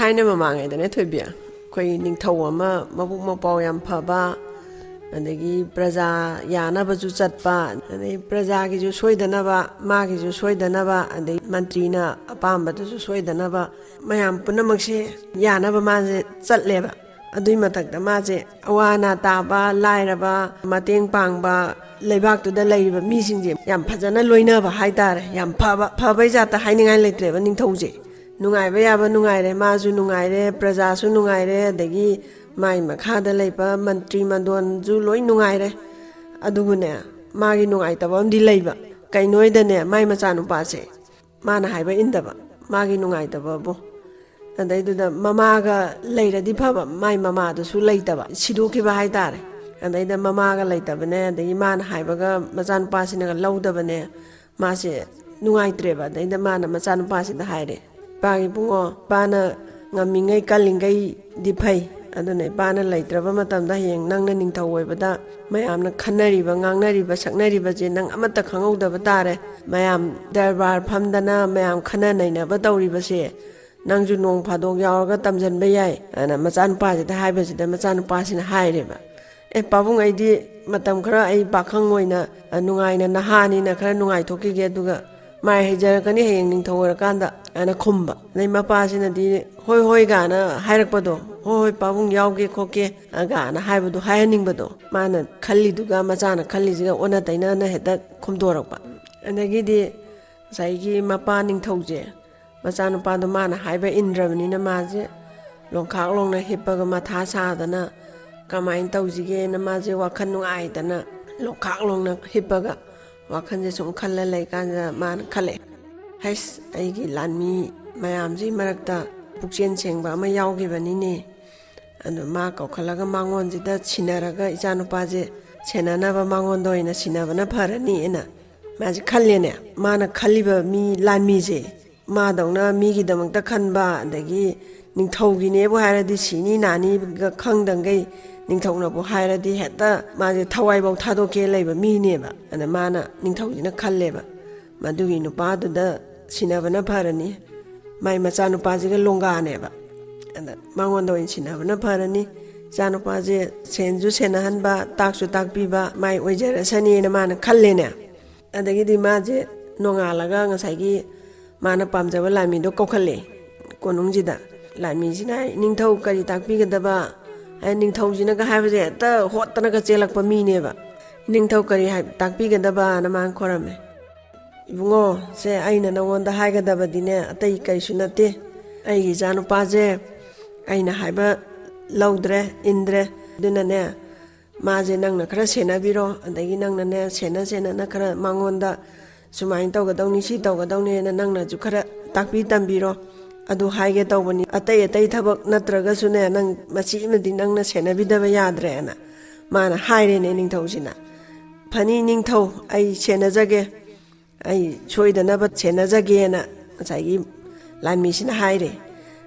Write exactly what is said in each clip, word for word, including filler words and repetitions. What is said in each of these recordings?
ꯊꯥꯏꯅ ꯃꯃꯥꯡꯉꯩꯗꯅꯦ, ꯊꯣꯏꯕꯤ, ꯑꯩꯈꯣꯏ ꯅꯤꯡꯊꯧ ꯑꯃ ꯃꯕꯨꯛ ꯃꯄꯥꯎ ꯌꯥꯝ ꯐꯕ, ꯑꯗꯒꯤ ꯄ꯭ꯔꯖꯥ ꯌꯥꯅꯕꯁꯨ ꯆꯠꯄ, ꯑꯗꯩ ꯄ꯭ꯔꯖꯥꯒꯤꯁꯨ ꯁꯣꯏꯗꯅꯕ, ꯃꯥꯒꯤꯁꯨ ꯁꯣꯏꯗꯅꯕ, ꯑꯗꯩ ꯃꯟꯇ꯭ꯔꯤꯅ ꯑꯄꯥꯝꯕꯗꯨꯁꯨ ꯁꯣꯏꯗꯅꯕ, ꯃꯌꯥꯝ ꯄꯨꯝꯅꯃꯛꯁꯦ ꯌꯥꯅꯕ ꯃꯥꯁꯦ ꯆꯠꯂꯦꯕ꯫ ꯑꯗꯨꯏ ꯃꯊꯛꯇ ꯃꯥꯁꯦ ꯑꯋꯥ ꯑꯅꯥ ꯇꯥꯕ, ꯂꯥꯏꯔꯕ, ꯃꯇꯦꯡ ꯄꯥꯡꯕ, ꯂꯩꯕꯥꯛꯇꯨꯗ ꯂꯩꯔꯤꯕ ꯃꯤꯁꯤꯡꯁꯦ ꯌꯥꯝ ꯐꯖꯅ ꯂꯣꯏꯅꯕ ꯍꯥꯏꯇꯥꯔꯦ꯫ ꯌꯥꯝ ꯐꯕ, ꯐꯕꯩ ꯖꯥꯠꯇ ꯍꯥꯏꯅꯤꯡꯉꯥꯏ ꯂꯩꯇ꯭ꯔꯦꯕ ꯅꯤꯡꯊꯧꯁꯦ꯫ ꯅꯨꯡꯉꯥꯏꯕ ꯌꯥꯕ ꯅꯨꯡꯉꯥꯏꯔꯦ, ꯃꯥꯁꯨ ꯅꯨꯡꯉꯥꯏꯔꯦ, ꯄ꯭ꯔꯖꯥꯁꯨ ꯅꯨꯡꯉꯥꯏꯔꯦ, ꯑꯗꯒꯤ ꯃꯥꯏ ꯃꯈꯥꯗ ꯂꯩꯕ ꯃꯟꯇ꯭ꯔꯤ ꯃꯟꯗꯣꯟꯁꯨ ꯂꯣꯏ ꯅꯨꯡꯉꯥꯏꯔꯦ꯫ ꯑꯗꯨꯕꯨꯅꯦ, ꯃꯥꯒꯤ ꯅꯨꯡꯉꯥꯏꯇꯕ ꯑꯃꯗꯤ ꯂꯩꯕ꯫ ꯀꯩꯅꯣꯗꯅꯦ, ꯃꯥꯏ ꯃꯆꯥꯅꯨꯄꯥꯁꯦ ꯃꯥꯅ ꯍꯥꯏꯕ ꯏꯟꯗꯕ, ꯃꯥꯒꯤ ꯅꯨꯡꯉꯥꯏꯇꯕꯕꯨ꯫ ꯑꯗꯩꯗꯨꯗ ꯃꯃꯥꯒ ꯂꯩꯔꯗꯤ ꯐꯕ, ꯃꯥꯏ ꯃꯃꯥꯗꯨꯁꯨ ꯂꯩꯇꯕ, ꯁꯤꯗꯣꯛꯈꯤꯕ ꯍꯥꯏꯇꯥꯔꯦ꯫ ꯑꯗꯩꯗ ꯃꯃꯥꯒ ꯂꯩꯇꯕꯅꯦ, ꯑꯗꯒꯤ ꯃꯥꯅ ꯍꯥꯏꯕꯒ ꯃꯆꯥꯅꯨꯄꯥꯁꯤꯅꯒ ꯂꯧꯗꯕꯅꯦ꯫ ꯃꯥꯁꯦ ꯅꯨꯡꯉꯥꯏꯇ꯭ꯔꯦꯕ꯫ ꯑꯗꯩꯗ ꯃꯥꯅ ꯃꯆꯥꯅꯨꯄꯥꯁꯤꯗ ꯍꯥꯏꯔꯦ, "ꯏꯄꯥꯒꯤ ꯏꯕꯨꯡꯉꯣ, ꯏꯄꯥꯅ ꯉꯝꯃꯤꯉꯩ ꯀꯜꯂꯤꯉꯩꯗꯤ ꯐꯩ, ꯑꯗꯨꯅ ꯏꯄꯥꯅ ꯂꯩꯇ꯭ꯔꯕ ꯃꯇꯝꯗ ꯍꯌꯦꯡ ꯅꯪꯅ ꯅꯤꯡꯊꯧ ꯑꯣꯏꯕꯗ ꯃꯌꯥꯝꯅ ꯈꯟꯅꯔꯤꯕ, ꯉꯥꯡꯅꯔꯤꯕ, ꯁꯛꯅꯔꯤꯕꯁꯦ ꯅꯪ ꯑꯃꯠꯇ ꯈꯪꯍꯧꯗꯕ ꯇꯥꯔꯦ꯫ ꯃꯌꯥꯝ ꯗꯔꯕꯥꯔ ꯐꯝꯗꯅ ꯃꯌꯥꯝ ꯈꯟꯅ ꯅꯩꯅꯕ ꯇꯧꯔꯤꯕꯁꯦ ꯅꯪꯁꯨ ꯅꯣꯡ ꯐꯥꯗꯣꯛ ꯌꯥꯎꯔꯒ ꯇꯝꯁꯤꯟꯕ ꯌꯥꯏ" ꯑꯅ ꯃꯆꯥꯅꯨꯄꯥꯁꯤꯗ ꯍꯥꯏꯕꯁꯤꯗ ꯃꯆꯥꯅꯨꯄꯥꯁꯤꯅ ꯍꯥꯏꯔꯦꯕ, "ꯑꯦ ꯄꯥꯕꯨꯡ, ꯑꯩꯗꯤ ꯃꯇꯝ ꯈꯔ ꯑꯩ ꯄꯥꯈꯪ ꯑꯣꯏꯅ, ꯑ, ꯅꯨꯡꯉꯥꯏꯅ ꯅꯍꯥꯅꯤꯅ ꯈꯔ ꯅꯨꯡꯉꯥꯏꯊꯣꯛꯈꯤꯒꯦ, ꯑꯗꯨꯒ ꯃꯥꯏ ꯍꯩꯖꯔꯛꯀꯅꯤ ꯍꯌꯦꯡ ꯅꯤꯡꯊꯧ ꯑꯣꯏꯔꯀꯥꯟꯗ" ꯍꯥꯏꯅ ꯈꯨꯝꯕ꯫ ꯑꯗꯩ ꯃꯄꯥꯁꯤꯅꯗꯤ, "ꯍꯣꯏ ꯍꯣꯏ" ꯒꯥꯅ ꯍꯥꯏꯔꯛꯄꯗꯣ, "ꯍꯣꯏ ꯍꯣꯏ ꯄꯥꯕꯨꯡ, ꯌꯥꯎꯒꯦ ꯈꯣꯠꯀꯦ" ꯒꯥꯅ ꯍꯥꯏꯕꯗꯣ ꯍꯥꯏꯍꯟꯅꯤꯡꯕꯗꯣ, ꯃꯥꯅ ꯈꯜꯂꯤꯗꯨꯒ ꯃꯆꯥꯅ ꯈꯜꯂꯤꯁꯤꯒ ꯑꯣꯟꯅ ꯇꯩꯅꯅ ꯍꯦꯛꯇ ꯈꯨꯝꯗꯣꯔꯛꯄ꯫ ꯑꯗꯒꯤꯗꯤ ꯉꯁꯥꯏꯒꯤ ꯃꯄꯥ ꯅꯤꯡꯊꯧꯁꯦ, ꯃꯆꯥꯅꯨꯄꯥꯗꯣ ꯃꯥꯅ ꯍꯥꯏꯕ ꯏꯟꯗ꯭ꯔꯕꯅꯤꯅ ꯃꯥꯁꯦ ꯂꯣꯡꯈꯥꯛ ꯂꯣꯡꯅ ꯍꯤꯞꯄꯒ ꯃꯊꯥ ꯁꯥꯗꯅ ꯀꯃꯥꯏꯅ ꯇꯧꯁꯤꯒꯦꯅ ꯃꯥꯁꯦ ꯋꯥꯈꯜ ꯅꯨꯡꯉꯥꯏꯇꯅ ꯂꯣꯡꯈꯥꯛ ꯂꯣꯡꯅ ꯍꯤꯞꯄꯒ ꯋꯥꯈꯜꯁꯦ ꯁꯨꯝ ꯈꯜꯂ ꯂꯩꯀꯥꯟꯁꯤꯗ ꯃꯥꯅ ꯈꯜꯂꯛꯑꯦ, "ꯍꯩꯁ, ꯑꯩꯒꯤ ꯂꯥꯟꯃꯤ ꯃꯌꯥꯝꯁꯤ ꯃꯔꯛꯇ ꯄꯨꯛꯆꯦꯜ ꯁꯦꯡꯕ ꯑꯃ ꯌꯥꯎꯈꯤꯕꯅꯤꯅꯦ꯫ ꯑꯗꯨ ꯃꯥ ꯀꯧꯈꯠꯂꯒ ꯃꯉꯣꯟꯁꯤꯗ ꯁꯤꯟꯅꯔꯒ ꯏꯆꯥꯅꯨꯄꯥꯁꯦ ꯁꯦꯟꯅꯅꯕ ꯃꯉꯣꯟꯗ ꯑꯣꯏꯅ ꯁꯤꯟꯅꯕꯅ ꯐꯔꯅꯤꯅ" ꯃꯥꯁꯦ ꯈꯜꯂꯦꯅꯦ꯫ ꯃꯥꯅ ꯈꯜꯂꯤꯕ ꯃꯤ ꯂꯥꯟꯃꯤꯁꯦ ꯃꯥꯗꯧꯅ ꯃꯤꯒꯤꯗꯃꯛꯇ ꯈꯟꯕ, ꯑꯗꯒꯤ ꯅꯤꯡꯊꯧꯒꯤꯅꯦꯕꯨ ꯍꯥꯏꯔꯗꯤ ꯁꯤꯅꯤ ꯅꯥꯅꯤꯒ ꯈꯪꯗꯪꯒꯩ ꯅꯤꯡꯊꯧꯅꯕꯨ ꯍꯥꯏꯔꯗꯤ ꯍꯦꯛꯇ ꯃꯥꯁꯦ ꯊꯋꯥꯏꯐꯥꯎ ꯊꯥꯗꯣꯛꯀꯦ ꯂꯩꯕ ꯃꯤꯅꯦꯕ꯫ ꯑꯗ ꯃꯥꯅ, ꯅꯤꯡꯊꯧꯁꯤꯅ ꯈꯜꯂꯦꯕ, "ꯃꯗꯨꯒꯤ ꯅꯨꯄꯥꯗꯨꯗ ꯁꯤꯟꯅꯕꯅ ꯐꯔꯅꯤ, ꯃꯥꯏ ꯃꯆꯥꯅꯨꯄꯥꯁꯤꯒ ꯂꯣꯡꯒꯥꯅꯦꯕ"꯫ ꯑꯗ ꯃꯉꯣꯟꯗ ꯑꯣꯏꯅ ꯁꯤꯟꯅꯕꯅ ꯐꯔꯅꯤ꯫ ꯏꯆꯥꯅꯨꯄꯥꯁꯦ ꯁꯦꯟꯁꯨ ꯁꯦꯟꯅꯍꯟꯕ, ꯇꯥꯛꯁꯨ ꯇꯥꯛꯄꯤꯕ ꯃꯥꯏ ꯑꯣꯏꯖꯔꯁꯅꯤꯅ ꯃꯥꯅ ꯈꯜꯂꯦꯅꯦ꯫ ꯑꯗꯒꯤꯗꯤ ꯃꯥꯁꯦ ꯅꯣꯡꯉꯥꯜꯂꯒ ꯉꯁꯥꯏꯒꯤ ꯃꯥꯅ ꯄꯥꯝꯖꯕ ꯂꯥꯟꯃꯤꯗꯣ ꯀꯧꯈꯠꯂꯦ ꯀꯣꯅꯨꯡꯁꯤꯗ꯫ ꯂꯥꯟꯃꯤꯁꯤꯅ ꯍꯥꯏ, "ꯅꯤꯡꯊꯧ ꯀꯔꯤ ꯇꯥꯛꯄꯤꯒꯗꯕ?" ꯍꯥꯏ, ꯅꯤꯡꯊꯧꯁꯤꯅꯒ ꯍꯥꯏꯕꯁꯦ ꯍꯦꯛꯇ ꯍꯣꯠꯇꯅꯒ ꯆꯦꯜꯂꯛꯄ ꯃꯤꯅꯦꯕ꯫ "ꯅꯤꯡꯊꯧ ꯀꯔꯤ ꯍꯥꯏ-, ꯇꯥꯛꯄꯤꯒꯗꯕꯅ?" ꯃꯥꯅ ꯈꯣꯏꯔꯝꯃꯦ꯫ "ꯏꯕꯨꯡꯉꯣ, ꯁꯦ ꯑꯩꯅ ꯅꯉꯣꯟꯗ ꯍꯥꯏꯒꯗꯕꯗꯤꯅꯦ, ꯑꯇꯩ ꯀꯔꯤꯁꯨ ꯅꯠꯇꯦ꯫ ꯑꯩꯒꯤ ꯏꯆꯥꯅꯨꯄꯥꯁꯦ ꯑꯩꯅ ꯍꯥꯏꯕ ꯂꯧꯗ꯭ꯔꯦ, ꯏꯟꯗ꯭ꯔꯦ꯫ ꯑꯗꯨꯅꯅꯦ, ꯃꯥꯁꯦ ꯅꯪꯅ ꯈꯔ ꯁꯦꯟꯅꯕꯤꯔꯣ, ꯑꯗꯒꯤ ꯅꯪꯅꯅꯦ, ꯁꯦꯟꯅ ꯁꯦꯟꯅꯅ ꯈꯔ ꯃꯉꯣꯟꯗ ꯁꯨꯃꯥꯏꯅ ꯇꯧꯒꯗꯧꯅꯤ, ꯁꯤ ꯇꯧꯒꯗꯧꯅꯤꯅ ꯅꯪꯅꯁꯨ ꯈꯔ ꯇꯥꯛꯄꯤ ꯇꯝꯕꯤꯔꯣ꯫ ꯑꯗꯨ ꯍꯥꯏꯒꯦ ꯇꯧꯕꯅꯤ, ꯑꯇꯩ ꯑꯇꯩ ꯊꯕꯛ ꯅꯠꯇ꯭ꯔꯒꯁꯨꯅꯦ, ꯅꯪ ꯃꯁꯤ ꯑꯃꯗꯤ ꯅꯪꯅ ꯁꯦꯟꯅꯕꯤꯗꯕ ꯌꯥꯗ꯭ꯔꯦꯅ" ꯃꯥꯅ ꯍꯥꯏꯔꯦꯅꯦ ꯅꯤꯡꯊꯧꯁꯤꯅ꯫ "ꯐꯅꯤ ꯅꯤꯡꯊꯧ, ꯑꯩ ꯁꯦꯟꯅꯖꯒꯦ, ꯑꯩ ꯁꯣꯏꯗꯅꯕ ꯁꯦꯟꯅꯖꯒꯦꯅ" ꯉꯁꯥꯏꯒꯤ ꯂꯥꯟꯃꯤꯁꯤꯅ ꯍꯥꯏꯔꯦ꯫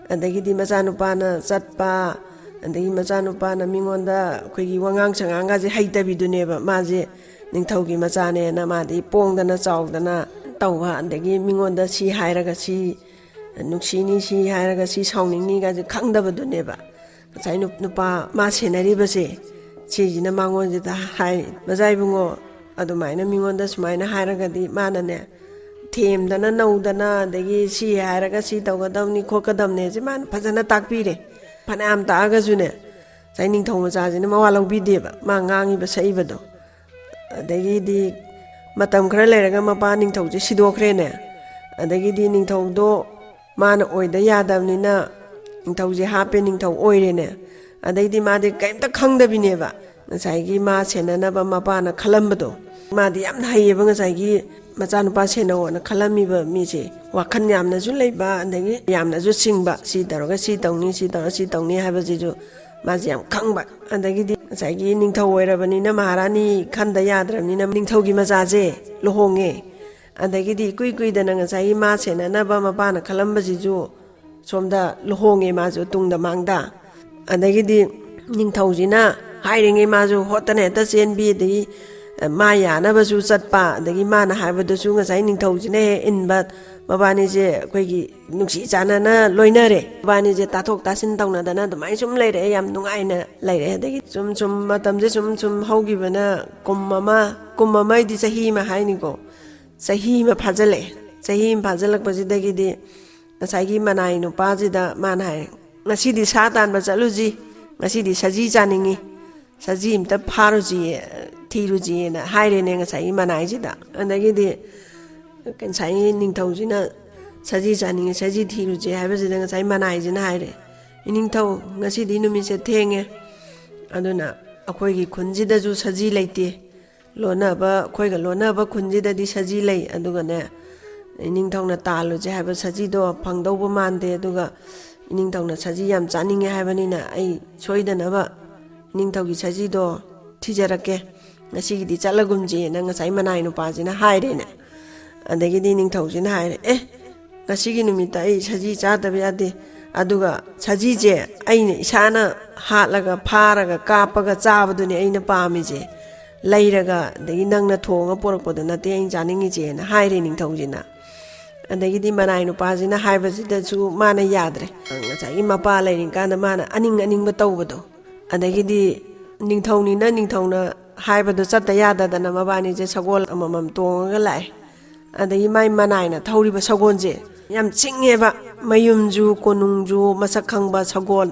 ꯑꯗꯒꯤꯗꯤ ꯃꯆꯥꯅꯨꯄꯥꯅ ꯆꯠꯄ, ꯑꯗꯒꯤ ꯃꯆꯥꯅꯨꯄꯥꯅ ꯃꯤꯉꯣꯟꯗ ꯑꯩꯈꯣꯏꯒꯤ ꯋꯥꯉꯥꯡ ꯁꯉꯥꯡꯒꯁꯦ ꯍꯩꯇꯕꯤꯗꯨꯅꯦꯕ꯫ ꯃꯥꯁꯦ ꯅꯤꯡꯊꯧꯒꯤ ꯃꯆꯥꯅꯦꯅ ꯃꯥꯗꯤ ꯄꯣꯡꯗꯅ ꯆꯥꯎꯗꯅ ꯇꯧꯕ, ꯑꯗꯒꯤ ꯃꯤꯉꯣꯟꯗ ꯁꯤ ꯍꯥꯏꯔꯒ ꯁꯤ ꯅꯨꯡꯁꯤꯅꯤ, ꯁꯤ ꯍꯥꯏꯔꯒ ꯁꯤ ꯁꯥꯎꯅꯤꯡꯅꯤꯒꯁꯦ ꯈꯪꯗꯕꯗꯨꯅꯦꯕ꯫ ꯉꯁꯥꯏ ꯅꯨ-, ꯅꯨꯄꯥ ꯃꯥ ꯁꯦꯟꯅꯔꯤꯕꯁꯦ, ꯁꯤꯁꯤꯅ ꯃꯉꯣꯟꯁꯤꯗ ꯍꯥꯏ, "ꯃꯆꯥ ꯏꯕꯨꯡꯉꯣ, ꯑꯗꯨꯃꯥꯏꯅ ꯃꯤꯉꯣꯟꯗ ꯁꯨꯃꯥꯏꯅ ꯍꯥꯏꯔꯒꯗꯤ", ꯃꯥꯅꯅꯦ ꯊꯦꯝꯗꯅ ꯅꯧꯗꯅ, ꯑꯗꯒꯤ ꯁꯤ ꯍꯥꯏꯔꯒ ꯁꯤ ꯇꯧꯒꯗꯕꯅꯤ ꯈꯣꯠꯀꯗꯕꯅꯦꯁꯦ ꯃꯥꯅ ꯐꯖꯅ ꯇꯥꯛꯄꯤꯔꯦ꯫ ꯐꯅꯌꯥꯝ ꯇꯥꯛꯑꯒꯁꯨꯅꯦ, ꯉꯁꯥꯏ ꯅꯤꯡꯊꯧ ꯃꯆꯥꯁꯤꯅ ꯃꯋꯥ ꯂꯧꯕꯤꯗꯦꯕ, ꯃꯥ ꯉꯥꯡꯉꯤꯕ ꯁꯛꯏꯕꯗꯣ꯫ ꯑꯗꯒꯤꯗꯤ ꯃꯇꯝ ꯈꯔ ꯂꯩꯔꯒ ꯃꯄꯥ ꯅꯤꯡꯊꯧꯁꯦ ꯁꯤꯗꯣꯛꯈ꯭ꯔꯦꯅꯦ꯫ ꯑꯗꯒꯤꯗꯤ ꯅꯤꯡꯊꯧꯗꯣ ꯃꯥꯅ ꯑꯣꯏꯗ ꯌꯥꯗꯕꯅꯤꯅ ꯅꯤꯡꯊꯧꯁꯦ ꯍꯥꯞꯄꯦ, ꯅꯤꯡꯊꯧ ꯑꯣꯏꯔꯦꯅꯦ꯫ ꯑꯗꯩꯗꯤ ꯃꯥꯗꯤ ꯀꯔꯤꯝꯇ ꯈꯪꯗꯕꯤꯅꯦꯕ, ꯉꯁꯥꯏꯒꯤ ꯃꯥ ꯁꯦꯟꯅꯅꯕ ꯃꯄꯥꯅ ꯈꯜꯂꯝꯕꯗꯣ꯫ ꯃꯥꯗꯤ ꯌꯥꯝꯅ ꯍꯩꯌꯦꯕ, ꯉꯁꯥꯏꯒꯤ ꯃꯆꯥꯅꯨꯄꯥ ꯁꯦꯟꯅꯧꯑꯅ ꯈꯜꯂꯝꯃꯤꯕ ꯃꯤꯁꯦ꯫ ꯋꯥꯈꯜ ꯌꯥꯝꯅꯁꯨ ꯂꯩꯕ, ꯑꯗꯒꯤ ꯌꯥꯝꯅꯁꯨ ꯁꯤꯡꯕ, ꯁꯤ ꯇꯧꯔꯒ ꯁꯤ ꯇꯧꯅꯤ, ꯁꯤ ꯇꯧꯔꯒ ꯁꯤ ꯇꯧꯅꯤ ꯍꯥꯏꯕꯁꯤꯁꯨ ꯃꯥꯁꯦ ꯌꯥꯝ ꯈꯪꯕ꯫ ꯑꯗꯒꯤꯗꯤ ꯉꯁꯥꯏꯒꯤ ꯅꯤꯡꯊꯧ ꯑꯣꯏꯔꯕꯅꯤꯅ, ꯃꯍꯥꯔꯥꯅꯤ ꯈꯟꯗ ꯌꯥꯗ꯭ꯔꯕꯅꯤꯅ, ꯅꯤꯡꯊꯧꯒꯤ ꯃꯆꯥꯁꯦ ꯂꯨꯍꯣꯡꯉꯦ꯫ ꯑꯗꯒꯤꯗꯤ ꯏꯀꯨꯏ ꯀꯨꯏꯗꯅ ꯉꯁꯥꯏꯒꯤ ꯃꯥ ꯁꯦꯟꯅꯅꯕ ꯃꯄꯥꯅ ꯈꯜꯂꯝꯕꯁꯤꯁꯨ ꯁꯣꯝꯗ ꯂꯨꯍꯣꯡꯉꯦ ꯃꯥꯁꯨ ꯇꯨꯡꯗ ꯃꯥꯡꯗ꯫ ꯑꯗꯒꯤꯗꯤ ꯅꯤꯡꯊꯧꯁꯤꯅ ꯍꯥꯏꯔꯤꯉꯩ ꯃꯥꯁꯨ ꯍꯣꯠꯇꯅ ꯍꯦꯛꯇ ꯆꯦꯟꯕꯤ, ꯑꯗꯒꯤ ꯃꯥ ꯌꯥꯅꯕꯁꯨ ꯆꯠꯄ, ꯑꯗꯒꯤ ꯃꯥꯅ ꯍꯥꯏꯕꯗꯨꯁꯨ ꯉꯁꯥꯏ ꯅꯤꯡꯊꯧꯁꯤꯅ ꯍꯦꯛ ꯏꯟꯕ꯫ ꯃꯕꯥꯅꯤꯁꯦ ꯑꯩꯈꯣꯏꯒꯤ ꯅꯨꯡꯁꯤ ꯆꯥꯟꯅꯅ ꯂꯣꯏꯅꯔꯦ꯫ ꯃꯕꯥꯅꯤꯁꯦ ꯇꯥꯊꯣꯛ ꯇꯥꯁꯤꯟ ꯇꯧꯅꯗꯅ ꯑꯗꯨꯃꯥꯏꯅ ꯁꯨꯝ ꯂꯩꯔꯛꯑꯦ, ꯌꯥꯝ ꯅꯨꯡꯉꯥꯏꯅ ꯂꯩꯔꯛꯑꯦ꯫ ꯑꯗꯒꯤ ꯁꯨꯝ ꯁꯨꯝ ꯃꯇꯝꯁꯦ ꯁꯨꯝ ꯁꯨꯝ ꯍꯧꯈꯤꯕꯅ ꯀꯨꯝ ꯑꯃ, ꯀꯨꯝ ꯑꯃ ꯍꯥꯏꯗꯤ ꯆꯍꯤ ꯑꯃ ꯍꯥꯏꯅꯤꯀꯣ, ꯆꯍꯤ ꯑꯃ ꯐꯥꯖꯤꯜꯂꯛꯑꯦ꯫ ꯆꯍꯤ ꯑꯃ ꯐꯥꯖꯤꯜꯂꯛꯄꯁꯤꯗꯒꯤꯗꯤ ꯉꯁꯥꯏꯒꯤ ꯃꯅꯥꯏ ꯅꯨꯄꯥꯁꯤꯗ ꯃꯥꯅ ꯍꯥꯏ, "ꯉꯁꯤꯗꯤ ꯁꯥ ꯇꯥꯟꯕ ꯆꯠꯂꯨꯁꯤ, ꯉꯁꯤꯗꯤ ꯁꯖꯤ ꯆꯥꯅꯤꯡꯉꯤ, ꯁꯖꯤ ꯑꯝꯇ ꯐꯥꯔꯨꯁꯤ, ꯊꯤꯔꯨꯁꯤꯅ" ꯍꯥꯏꯔꯦꯅꯦ ꯉꯁꯥꯏꯒꯤ ꯃꯅꯥꯏꯁꯤꯗ꯫ ꯑꯗꯒꯤꯗꯤ ꯉꯁꯥꯏꯒꯤ ꯅꯤꯡꯊꯧꯁꯤꯅ ꯁꯖꯤ ꯆꯥꯅꯤꯡꯉꯤ, ꯁꯖꯤ ꯊꯤꯔꯨꯁꯤ ꯍꯥꯏꯕꯁꯤꯗ ꯉꯁꯥꯏ ꯃꯅꯥꯏꯁꯤꯅ ꯍꯥꯏꯔꯦ, "ꯏꯅꯤꯡꯊꯧ, ꯉꯁꯤꯗꯤ ꯅꯨꯃꯤꯠꯁꯦ ꯊꯦꯡꯉꯦ, ꯑꯗꯨꯅ ꯑꯩꯈꯣꯏꯒꯤ ꯈꯨꯟꯁꯤꯗꯁꯨ ꯁꯖꯤ ꯂꯩꯇꯦ, ꯂꯣꯟꯅꯕ, ꯑꯩꯈꯣꯏꯒ ꯂꯣꯟꯅꯕ ꯈꯨꯟꯁꯤꯗꯗꯤ ꯁꯖꯤ ꯂꯩ, ꯑꯗꯨꯒꯅꯦ, ꯏꯅꯤꯡꯊꯧꯅ ꯇꯥꯜꯂꯨꯁꯦ ꯍꯥꯏꯕ ꯁꯖꯤꯗꯣ ꯐꯪꯗꯧꯕ ꯃꯥꯟꯗꯦ, ꯑꯗꯨꯒ ꯏꯅꯤꯡꯊꯧꯅ ꯁꯖꯤ ꯌꯥꯝ ꯆꯥꯅꯤꯡꯉꯦ ꯍꯥꯏꯕꯅꯤꯅ ꯑꯩ ꯁꯣꯏꯗꯅꯕ ꯏꯅꯤꯡꯊꯧꯒꯤ ꯁꯖꯤꯗꯣ ꯊꯤꯖꯔꯛꯀꯦ, ꯉꯁꯤꯒꯤꯗꯤ ꯆꯠꯂꯒꯨꯝꯁꯦꯅ" ꯉꯁꯥꯏ ꯃꯅꯥꯏ ꯅꯨꯄꯥꯁꯤꯅ ꯍꯥꯏꯔꯦꯅꯦ꯫ ꯑꯗꯒꯤꯗꯤ ꯅꯤꯡꯊꯧꯁꯤꯅ ꯍꯥꯏꯔꯦ, "ꯑꯦ, ꯉꯁꯤꯒꯤ ꯅꯨꯃꯤꯠꯇ ꯑꯩ ꯁꯖꯤ ꯆꯥꯗꯕ ꯌꯥꯗꯦ, ꯑꯗꯨꯒ ꯁꯖꯤꯁꯦ ꯑꯩꯅ ꯏꯁꯥꯅ ꯍꯥꯠꯂꯒ, ꯐꯥꯔꯒ, ꯀꯥꯞꯄꯒ ꯆꯥꯕꯗꯨꯅꯦ ꯑꯩꯅ ꯄꯥꯝꯃꯤꯁꯦ, ꯂꯩꯔꯒ, ꯑꯗꯒꯤ ꯅꯪꯅ ꯊꯣꯡꯉ ꯄꯨꯔꯛꯄꯗꯨ ꯅꯠꯇꯦ ꯑꯩꯅ ꯆꯥꯅꯤꯡꯉꯤꯁꯦꯅ" ꯍꯥꯏꯔꯦ ꯅꯤꯡꯊꯧꯁꯤꯅ꯫ ꯑꯗꯒꯤꯗꯤ ꯃꯅꯥꯏ ꯅꯨꯄꯥꯁꯤꯅ ꯍꯥꯏꯕꯁꯤꯗꯁꯨ ꯃꯥꯅ ꯌꯥꯗ꯭ꯔꯦ꯫ ꯉꯁꯥꯏꯒꯤ ꯃꯄꯥ ꯂꯩꯔꯤꯀꯥꯟꯗ ꯃꯥꯅ ꯑꯅꯤꯡ ꯑꯅꯤꯡꯕ ꯇꯧꯕꯗꯣ, ꯑꯗꯒꯤꯗꯤ ꯅꯤꯡꯊꯧꯅꯤꯅ ꯅꯤꯡꯊꯧꯅ ꯍꯥꯏꯕꯗꯣ ꯆꯠꯇ ꯌꯥꯗꯗꯅ ꯃꯕꯥꯅꯤꯁꯦ ꯁꯒꯣꯜ ꯑꯃꯃꯝ ꯇꯣꯡꯉꯒ ꯂꯥꯛꯑꯦ꯫ ꯑꯗꯒꯤ ꯃꯥꯏ ꯃꯅꯥꯏꯅ ꯊꯧꯔꯤꯕ ꯁꯒꯣꯜꯁꯦ ꯌꯥꯝ ꯁꯤꯡꯉꯦꯕ, ꯃꯌꯨꯝꯁꯨ ꯀꯣꯅꯨꯡꯁꯨ ꯃꯁꯛ ꯈꯪꯕ ꯁꯒꯣꯜ,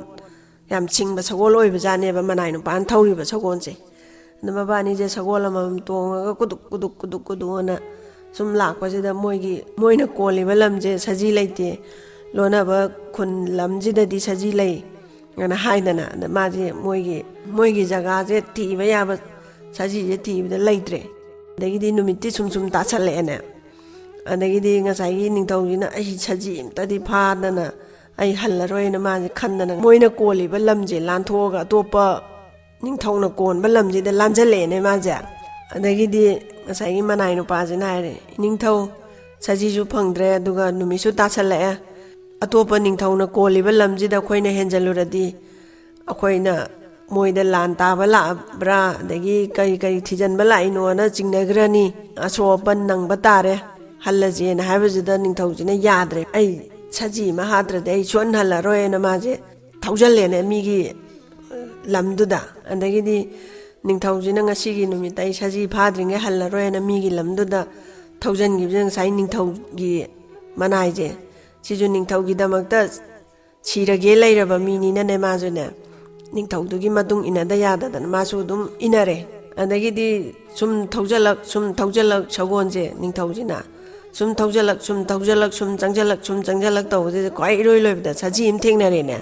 ꯌꯥꯝ ꯁꯤꯡꯕ ꯁꯒꯣꯜ ꯑꯣꯏꯕꯖꯥꯠꯅꯦꯕ ꯃꯅꯥꯏ ꯅꯨꯄꯥꯅ ꯊꯧꯔꯤꯕ ꯁꯒꯣꯜꯁꯦ꯫ ꯑꯗ ꯃꯕꯥꯅꯤꯁꯦ ꯁꯒꯣꯜ ꯑꯃꯃꯝ ꯇꯣꯡꯉꯒ ꯀꯨꯗꯨꯛ ꯀꯨꯗꯨꯛ ꯀꯨꯗꯨꯛ ꯀꯨꯗꯨꯛ ꯑꯅ ꯁꯨꯝ ꯂꯥꯛꯄꯁꯤꯗ ꯃꯣꯏꯒꯤ, ꯃꯣꯏꯅ ꯀꯣꯜꯂꯤꯕ ꯂꯝꯁꯦ ꯁꯖꯤ ꯂꯩꯇꯦ, ꯂꯣꯟꯅꯕ ꯈꯨꯟ ꯂꯝꯁꯤꯗꯗꯤ ꯁꯖꯤ ꯂꯩ ꯑꯅ ꯍꯥꯏꯗꯅ, ꯑꯗ ꯃꯥꯁꯦ ꯃꯣꯏꯒꯤ, ꯃꯣꯏꯒꯤ ꯖꯒꯥꯁꯦ ꯊꯤꯕ ꯌꯥꯕ ꯁꯖꯤꯁꯦ ꯊꯤꯕꯗ ꯂꯩꯇ꯭ꯔꯦ꯫ ꯑꯗꯒꯤꯗꯤ ꯅꯨꯃꯤꯠꯇꯤ ꯁꯨꯝ ꯁꯨꯝ ꯇꯥꯁꯜꯂꯛꯑꯦꯅꯦ꯫ ꯑꯗꯒꯤꯗꯤ ꯉꯁꯥꯏꯒꯤ ꯅꯤꯡꯊꯧꯁꯤꯅ "ꯑꯩ ꯁꯖꯤ ꯑꯝꯇꯗꯤ ꯐꯥꯗꯅ ꯑꯩ ꯍꯜꯂꯔꯣꯏꯅ" ꯃꯥꯁꯦ ꯈꯟꯗꯅ ꯃꯣꯏꯅ ꯀꯣꯜꯂꯤꯕ ꯂꯝꯁꯦ ꯂꯥꯟꯊꯣꯛꯑꯒ ꯑꯇꯣꯞꯄ ꯅꯤꯡꯊꯧꯅ ꯀꯣꯟꯕ ꯂꯝꯁꯤꯗ ꯂꯥꯟꯖꯜꯂꯛꯑꯦꯅꯦ ꯃꯥꯁꯦ꯫ ꯑꯗꯒꯤꯗꯤ ꯉꯁꯥꯏꯒꯤ ꯃꯅꯥꯏ ꯅꯨꯄꯥꯁꯤꯅ ꯍꯥꯏꯔꯦ, "ꯏꯅꯤꯡꯊꯧ, ꯁꯖꯤꯁꯨ ꯐꯪꯗ꯭ꯔꯦ, ꯑꯗꯨꯒ ꯅꯨꯃꯤꯠꯁꯨ ꯇꯥꯁꯜꯂꯛꯑꯦ, ꯑꯇꯣꯞꯄ ꯅꯤꯡꯊꯧꯅ ꯀꯣꯜꯂꯤꯕ ꯂꯝꯁꯤꯗ ꯑꯩꯈꯣꯏꯅ ꯍꯦꯟꯖꯜꯂꯨꯔꯗꯤ ꯑꯩꯈꯣꯏꯅ ꯃꯣꯏꯗ ꯂꯥꯟ ꯇꯥꯕ ꯂꯥꯛꯑꯕ꯭ꯔꯥ, ꯑꯗꯒꯤ ꯀꯔꯤ ꯀꯔꯤ ꯊꯤꯖꯤꯟꯕ ꯂꯥꯛꯏꯅꯣꯅ ꯆꯤꯡꯅꯈ꯭ꯔꯅꯤ꯫ ꯑꯁꯣꯛ ꯑꯄꯟ ꯅꯪꯕ ꯇꯥꯔꯦ, ꯍꯜꯂꯁꯦꯅ ꯍꯥꯏꯕꯁꯤꯗ ꯅꯤꯡꯊꯧꯁꯤꯅ ꯌꯥꯗ꯭ꯔꯦ, "ꯑꯩ ꯁꯖꯤ ꯑꯃ ꯍꯥꯠꯇ꯭ꯔꯗꯤ ꯑꯩ ꯁꯨꯍꯟ ꯍꯜꯂꯔꯣꯏꯅ" ꯃꯥꯁꯦ ꯊꯧꯖꯜꯂꯦꯅꯦ ꯃꯤꯒꯤ ꯂꯝꯗꯨꯗ꯫ ꯑꯗꯒꯤꯗꯤ ꯅꯤꯡꯊꯧꯁꯤꯅ "ꯉꯁꯤꯒꯤ ꯅꯨꯃꯤꯠꯇ ꯑꯩ ꯁꯖꯤ ꯐꯥꯗ꯭ꯔꯤꯉꯩ ꯍꯜꯂꯔꯣꯏꯅ" ꯃꯤꯒꯤ ꯂꯝꯗꯨꯗ ꯊꯧꯖꯟꯈꯤꯕꯁꯦ, ꯉꯁꯥꯏ ꯅꯤꯡꯊꯧꯒꯤ ꯃꯅꯥꯏꯁꯦ, ꯁꯤꯁꯨ ꯅꯤꯡꯊꯧꯒꯤꯗꯃꯛꯇ ꯁꯤꯔꯒꯦ ꯂꯩꯔꯕ ꯃꯤꯅꯤꯅꯅꯦ, ꯃꯥꯁꯨꯅꯦ ꯅꯤꯡꯊꯧꯗꯨꯒꯤ ꯃꯇꯨꯡ ꯏꯟꯅꯗ ꯌꯥꯗꯗꯅ ꯃꯥꯁꯨ ꯑꯗꯨꯝ ꯏꯟꯅꯔꯦ꯫ ꯑꯗꯒꯤꯗꯤ ꯁꯨꯝ ꯊꯧꯖꯜꯂꯛ, ꯁꯨꯝ ꯊꯧꯖꯜꯂꯛ, ꯁꯒꯣꯜꯁꯦ ꯅꯤꯡꯊꯧꯁꯤꯅ ꯁꯨꯝ ꯊꯧꯖꯜꯂꯛ, ꯁꯨꯝ ꯊꯧꯖꯜꯂꯛ, ꯁꯨꯝ ꯆꯪꯁꯜꯂꯛ, ꯁꯨꯝ ꯆꯪꯁꯜꯂꯛ ꯇꯧꯕꯗꯨꯗ ꯈ꯭ꯋꯥꯏ ꯏꯔꯣꯏ ꯂꯣꯏꯕꯗ ꯁꯖꯤ ꯑꯃ ꯊꯦꯡꯅꯔꯦꯅꯦ꯫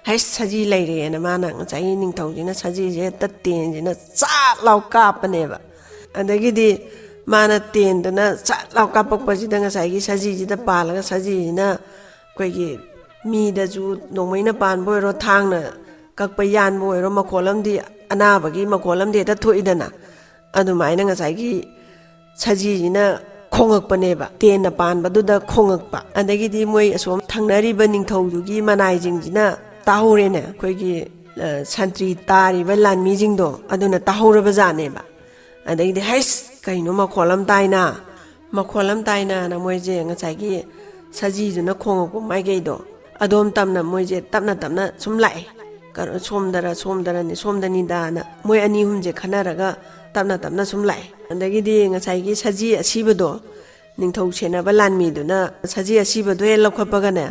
"ꯍꯩꯁ, ꯁꯖꯤ ꯂꯩꯔꯦꯅ" ꯃꯥꯅ ꯉꯁꯥꯏꯒꯤ ꯅꯤꯡꯊꯧꯁꯤꯅ ꯁꯖꯤꯁꯦ ꯍꯦꯛꯇ ꯇꯦꯟꯁꯤꯅ ꯆꯥꯠ ꯂꯥꯎ ꯀꯥꯞꯄꯅꯦꯕ꯫ ꯑꯗꯒꯤꯗꯤ ꯃꯥꯅ ꯇꯦꯟꯗꯨꯅ ꯆꯥꯠ ꯂꯥꯎ ꯀꯥꯞꯄꯛꯄꯁꯤꯗ ꯉꯁꯥꯏꯒꯤ ꯁꯖꯤꯁꯤꯗ ꯄꯥꯜꯂꯒ, ꯁꯖꯤꯁꯤꯅ ꯑꯩꯈꯣꯏꯒꯤ ꯃꯤꯗꯁꯨ ꯅꯣꯡꯃꯩꯅ ꯄꯥꯟꯕ ꯑꯣꯏꯔꯣ, ꯊꯥꯡꯅ ꯀꯛꯄ ꯌꯥꯟꯕ ꯑꯣꯏꯔꯣ, ꯃꯈꯣꯜ ꯑꯃꯗꯤ, ꯑꯅꯥꯕꯒꯤ ꯃꯈꯣꯜ ꯑꯃꯗꯤ ꯍꯦꯛꯇ ꯊꯣꯛꯏꯗꯅ, ꯑꯗꯨꯃꯥꯏꯅ ꯉꯁꯥꯏꯒꯤ ꯁꯖꯤꯁꯤꯅ ꯈꯣꯡꯉꯛꯄꯅꯦꯕ, ꯇꯦꯟꯅ ꯄꯥꯟꯕꯗꯨꯗ ꯈꯣꯡꯉꯛꯄ꯫ ꯑꯗꯒꯤꯗꯤ ꯃꯣꯏ ꯑꯁꯣꯝ ꯊꯪꯅꯔꯤꯕ ꯅꯤꯡꯊꯧꯗꯨꯒꯤ ꯃꯅꯥꯏꯁꯤꯡꯁꯤꯅ ꯇꯥꯍꯧꯔꯦꯅꯦ, ꯑꯩꯈꯣꯏꯒꯤ, ꯑ, ꯁꯟꯇ꯭ꯔꯤ ꯇꯥꯔꯤꯕ ꯂꯥꯟꯃꯤꯁꯤꯡꯗꯣ ꯑꯗꯨꯅ ꯇꯥꯍꯧꯔꯕ ꯖꯥꯠꯅꯦꯕ꯫ ꯑꯗꯒꯤꯗꯤ, "ꯍꯩꯁ, ꯀꯩꯅꯣ ꯃꯈꯣꯜ ꯑꯃ ꯇꯥꯏꯅ, ꯃꯈꯣꯜ ꯑꯃ ꯇꯥꯏꯅ"ꯅ ꯃꯣꯏꯁꯦ ꯉꯁꯥꯏꯒꯤ ꯁꯖꯤꯗꯨꯅ ꯈꯣꯡꯉꯛꯄ ꯃꯥꯏꯀꯩꯗꯣ ꯑꯗꯣꯝ ꯇꯝꯅ ꯃꯣꯏꯁꯦ ꯇꯞꯅ ꯇꯞꯅ ꯁꯨꯝ ꯂꯥꯛꯑꯦ꯫ ꯀꯔ-, ꯁꯣꯝꯗꯔ, ꯁꯣꯝꯗꯔꯅꯤ, ꯁꯣꯝꯗꯅꯤꯗꯥꯅ ꯃꯣꯏ ꯑꯅꯤ ꯑꯍꯨꯝꯁꯦ ꯈꯟꯅꯔꯒ ꯇꯞꯅ ꯇꯞꯅ ꯁꯨꯝ ꯂꯥꯛꯑꯦ꯫ ꯑꯗꯒꯤꯗꯤ ꯉꯁꯥꯏꯒꯤ ꯁꯖꯤ ꯑꯁꯤꯕꯗꯣ, ꯅꯤꯡꯊꯧ ꯁꯦꯟꯅꯕ ꯂꯥꯟꯃꯤꯗꯨꯅ ꯁꯖꯤ ꯑꯁꯤꯕꯗꯣ ꯍꯦꯛ ꯂꯧꯈꯠꯄꯒꯅꯦ,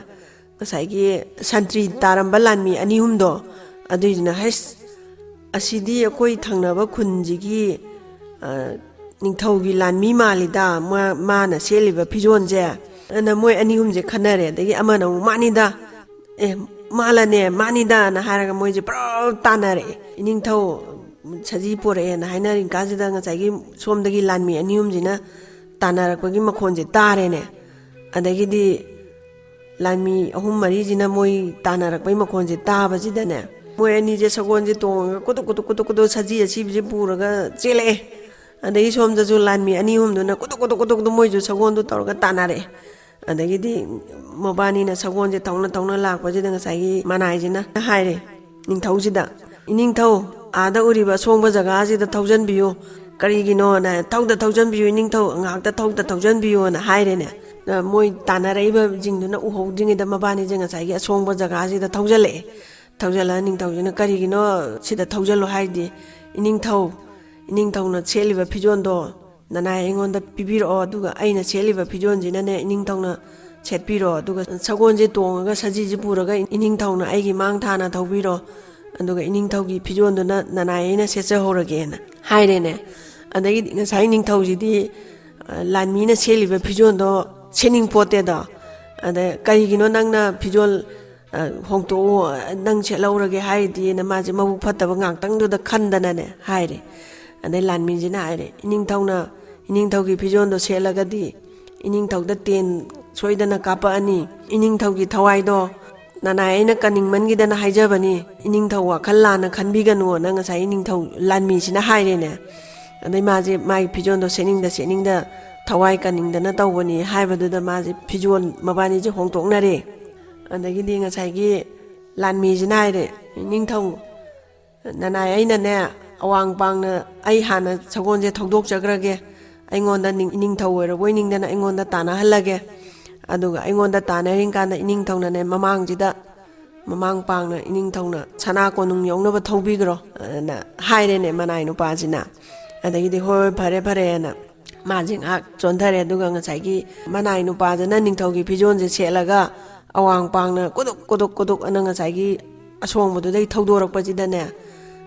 ꯉꯁꯥꯏꯒꯤ ꯁꯟꯇ꯭ꯔꯤ ꯇꯥꯔꯝꯕ ꯂꯥꯟꯃꯤ ꯑꯅꯤ ꯑꯍꯨꯝꯗꯣ, ꯑꯗꯨꯏꯗꯨꯅ, "ꯍꯩꯁ, ꯑꯁꯤꯗꯤ ꯑꯩꯈꯣꯏ ꯊꯪꯅꯕ ꯈꯨꯟꯁꯤꯒꯤ, ꯑ, ꯅꯤꯡꯊꯧꯒꯤ ꯂꯥꯟꯃꯤ ꯃꯥꯜꯂꯤꯗ, ꯃꯥ-, ꯃꯥꯅ ꯁꯦꯠꯂꯤꯕ ꯐꯤꯖꯣꯜꯁꯦ"꯫ ꯑꯗꯨꯅ ꯃꯣꯏ ꯑꯅꯤ ꯑꯍꯨꯝꯁꯦ ꯈꯟꯅꯔꯦ꯫ ꯑꯗꯒꯤ ꯑꯃꯅ ꯑꯃꯨꯛ, "ꯃꯥꯅꯤꯗ, ꯑꯦ, ꯃꯥꯂꯅꯦ, ꯃꯥꯅꯤꯗꯅ" ꯍꯥꯏꯔꯒ ꯃꯣꯏꯁꯦ ꯄꯨꯔꯥ ꯇꯥꯟꯅꯔꯛꯑꯦ꯫ ꯏꯅꯤꯡꯊꯧ ꯁꯖꯤ ꯄꯣꯔꯛꯑꯦꯅ ꯍꯥꯏꯅꯔꯤ ꯀꯥꯟꯁꯤꯗ ꯉꯁꯥꯏꯒꯤ ꯁꯣꯝꯗꯒꯤ ꯂꯥꯟꯃꯤ ꯑꯅꯤ ꯑꯍꯨꯝꯁꯤꯅ ꯇꯥꯟꯅꯔꯛꯄꯒꯤ ꯃꯈꯣꯟꯁꯦ ꯇꯥꯔꯦꯅꯦ꯫ ꯑꯗꯒꯤꯗꯤ ꯂꯥꯟꯃꯤ ꯑꯍꯨꯝ ꯃꯔꯤꯁꯤꯅ ꯃꯣꯏ ꯇꯥꯟꯅꯔꯛꯄꯩ ꯃꯈꯣꯟꯁꯦ ꯇꯥꯕꯁꯤꯗꯅꯦ, ꯃꯣꯏ ꯑꯅꯤꯁꯦ ꯁꯒꯣꯜꯁꯦ ꯇꯣꯡꯉꯒ ꯀꯨꯗꯨꯛ ꯀꯨꯗꯨꯛ ꯀꯨꯗꯨꯛ ꯀꯨꯗꯨꯛ ꯁꯖꯤ ꯑꯁꯤꯕꯁꯦ ꯄꯨꯔꯒ ꯆꯦꯜꯂꯛꯑꯦ꯫ ꯑꯗꯒꯤ ꯁꯣꯝꯗꯁꯨ ꯂꯥꯟꯃꯤ ꯑꯅꯤ ꯑꯍꯨꯝꯗꯨꯅ ꯀꯨꯗꯨꯛ ꯀꯨꯗꯨꯛ ꯀꯨꯗꯨꯛ ꯀꯨꯗꯨꯛ ꯃꯣꯏꯁꯨ ꯁꯒꯣꯜꯗꯣ ꯇꯧꯔꯒ ꯇꯥꯟꯅꯔꯛꯑꯦ꯫ ꯑꯗꯒꯤꯗꯤ ꯃꯕꯥꯅꯤꯅ ꯁꯒꯣꯜꯁꯦ ꯊꯧꯅ ꯊꯧꯅ ꯂꯥꯛꯄꯁꯤꯗ ꯉꯁꯥꯏꯒꯤ ꯃꯅꯥꯏꯁꯤꯅ ꯍꯥꯏꯔꯦ ꯅꯤꯡꯊꯧꯁꯤꯗ, "ꯏꯅꯤꯡꯊꯧ, ꯑꯥꯗ ꯎꯔꯤꯕ ꯑꯁꯣꯡꯕ ꯖꯒꯥꯁꯤꯗ ꯊꯧꯖꯟꯕꯤꯌꯨ꯫ ꯀꯔꯤꯒꯤꯅꯣꯅ, ꯊꯧꯗ ꯊꯧꯖꯟꯕꯤꯌꯨ ꯏꯅꯤꯡꯊꯧ, ꯉꯥꯏꯍꯥꯛꯇ ꯊꯧꯗ ꯊꯧꯖꯟꯕꯤꯌꯨꯅ" ꯍꯥꯏꯔꯦꯅꯦ꯫ ꯑ, ꯃꯣꯏ ꯇꯥꯟꯅꯔꯛꯏꯕꯁꯤꯡꯗꯨꯅ ꯎꯍꯧꯗ꯭ꯔꯤꯉꯩꯗ ꯃꯕꯥꯅꯤꯁꯦ ꯉꯁꯥꯏꯒꯤ ꯑꯁꯣꯡꯕ ꯖꯒꯥꯁꯤꯗ ꯊꯧꯖꯜꯂꯛꯑꯦ꯫ ꯊꯧꯖꯜꯂꯒ ꯅꯤꯡꯊꯧꯁꯤꯅ, "ꯀꯔꯤꯒꯤꯅꯣ ꯁꯤꯗ ꯊꯧꯖꯜꯂꯨ ꯍꯥꯏꯗꯤ? ꯏꯅꯤꯡꯊꯧ, ꯏꯅꯤꯡꯊꯧꯅ ꯁꯦꯠꯂꯤꯕ ꯐꯤꯖꯣꯜꯗꯣ ꯅꯅꯥꯏ ꯑꯩꯉꯣꯟꯗ ꯄꯤꯕꯤꯔꯛꯑꯣ, ꯑꯗꯨꯒ ꯑꯩꯅ ꯁꯦꯠꯂꯤꯕ ꯐꯤꯖꯣꯜꯁꯤꯅꯅꯦ ꯏꯅꯤꯡꯊꯧꯅ ꯁꯦꯠꯄꯤꯔꯣ, ꯑꯗꯨꯒ ꯁꯒꯣꯜꯁꯦ ꯇꯣꯡꯉꯒ ꯁꯖꯤꯁꯦ ꯄꯨꯔꯒ ꯏꯅꯤꯡꯊꯧꯅ ꯑꯩꯒꯤ ꯃꯥꯡ ꯊꯥꯅ ꯊꯧꯕꯤꯔꯣ, ꯑꯗꯨꯒ ꯏꯅꯤꯡꯊꯧꯒꯤ ꯐꯤꯖꯣꯜꯗꯨꯅ ꯅꯅꯥꯏ ꯑꯩꯅ ꯁꯦꯠꯆꯍꯧꯔꯒꯦꯅ" ꯍꯥꯏꯔꯦꯅꯦ꯫ ꯑꯗꯒꯤꯗꯤ ꯉꯁꯥꯏ ꯅꯤꯡꯊꯧꯁꯤꯗꯤ, ꯑ, ꯂꯥꯟꯃꯤꯅ ꯁꯦꯠꯂꯤꯕ ꯐꯤꯖꯣꯜꯗꯣ ꯁꯦꯠꯅꯤꯡꯄꯣꯠꯇꯦꯗꯣ꯫ ꯑꯗ, "ꯀꯔꯤꯒꯤꯅꯣ ꯅꯪꯅ ꯐꯤꯖꯣꯜ, ꯑ, ꯍꯣꯡꯇꯣꯛꯑꯣ, ꯅꯪ ꯁꯦꯠꯍꯧꯔꯒꯦ ꯍꯥꯏꯔꯤꯗꯤꯅ" ꯃꯥꯁꯦ ꯃꯕꯨꯛ ꯐꯠꯇꯕ ꯉꯥꯛꯇꯪꯗꯨꯗ ꯈꯟꯗꯅꯅꯦ ꯍꯥꯏꯔꯦ꯫ ꯑꯗꯩ ꯂꯥꯟꯃꯤꯁꯤꯅ ꯍꯥꯏꯔꯦ, "ꯏꯅꯤꯡꯊꯧꯅ, ꯏꯅꯤꯡꯊꯧꯒꯤ ꯐꯤꯖꯣꯜꯗꯣ ꯁꯦꯠꯂꯒꯗꯤ ꯏꯅꯤꯡꯊꯧꯗ ꯇꯦꯟ ꯁꯣꯏꯗꯅ ꯀꯥꯞꯄꯛꯑꯅꯤ꯫ ꯏꯅꯤꯡꯊꯧꯒꯤ ꯊꯋꯥꯏꯗꯣ ꯅꯅꯥꯏ ꯑꯩꯅ ꯀꯟꯅꯤꯡꯃꯟꯈꯤꯗꯅ ꯍꯥꯏꯖꯕꯅꯤ, ꯏꯅꯤꯡꯊꯧ ꯋꯥꯈꯜ ꯂꯥꯟꯅ ꯈꯟꯕꯤꯒꯅꯨꯅ" ꯉꯁꯥꯏ ꯅꯤꯡꯊꯧ ꯂꯥꯟꯃꯤꯁꯤꯅ ꯍꯥꯏꯔꯦꯅꯦ꯫ ꯑꯗꯩ ꯃꯥꯁꯦ ꯃꯥꯒꯤ ꯐꯤꯖꯣꯜꯗꯣ ꯁꯦꯠꯅꯤꯡꯗ ꯁꯦꯠꯅꯤꯡꯗ ꯊꯋꯥꯏ ꯀꯟꯅꯤꯡꯗꯅ ꯇꯧꯕꯅꯤ ꯍꯥꯏꯕꯗꯨꯗ ꯃꯥꯁꯦ ꯐꯤꯖꯣꯜ ꯃꯕꯥꯅꯤꯁꯦ ꯍꯣꯡꯗꯣꯛꯅꯔꯦ꯫ ꯑꯗꯒꯤꯗꯤ ꯉꯁꯥꯏꯒꯤ ꯂꯥꯟꯃꯤꯁꯤꯅ ꯍꯥꯏꯔꯦ, "ꯅꯤꯡꯊꯧ, ꯅꯅꯥꯏ ꯑꯩꯅꯅꯦ, ꯑꯋꯥꯡ ꯄꯥꯡꯅ ꯑꯩ ꯍꯥꯟꯅ ꯁꯒꯣꯜꯁꯦ ꯊꯧꯗꯣꯛꯆꯈ꯭ꯔꯒꯦ, ꯑꯩꯉꯣꯟꯗ ꯅꯤꯡ-, ꯏꯅꯤꯡꯊꯧ ꯑꯣꯏꯔꯕꯣꯏ ꯅꯤꯡꯗꯅ ꯑꯩꯉꯣꯟꯗ ꯇꯥꯟꯅꯍꯜꯂꯒꯦ, ꯑꯗꯨꯒ ꯑꯩꯉꯣꯟꯗ ꯇꯥꯟꯅꯔꯤ ꯀꯥꯟꯗ ꯏꯅꯤꯡꯊꯧꯅꯅꯦ ꯃꯃꯥꯡꯁꯤꯗ, ꯃꯃꯥꯡ ꯄꯥꯡꯅ ꯏꯅꯤꯡꯊꯧꯅ ꯁꯅꯥ ꯀꯣꯅꯨꯡ ꯌꯧꯅꯕ ꯊꯧꯕꯤꯈ꯭ꯔꯣ" ꯑꯅ ꯍꯥꯏꯔꯦꯅꯦ ꯃꯅꯥꯏ ꯅꯨꯄꯥꯁꯤꯅ꯫ ꯑꯗꯒꯤꯗꯤ, "ꯍꯣꯏ, ꯍꯣꯏ, ꯐꯔꯦ, ꯐꯔꯦꯅ" ꯃꯥꯁꯦ ꯉꯥꯏꯍꯥꯛ ꯆꯣꯟꯊꯔꯦ꯫ ꯑꯗꯨꯒ ꯉꯁꯥꯏꯒꯤ ꯃꯅꯥꯏ ꯅꯨꯄꯥꯗꯨꯅ ꯅꯤꯡꯊꯧꯒꯤ ꯐꯤꯖꯣꯜꯁꯦ ꯁꯦꯠꯂꯒ ꯑꯋꯥꯡ ꯄꯥꯡꯅ ꯀꯨꯗꯨꯛ ꯀꯨꯗꯨꯛ ꯀꯨꯗꯨꯛ ꯑꯅ ꯉꯁꯥꯏꯒꯤ ꯑꯁꯣꯡꯕꯗꯨꯗꯩ ꯊꯧꯗꯣꯔꯛꯄꯁꯤꯗꯅꯦ,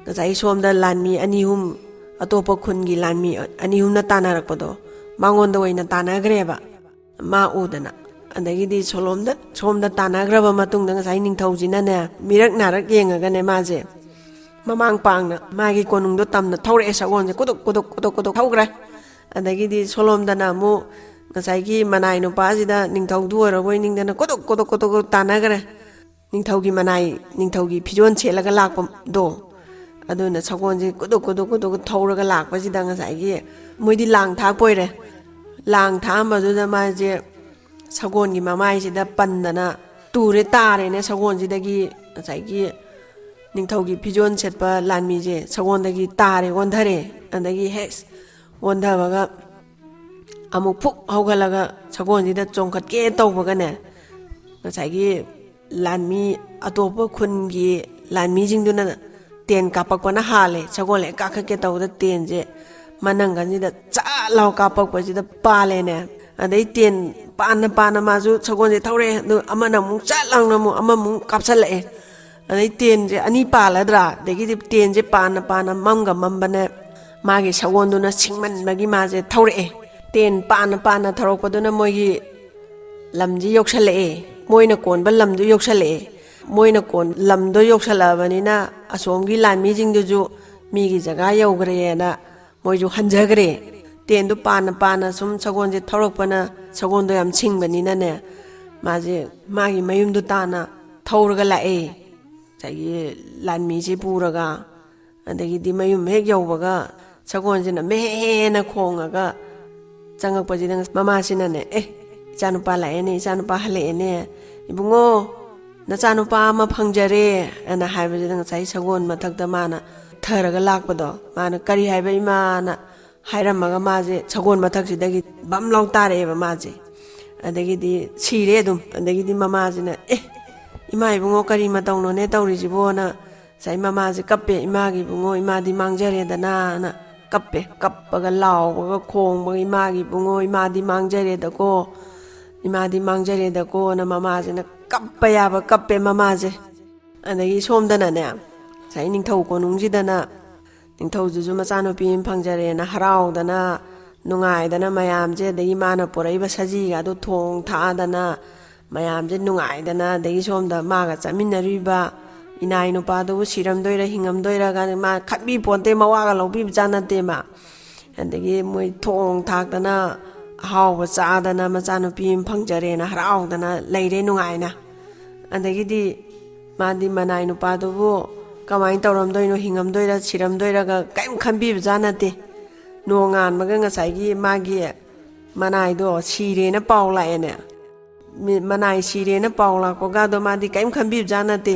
ꯉꯁꯥꯏꯒꯤ ꯁꯣꯝꯗ ꯂꯥꯟꯃꯤ ꯑꯅꯤ ꯑꯍꯨꯝ, ꯑꯇꯣꯞꯄ ꯈꯨꯟꯒꯤ ꯂꯥꯟꯃꯤ ꯑꯅꯤ ꯑꯍꯨꯝꯅ ꯇꯥꯟꯅꯔꯛꯄꯗꯣ ꯃꯉꯣꯟꯗ ꯑꯣꯏꯅ ꯇꯥꯟꯅꯈ꯭ꯔꯦꯕ, ꯃꯥ ꯎꯗꯅ꯫ ꯑꯗꯒꯤꯗꯤ ꯁꯣꯂꯣꯝꯗ-, ꯁꯣꯝꯗ ꯇꯥꯟꯅꯈ꯭ꯔꯕ ꯃꯇꯨꯡꯗ ꯉꯁꯥꯏ ꯅꯤꯡꯊꯧꯁꯤꯅꯅꯦ, ꯃꯤꯔꯛ ꯅꯥꯔꯛ ꯌꯦꯡꯉꯒꯅꯦ ꯃꯥꯁꯦ ꯃꯃꯥꯡ ꯄꯥꯡꯅ ꯃꯥꯒꯤ ꯀꯣꯅꯨꯡꯗꯣ ꯇꯝꯅ ꯊꯧꯔꯛꯑꯦ, ꯁꯒꯣꯜꯁꯦ ꯀꯨꯗꯨꯛ ꯀꯨꯗꯨꯛ ꯀꯨꯗꯨꯛ ꯀꯨꯗꯨꯛ ꯊꯧꯈ꯭ꯔꯦ꯫ ꯑꯗꯒꯤꯗꯤ ꯁꯣꯂꯣꯝꯗꯅ ꯑꯃꯨꯛ ꯉꯁꯥꯏꯒꯤ ꯃꯅꯥꯏ ꯅꯨꯄꯥꯁꯤꯗ ꯅꯤꯡꯊꯧꯗꯨ ꯑꯣꯏꯔꯕꯣꯏ ꯅꯤꯡꯗꯅ ꯀꯨꯗꯨꯛ ꯀꯨꯗꯨꯛ ꯀꯨꯗꯨꯛ ꯇꯥꯟꯅꯈ꯭ꯔꯦ꯫ ꯅꯤꯡꯊꯧꯒꯤ ꯃꯅꯥꯏ, ꯅꯤꯡꯊꯧꯒꯤ ꯐꯤꯖꯣꯜ ꯁꯦꯠꯂꯒ ꯂꯥꯛꯄꯗꯣ, ꯑꯗꯨꯅ ꯁꯒꯣꯜꯁꯦ ꯀꯨꯗꯨꯛ ꯀꯨꯗꯨꯛ ꯀꯨꯗꯨꯛ ꯊꯧꯔꯒ ꯂꯥꯛꯄꯁꯤꯗ ꯉꯁꯥꯏꯒꯤ ꯃꯣꯏꯗꯤ ꯂꯥꯡ ꯊꯥꯛꯄ ꯑꯣꯏꯔꯦ꯫ ꯂꯥꯡ ꯊꯥꯛꯑꯝꯕꯗꯨꯗ ꯃꯥꯁꯦ ꯁꯒꯣꯜꯒꯤ ꯃꯃꯥꯏꯁꯤꯗ ꯄꯟꯗꯅ ꯇꯨꯔꯦ, ꯇꯥꯔꯦꯅꯦ ꯁꯒꯣꯜꯁꯤꯗꯒꯤ꯫ ꯉꯁꯥꯏꯒꯤ ꯅꯤꯡꯊꯧꯒꯤ ꯐꯤꯖꯣꯜ ꯁꯦꯠꯄ ꯂꯥꯟꯃꯤꯁꯦ ꯁꯒꯣꯜꯗꯒꯤ ꯇꯥꯔꯦ, ꯑꯣꯟꯊꯔꯦ꯫ ꯑꯗꯒꯤ ꯍꯦꯛ ꯑꯣꯟꯊꯕꯒ ꯑꯃꯨꯛ ꯐꯨꯛ ꯍꯧꯒꯠꯂꯒ ꯁꯒꯣꯜꯁꯤꯗ ꯆꯣꯡꯈꯠꯀꯦ ꯇꯧꯕꯒꯅꯦ, ꯉꯁꯥꯏꯒꯤ ꯂꯥꯟꯃꯤ, ꯑꯇꯣꯞꯄ ꯈꯨꯟꯒꯤ ꯂꯥꯟꯃꯤꯁꯤꯡꯗꯨꯅ ꯇꯦꯟ ꯀꯥꯞꯄꯛꯄꯅ ꯍꯥꯜꯂꯦ꯫ ꯁꯒꯣꯜ ꯍꯦꯛ ꯀꯥꯈꯠꯀꯦ ꯇꯧꯕꯗ ꯇꯦꯟꯁꯦ ꯃꯅꯪꯒꯟꯁꯤꯗ ꯆꯥꯠ ꯂꯥꯎ ꯀꯥꯞꯄꯛꯄꯁꯤꯗ ꯄꯥꯜꯂꯦꯅꯦ꯫ ꯑꯗꯩ ꯇꯦꯟ ꯄꯥꯟꯅ ꯄꯥꯟꯅ ꯃꯥꯁꯨ ꯁꯒꯣꯜꯁꯦ ꯊꯧꯔꯛꯑꯦ꯫ ꯑꯗꯨ ꯑꯃꯅ ꯑꯃꯨꯛ ꯆꯥꯠ ꯂꯥꯎꯅ ꯑꯃꯨꯛ ꯑꯃꯃꯨꯛ ꯀꯥꯞꯁꯜꯂꯛꯑꯦ꯫ ꯑꯗꯩ ꯇꯦꯟꯁꯦ ꯑꯅꯤ ꯄꯥꯜꯂꯗ꯭ꯔꯥ, ꯑꯗꯒꯤꯗꯤ ꯇꯦꯟꯁꯦ ꯄꯥꯟꯅ ꯄꯥꯟꯅ ꯃꯝꯒ ꯃꯝꯕꯅꯦ꯫ ꯃꯥꯒꯤ ꯁꯒꯣꯜꯗꯨꯅ ꯁꯤꯡꯃꯟꯕꯒꯤ ꯃꯥꯁꯦ ꯊꯧꯔꯛꯑꯦ꯫ ꯇꯦꯟ ꯄꯥꯟꯅ ꯄꯥꯟꯅ ꯊꯧꯔꯛꯄꯗꯨꯅ ꯃꯣꯏꯒꯤ ꯂꯝꯁꯤ ꯌꯧꯁꯜꯂꯛꯑꯦ꯫ ꯃꯣꯏꯅ ꯀꯣꯟꯕ ꯂꯝꯗꯨ ꯌꯧꯁꯜꯂꯛꯑꯦ꯫ ꯃꯣꯏꯅ ꯀꯣꯟ ꯂꯝꯗꯣ ꯌꯧꯁꯜꯂꯛꯑꯕꯅꯤꯅ ꯑꯁꯣꯝꯒꯤ ꯂꯥꯟꯃꯤꯁꯤꯡꯗꯨꯁꯨ ꯃꯤꯒꯤ ꯖꯒꯥ ꯌꯧꯈ꯭ꯔꯦꯅ ꯃꯣꯏꯁꯨ ꯍꯟꯖꯈ꯭ꯔꯦ꯫ ꯇꯦꯟꯗꯨ ꯄꯥꯟꯅ ꯄꯥꯟꯅ ꯁꯨꯝ ꯁꯒꯣꯜꯁꯦ ꯊꯧꯔꯛꯄꯅ, ꯁꯒꯣꯜꯗꯣ ꯌꯥꯝ ꯁꯤꯡꯕꯅꯤꯅꯅꯦ, ꯃꯥꯁꯦ ꯃꯥꯒꯤ ꯃꯌꯨꯝꯗꯨ ꯇꯥꯟꯅ ꯊꯧꯔꯒ ꯂꯥꯛꯑꯦ꯫ ꯉꯁꯥꯏꯒꯤ ꯂꯥꯟꯃꯤꯁꯦ ꯄꯨꯔꯒ꯫ ꯑꯗꯒꯤꯗꯤ ꯃꯌꯨꯝ ꯍꯦꯛ ꯌꯧꯕꯒ ꯁꯒꯣꯜꯁꯤꯅ ꯃꯦ ꯍꯦꯅ ꯈꯣꯡꯉꯒ ꯆꯪꯉꯛꯄꯁꯤꯗ ꯃꯃꯥꯁꯤꯅꯅꯦ, "ꯑꯦ, ꯏꯆꯥꯅꯨꯄꯥ ꯂꯥꯛꯑꯦꯅꯦ, ꯏꯆꯥꯅꯨꯄꯥ ꯍꯜꯂꯛꯑꯦꯅꯦ, ꯏꯕꯨꯡꯉꯣ, ꯅꯆꯥꯅꯨꯄꯥ ꯑꯃ ꯐꯪꯖꯔꯦ" ꯑꯅ ꯍꯥꯏꯕꯁꯤꯗ ꯉꯁꯥꯏ ꯁꯒꯣꯜ ꯃꯊꯛꯇ ꯃꯥꯅ ꯊꯔꯒ ꯂꯥꯛꯄꯗꯣ, ꯃꯥꯅ, "ꯀꯔꯤ ꯍꯥꯏꯕ, ꯏꯃꯥꯅ?" ꯍꯥꯏꯔꯝꯃꯒ ꯃꯥꯁꯦ ꯁꯒꯣꯜ ꯃꯊꯛꯁꯤꯗꯒꯤ ꯕꯝ ꯂꯥꯎ ꯇꯥꯔꯛꯑꯦꯕ ꯃꯥꯁꯦ꯫ ꯑꯗꯒꯤꯗꯤ ꯁꯤꯔꯦ ꯑꯗꯨꯝ꯫ ꯑꯗꯒꯤꯗꯤ ꯃꯃꯥꯁꯤꯅ, "ꯑꯦ, ꯏꯃꯥ ꯏꯕꯨꯡꯉꯣ, ꯀꯔꯤ ꯃꯇꯧꯅꯣꯅꯦ ꯇꯧꯔꯤꯁꯤꯕꯣꯅ?" ꯉꯁꯥꯏ ꯃꯃꯥꯁꯦ ꯀꯞꯄꯦ, "ꯏꯃꯥꯒꯤ ꯏꯕꯨꯡꯉꯣ, ꯏꯃꯥꯗꯤ ꯃꯥꯡꯖꯔꯦꯗꯅꯥꯅ" ꯀꯞꯄꯦ꯫ ꯀꯞꯄꯒ ꯂꯥꯎꯕꯒ ꯈꯣꯡꯕꯒ, "ꯏꯃꯥꯒꯤ ꯏꯕꯨꯡꯉꯣ, ꯏꯃꯥꯗꯤ ꯃꯥꯡꯖꯔꯦꯗꯀꯣ, ꯏꯃꯥꯗꯤ ꯃꯥꯡꯖꯔꯦꯗꯀꯣꯅ" ꯃꯃꯥꯁꯤꯅ ꯀꯞꯄ ꯌꯥꯕ ꯀꯞꯄꯦ ꯃꯃꯥꯁꯦ꯫ ꯑꯗꯒꯤ ꯁꯣꯝꯗꯅꯅꯦ, ꯉꯁꯥꯏ ꯅꯤꯡꯊꯧ ꯀꯣꯅꯨꯡꯁꯤꯗꯅ ꯅꯤꯡꯊꯧꯗꯨꯁꯨ ꯃꯆꯥꯅꯨꯄꯤ ꯑꯃ ꯐꯪꯖꯔꯦꯅ ꯍꯔꯥꯎꯗꯅ, ꯅꯨꯡꯉꯥꯏꯗꯅ ꯃꯌꯥꯝꯁꯦ, ꯑꯗꯒꯤ ꯃꯥꯅ ꯄꯨꯔꯛꯏꯕ ꯁꯖꯤꯒꯗꯣ ꯊꯣꯡ ꯊꯥꯛꯑꯗꯅ ꯃꯌꯥꯝꯁꯦ ꯅꯨꯡꯉꯥꯏꯗꯅ, ꯑꯗꯒꯤ ꯁꯣꯝꯗ ꯃꯥꯒ ꯆꯠꯃꯤꯟꯅꯔꯤꯕ ꯏꯅꯥꯏ ꯅꯨꯄꯥꯗꯨꯕꯨ ꯁꯤꯔꯝꯗꯣꯏꯔ ꯍꯤꯡꯉꯝꯗꯣꯏꯔꯒ ꯃꯥ ꯈꯟꯕꯤ ꯄꯣꯟꯇꯦ, ꯃꯋꯥꯒ ꯂꯧꯕꯤꯕ ꯖꯥꯠ ꯅꯠꯇꯦ ꯃꯥ꯫ ꯑꯗꯒꯤ ꯃꯣꯏ ꯊꯣꯡ ꯊꯥꯛꯇꯅ ꯑꯍꯥꯎꯕ ꯆꯥꯗꯅ ꯃꯆꯥꯅꯨꯄꯤ ꯑꯃ ꯐꯪꯖꯔꯦꯅ ꯍꯔꯥꯎꯗꯅ ꯂꯩꯔꯦ ꯅꯨꯡꯉꯥꯏꯅ꯫ ꯑꯗꯒꯤꯗꯤ ꯃꯥꯗꯤ ꯃꯅꯥꯏ ꯅꯨꯄꯥꯗꯨꯕꯨ ꯀꯃꯥꯏꯅ ꯇꯧꯔꯝꯗꯣꯏꯅꯣ, ꯍꯤꯡꯉꯝꯗꯣꯏꯔ ꯁꯤꯔꯝꯗꯣꯏꯔꯒ ꯀꯔꯤꯝ ꯈꯟꯕꯤꯕ ꯖꯥꯠ ꯅꯠꯇꯦ꯫ ꯅꯣꯡꯉꯥꯟꯕꯒ ꯉꯁꯥꯏꯒꯤ ꯃꯥꯒꯤ ꯃꯅꯥꯏꯗꯣ ꯁꯤꯔꯦꯅ ꯄꯥꯎ ꯂꯥꯛꯑꯦꯅꯦ꯫ ꯃꯤ-, ꯃꯅꯥꯏ ꯁꯤꯔꯦꯅ ꯄꯥꯎ ꯂꯥꯛꯄꯒꯗꯣ ꯃꯥꯗꯤ ꯀꯔꯤꯝ ꯈꯟꯕꯤꯕ ꯖꯥꯠ ꯅꯠꯇꯦ꯫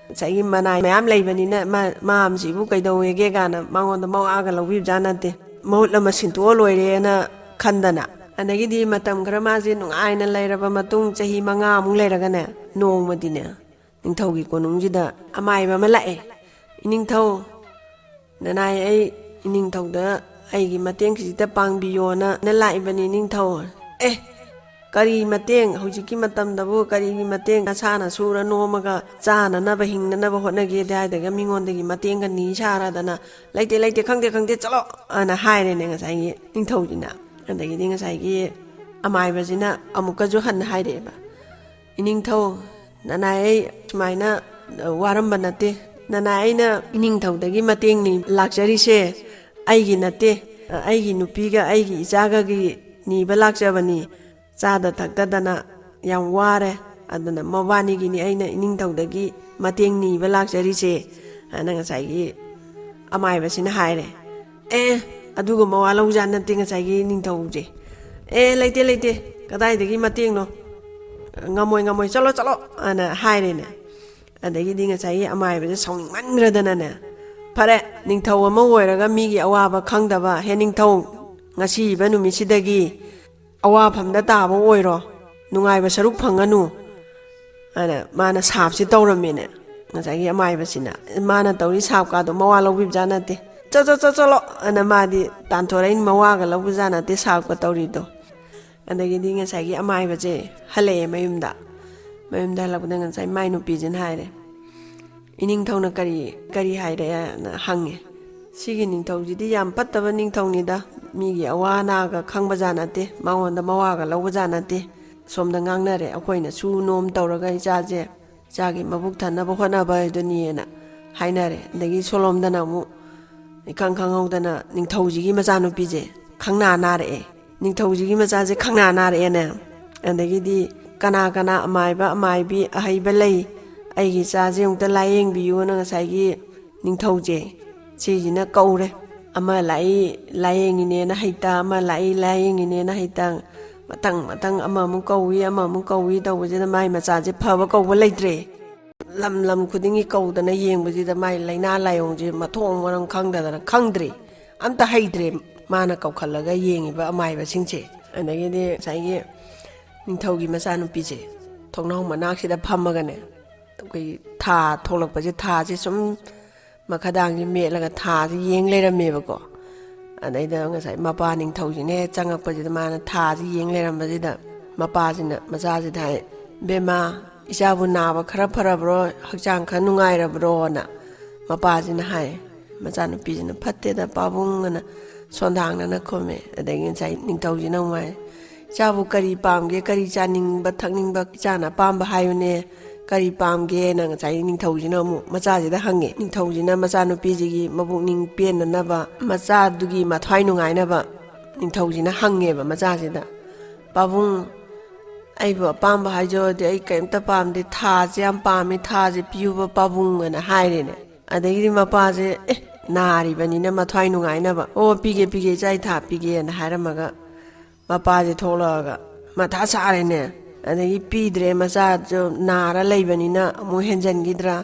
ꯉꯁꯥꯏꯒꯤ ꯃꯅꯥꯏ ꯃꯌꯥꯝ ꯂꯩꯕꯅꯤꯅ ꯃꯥ-, ꯃꯥꯝꯁꯤꯕꯨ ꯀꯩꯗꯧꯋꯦꯒꯦ ꯀꯥꯏꯅ ꯃꯉꯣꯟꯗ ꯃꯋꯥꯒ ꯂꯧꯕꯤꯕꯖꯥꯠ ꯅꯠꯇꯦ꯫ ꯃꯍꯨꯠ ꯑꯃ ꯁꯤꯟꯇꯣꯛꯑ ꯂꯣꯏꯔꯦꯅ ꯈꯟꯗꯅ꯫ ꯑꯗꯒꯤꯗꯤ ꯃꯇꯝ ꯈꯔ ꯃꯥꯁꯦ ꯅꯨꯡꯉꯥꯏꯅ ꯂꯩꯔꯕ ꯃꯇꯨꯡ, ꯆꯍꯤ ꯃꯉꯥꯃꯨꯛ ꯂꯩꯔꯒꯅꯦ, ꯅꯣꯡꯃꯗꯤꯅꯦ, ꯅꯤꯡꯊꯧꯒꯤ ꯀꯣꯅꯨꯡꯁꯤꯗ ꯑꯃꯥꯏꯕ ꯑꯃ ꯂꯥꯛꯑꯦ꯫ "ꯏꯅꯤꯡꯊꯧ, ꯅꯅꯥꯏ ꯑꯩ ꯏꯅꯤꯡꯊꯧꯗ ꯑꯩꯒꯤ ꯃꯇꯦꯡ ꯈꯤꯖꯤꯛꯇ ꯄꯥꯡꯕꯤꯌꯣꯅ ꯂꯥꯛꯏꯕꯅꯤ ꯏꯅꯤꯡꯊꯧ"꯫ "ꯑꯦ, ꯀꯔꯤ ꯃꯇꯦꯡ? ꯍꯧꯖꯤꯛꯀꯤ ꯃꯇꯝꯗꯕꯨ ꯀꯔꯤꯒꯤ ꯃꯇꯦꯡ? ꯅꯁꯥꯅ ꯁꯨꯔ ꯅꯣꯝꯃꯒ ꯆꯥꯅꯅꯕ ꯍꯤꯡꯅꯅꯕ ꯍꯣꯠꯅꯒꯦꯗꯤ ꯍꯥꯏꯗꯒ ꯃꯤꯉꯣꯟꯗꯒꯤ ꯃꯇꯦꯡꯒ ꯅꯤ ꯁꯥꯔꯗꯅ, 'ꯂꯩꯇꯦ, ꯂꯩꯇꯦ, ꯈꯪꯗꯦ, ꯈꯪꯗꯦ, ꯆꯠꯂꯣ!' ꯑꯅ ꯍꯥꯏꯔꯦꯅꯦ ꯉꯁꯥꯏꯒꯤ ꯅꯤꯡꯊꯧꯁꯤꯅ꯫ ꯑꯗꯒꯤꯗꯤ ꯉꯁꯥꯏꯒꯤ ꯑꯃꯥꯏꯕꯁꯤꯅ ꯑꯃꯨꯛꯀꯁꯨ ꯍꯟꯅ ꯍꯥꯏꯔꯛꯑꯦꯕ, "ꯏꯅꯤꯡꯊꯧ, ꯅꯅꯥꯏ ꯑꯩ ꯁꯨꯃꯥꯏꯅ ꯋꯥꯔꯝꯕ ꯅꯠꯇꯦ꯫ ꯅꯅꯥꯏ ꯑꯩꯅ ꯏꯅꯤꯡꯊꯧꯗꯒꯤ ꯃꯇꯦꯡꯅꯤ ꯂꯥꯛꯆꯔꯤꯁꯦ, ꯑꯩꯒꯤ ꯅꯠꯇꯦ꯫ ꯑꯩꯒꯤ ꯅꯨꯄꯤꯒ ꯑꯩꯒꯤ ꯏꯆꯥꯒꯒꯤ ꯅꯤꯕ ꯂꯥꯛꯆꯕꯅꯤ꯫ ꯆꯥꯗ ꯊꯛꯇꯗꯅ ꯌꯥꯝ ꯋꯥꯔꯦ꯫ ꯑꯗꯨꯅ ꯃꯕꯥꯅꯤꯒꯤꯅꯤ ꯑꯩꯅ ꯏꯅꯤꯡꯊꯧꯗꯒꯤ ꯃꯇꯦꯡ ꯅꯤꯕ ꯂꯥꯛꯆꯔꯤꯁꯦ"꯫ ꯍꯥꯏꯅ ꯉꯁꯥꯏꯒꯤ ꯑꯃꯥꯏꯕꯁꯤꯅ ꯍꯥꯏꯔꯦ꯫ "ꯑꯦ, ꯑꯗꯨꯒꯨꯝꯕ ꯋꯥ ꯂꯧꯖꯥꯠ ꯅꯠꯇꯦ ꯉꯁꯥꯏꯒꯤ ꯅꯤꯡꯊꯧꯁꯦ꯫ ꯑꯦ, ꯂꯩꯇꯦ, ꯂꯩꯇꯦ, ꯀꯗꯥꯏꯗꯒꯤ ꯃꯇꯦꯡꯅꯣ? ꯉꯝꯃꯣꯏ, ꯉꯝꯃꯣꯏ, ꯆꯠꯂꯣ, ꯆꯠꯂꯣ!" ꯑꯅ ꯍꯥꯏꯔꯦꯅꯦ꯫ ꯑꯗꯒꯤꯗꯤ ꯉꯁꯥꯏꯒꯤ ꯑꯃꯥꯏꯕꯁꯦ ꯁꯥꯎꯅꯤꯡꯃꯟꯈ꯭ꯔꯗꯅꯅꯦ, "ꯐꯔꯦ, ꯅꯤꯡꯊꯧ ꯑꯃ ꯑꯣꯏꯔꯒ ꯃꯤꯒꯤ ꯑꯋꯥꯕ ꯈꯪꯗꯕ ꯍꯦ ꯅꯤꯡꯊꯧ, ꯉꯁꯤꯕ ꯅꯨꯃꯤꯠꯁꯤꯗꯒꯤ ꯑꯋꯥꯐꯝꯗ ꯇꯥꯕ ꯑꯣꯏꯔꯣ, ꯅꯨꯡꯉꯥꯏꯕ ꯁꯔꯨꯛ ꯐꯪꯉꯅꯨ" ꯑꯅ ꯃꯥꯅ ꯁꯥꯞꯁꯦ ꯇꯧꯔꯝꯃꯦꯅꯦ꯫ ꯉꯁꯥꯏꯒꯤ ꯑꯃꯥꯏꯕꯁꯤꯅ ꯃꯥꯅ ꯇꯧꯔꯤ ꯁꯥꯞꯀꯥꯗꯣ ꯃꯋꯥ ꯂꯧꯕꯤꯕꯖꯥꯠ ꯅꯠꯇꯦ꯫ "ꯆꯠ, ꯆꯠ, ꯆꯠ, ꯆꯠꯂꯣ!" ꯑꯅ ꯃꯥꯗꯤ ꯇꯥꯟꯊꯣꯔꯛꯏꯅꯤ, ꯃꯋꯥꯒ ꯂꯧꯕꯖꯥꯠ ꯅꯠꯇꯦ ꯁꯥꯞꯀ ꯇꯧꯔꯤꯗꯣ꯫ ꯑꯗꯒꯤꯗꯤ ꯉꯁꯥꯏꯒꯤ ꯑꯃꯥꯏꯕꯁꯦ ꯍꯜꯂꯛꯑꯦ ꯃꯌꯨꯝꯗ꯫ ꯃꯌꯨꯝꯗ ꯍꯜꯂꯛꯄꯗ ꯉꯁꯥꯏ ꯃꯥꯏ ꯅꯨꯄꯤꯁꯤꯅ ꯍꯥꯏꯔꯦ, "ꯏꯅꯤꯡꯊꯧꯅ ꯀꯔꯤ, ꯀꯔꯤ ꯍꯥꯏꯔꯛꯑꯦꯅ ꯍꯪꯉꯦ꯫ ꯁꯤꯒꯤ ꯅꯤꯡꯊꯧꯁꯤꯗꯤ ꯌꯥꯝ ꯐꯠꯇꯕ ꯅꯤꯡꯊꯧꯅꯤꯗ, ꯃꯤꯒꯤ ꯑꯋꯥ ꯑꯅꯥꯒ ꯈꯪꯕꯖꯥꯠ ꯅꯠꯇꯦ, ꯃꯉꯣꯟꯗ ꯃꯋꯥꯒ ꯂꯧꯕꯖꯥꯠ ꯅꯠꯇꯦ꯫ ꯁꯣꯝꯗ ꯉꯥꯡꯅꯔꯦ, ꯑꯩꯈꯣꯏꯅ ꯁꯨ ꯅꯣꯝ ꯇꯧꯔꯒ ꯏꯆꯥꯁꯦ, ꯏꯆꯥꯒꯤ ꯃꯕꯨꯛ ꯊꯟꯅꯕ ꯍꯣꯠꯅꯕ ꯍꯥꯏꯗꯨꯅꯤꯅ" ꯍꯥꯏꯅꯔꯦ꯫ ꯑꯗꯒꯤ ꯁꯣꯂꯣꯝꯗꯅ ꯑꯃꯨꯛ ꯏꯈꯪ ꯈꯪꯍꯧꯗꯅ ꯅꯤꯡꯊꯧꯁꯤꯒꯤ ꯃꯆꯥꯅꯨꯄꯤꯁꯦ ꯈꯪꯅꯥ ꯅꯥꯔꯛꯑꯦ꯫ ꯅꯤꯡꯊꯧꯁꯤꯒꯤ ꯃꯆꯥꯁꯦ ꯈꯪꯅꯥ ꯅꯥꯔꯛꯑꯦꯅꯦ꯫ ꯑꯗꯒꯤꯗꯤ ꯀꯅꯥ ꯀꯅꯥ ꯑꯃꯥꯏꯕ ꯑꯃꯥꯏꯕꯤ ꯑꯍꯩꯕ ꯂꯩ, ꯑꯩꯒꯤ ꯏꯆꯥꯁꯦ ꯑꯃꯨꯛꯇ ꯂꯥꯏꯌꯦꯡꯕꯤꯌꯨꯅ ꯉꯁꯥꯏꯒꯤ ꯅꯤꯡꯊꯧꯁꯦ ꯁꯤꯁꯤꯅ ꯀꯧꯔꯦ꯫ ꯑꯃ ꯂꯥꯛꯏ ꯂꯥꯏꯌꯦꯡꯉꯤꯅꯦꯅ ꯍꯩꯇ, ꯑꯃ ꯂꯥꯛꯏ ꯂꯥꯏꯌꯦꯡꯉꯤꯅꯦꯅ ꯍꯩꯇ, ꯃꯊꯪ ꯃꯊꯪ ꯑꯃꯃꯨꯛ ꯀꯧꯏ, ꯑꯃꯃꯨꯛ ꯀꯧꯏ ꯇꯧꯕꯁꯤꯗ ꯃꯥꯏ ꯃꯆꯥꯁꯦ ꯐꯕ ꯀꯧꯕ ꯂꯩꯇ꯭ꯔꯦ꯫ ꯂꯝ ꯂꯝ ꯈꯨꯗꯤꯡꯒꯤ ꯀꯧꯗꯅ ꯌꯦꯡꯕꯁꯤꯗ ꯃꯥꯏ ꯂꯥꯏꯅꯥ ꯂꯥꯏꯑꯣꯡꯁꯦ ꯃꯊꯣꯡ ꯃꯔꯝ ꯈꯪꯗꯗꯅ, ꯈꯪꯗ꯭ꯔꯦ, ꯑꯝꯇ ꯍꯩꯇ꯭ꯔꯦ꯫ ꯃꯥꯅ ꯀꯧꯈꯠꯂꯒ ꯌꯦꯡꯉꯤꯕ ꯑꯃꯥꯏꯕꯁꯤꯡꯁꯦ꯫ ꯑꯗꯒꯤꯗꯤ ꯉꯁꯥꯏꯒꯤ ꯅꯤꯡꯊꯧꯒꯤ ꯃꯆꯥꯅꯨꯄꯤꯁꯦ ꯊꯣꯡꯅꯥꯎ ꯃꯅꯥꯛꯁꯤꯗ ꯐꯝꯃꯒꯅꯦ, ꯑꯩꯈꯣꯏꯒꯤ ꯊꯥ ꯊꯣꯛꯂꯛꯄꯁꯦ, ꯊꯥꯁꯦ ꯁꯨꯝ ꯃꯈꯥꯗꯥꯡꯁꯦ ꯃꯦꯠꯂꯒ ꯊꯥꯁꯦ ꯌꯦꯡ ꯂꯩꯔꯝꯃꯦꯕꯀꯣ꯫ ꯑꯗꯩꯗ ꯉꯁꯥꯏ ꯃꯄꯥ ꯅꯤꯡꯊꯧꯁꯤꯅ ꯍꯦꯛ ꯆꯪꯉꯛꯄꯁꯤꯗ ꯃꯥꯅ ꯊꯥꯁꯦ ꯌꯦꯡ ꯂꯩꯔꯝꯕꯁꯤꯗ ꯃꯄꯥꯁꯤꯅ ꯃꯆꯥꯁꯤꯗ ꯍꯥꯏ, "ꯕꯦꯝꯃ, ꯏꯆꯥꯕꯨ ꯅꯥꯕ ꯈꯔ ꯐꯔꯕ꯭ꯔꯣ? ꯍꯛꯆꯥꯡ ꯈꯔ ꯅꯨꯡꯉꯥꯏꯔꯕ꯭ꯔꯣꯅ?" ꯃꯄꯥꯁꯤꯅ ꯍꯥꯏ꯫ ꯃꯆꯥꯅꯨꯄꯤꯁꯤꯅ, "ꯐꯠꯇꯦꯗ ꯄꯥꯕꯨꯡ" ꯑꯅ ꯁꯣꯟꯗꯥꯡꯅꯅ ꯈꯨꯝꯃꯦ꯫ ꯑꯗꯒꯤ ꯉꯁꯥꯏ ꯅꯤꯡꯊꯧꯁꯤꯅ ꯑꯃꯨꯛ ꯍꯥꯏ, "ꯏꯆꯥꯕꯨ ꯀꯔꯤ ꯄꯥꯝꯒꯦ, ꯀꯔꯤ ꯆꯥꯅꯤꯡꯕ ꯊꯛꯅꯤꯡꯕ ꯏꯆꯥꯅ ꯑꯄꯥꯝꯕ ꯍꯥꯏꯌꯨꯅꯦ, ꯀꯔꯤ ꯄꯥꯝꯒꯦꯅ?" ꯉꯁꯥꯏ ꯅꯤꯡꯊꯧꯁꯤꯅ ꯑꯃꯨꯛ ꯃꯆꯥꯁꯤꯗ ꯍꯪꯉꯦ꯫ ꯅꯤꯡꯊꯧꯁꯤꯅ ꯃꯆꯥꯅꯨꯄꯤꯁꯤꯒꯤ ꯃꯕꯨꯛꯅꯤꯡ ꯄꯦꯟꯅꯅꯕ, ꯃꯆꯥꯗꯨꯒꯤ ꯃꯊ꯭ꯋꯥꯏ ꯅꯨꯡꯉꯥꯏꯅꯕ ꯅꯤꯡꯊꯧꯁꯤꯅ ꯍꯪꯉꯦꯕ ꯃꯆꯥꯁꯤꯗ, "ꯄꯥꯕꯨꯡ, ꯑꯩꯕꯨ ꯑꯄꯥꯝꯕ ꯍꯥꯏꯖꯧꯗꯤ ꯑꯩ ꯀꯔꯤꯝꯇ ꯄꯥꯝꯗꯦ, ꯊꯥꯁꯦ ꯌꯥꯝ ꯄꯥꯝꯃꯤ, ꯊꯥꯁꯦ ꯄꯤꯌꯨꯕ ꯄꯥꯕꯨꯡ" ꯑꯅ ꯍꯥꯏꯔꯦꯅꯦ꯫ ꯑꯗꯒꯤꯗꯤ ꯃꯄꯥꯁꯦ, "ꯑꯦ, ꯅꯥꯔꯤꯕꯅꯤꯅ ꯃꯊ꯭ꯋꯥꯏ ꯅꯨꯡꯉꯥꯏꯅꯕ, ꯑꯣ, ꯄꯤꯒꯦ, ꯄꯤꯒꯦ, ꯏꯆꯥ, ꯏ ꯊꯥ ꯄꯤꯒꯦꯅ" ꯍꯥꯏꯔꯝꯃꯒ ꯃꯄꯥꯁꯦ ꯊꯣꯛꯂꯛꯑꯒ ꯃꯊꯥ ꯁꯥꯔꯦꯅꯦ꯫ ꯑꯗꯒꯤ ꯄꯤꯗ꯭ꯔꯦ, ꯃꯆꯥꯁꯨ ꯅꯥꯔ ꯂꯩꯕꯅꯤꯅ ꯑꯃꯨꯛ ꯍꯦꯟꯖꯟꯈꯤꯗ꯭ꯔꯥ,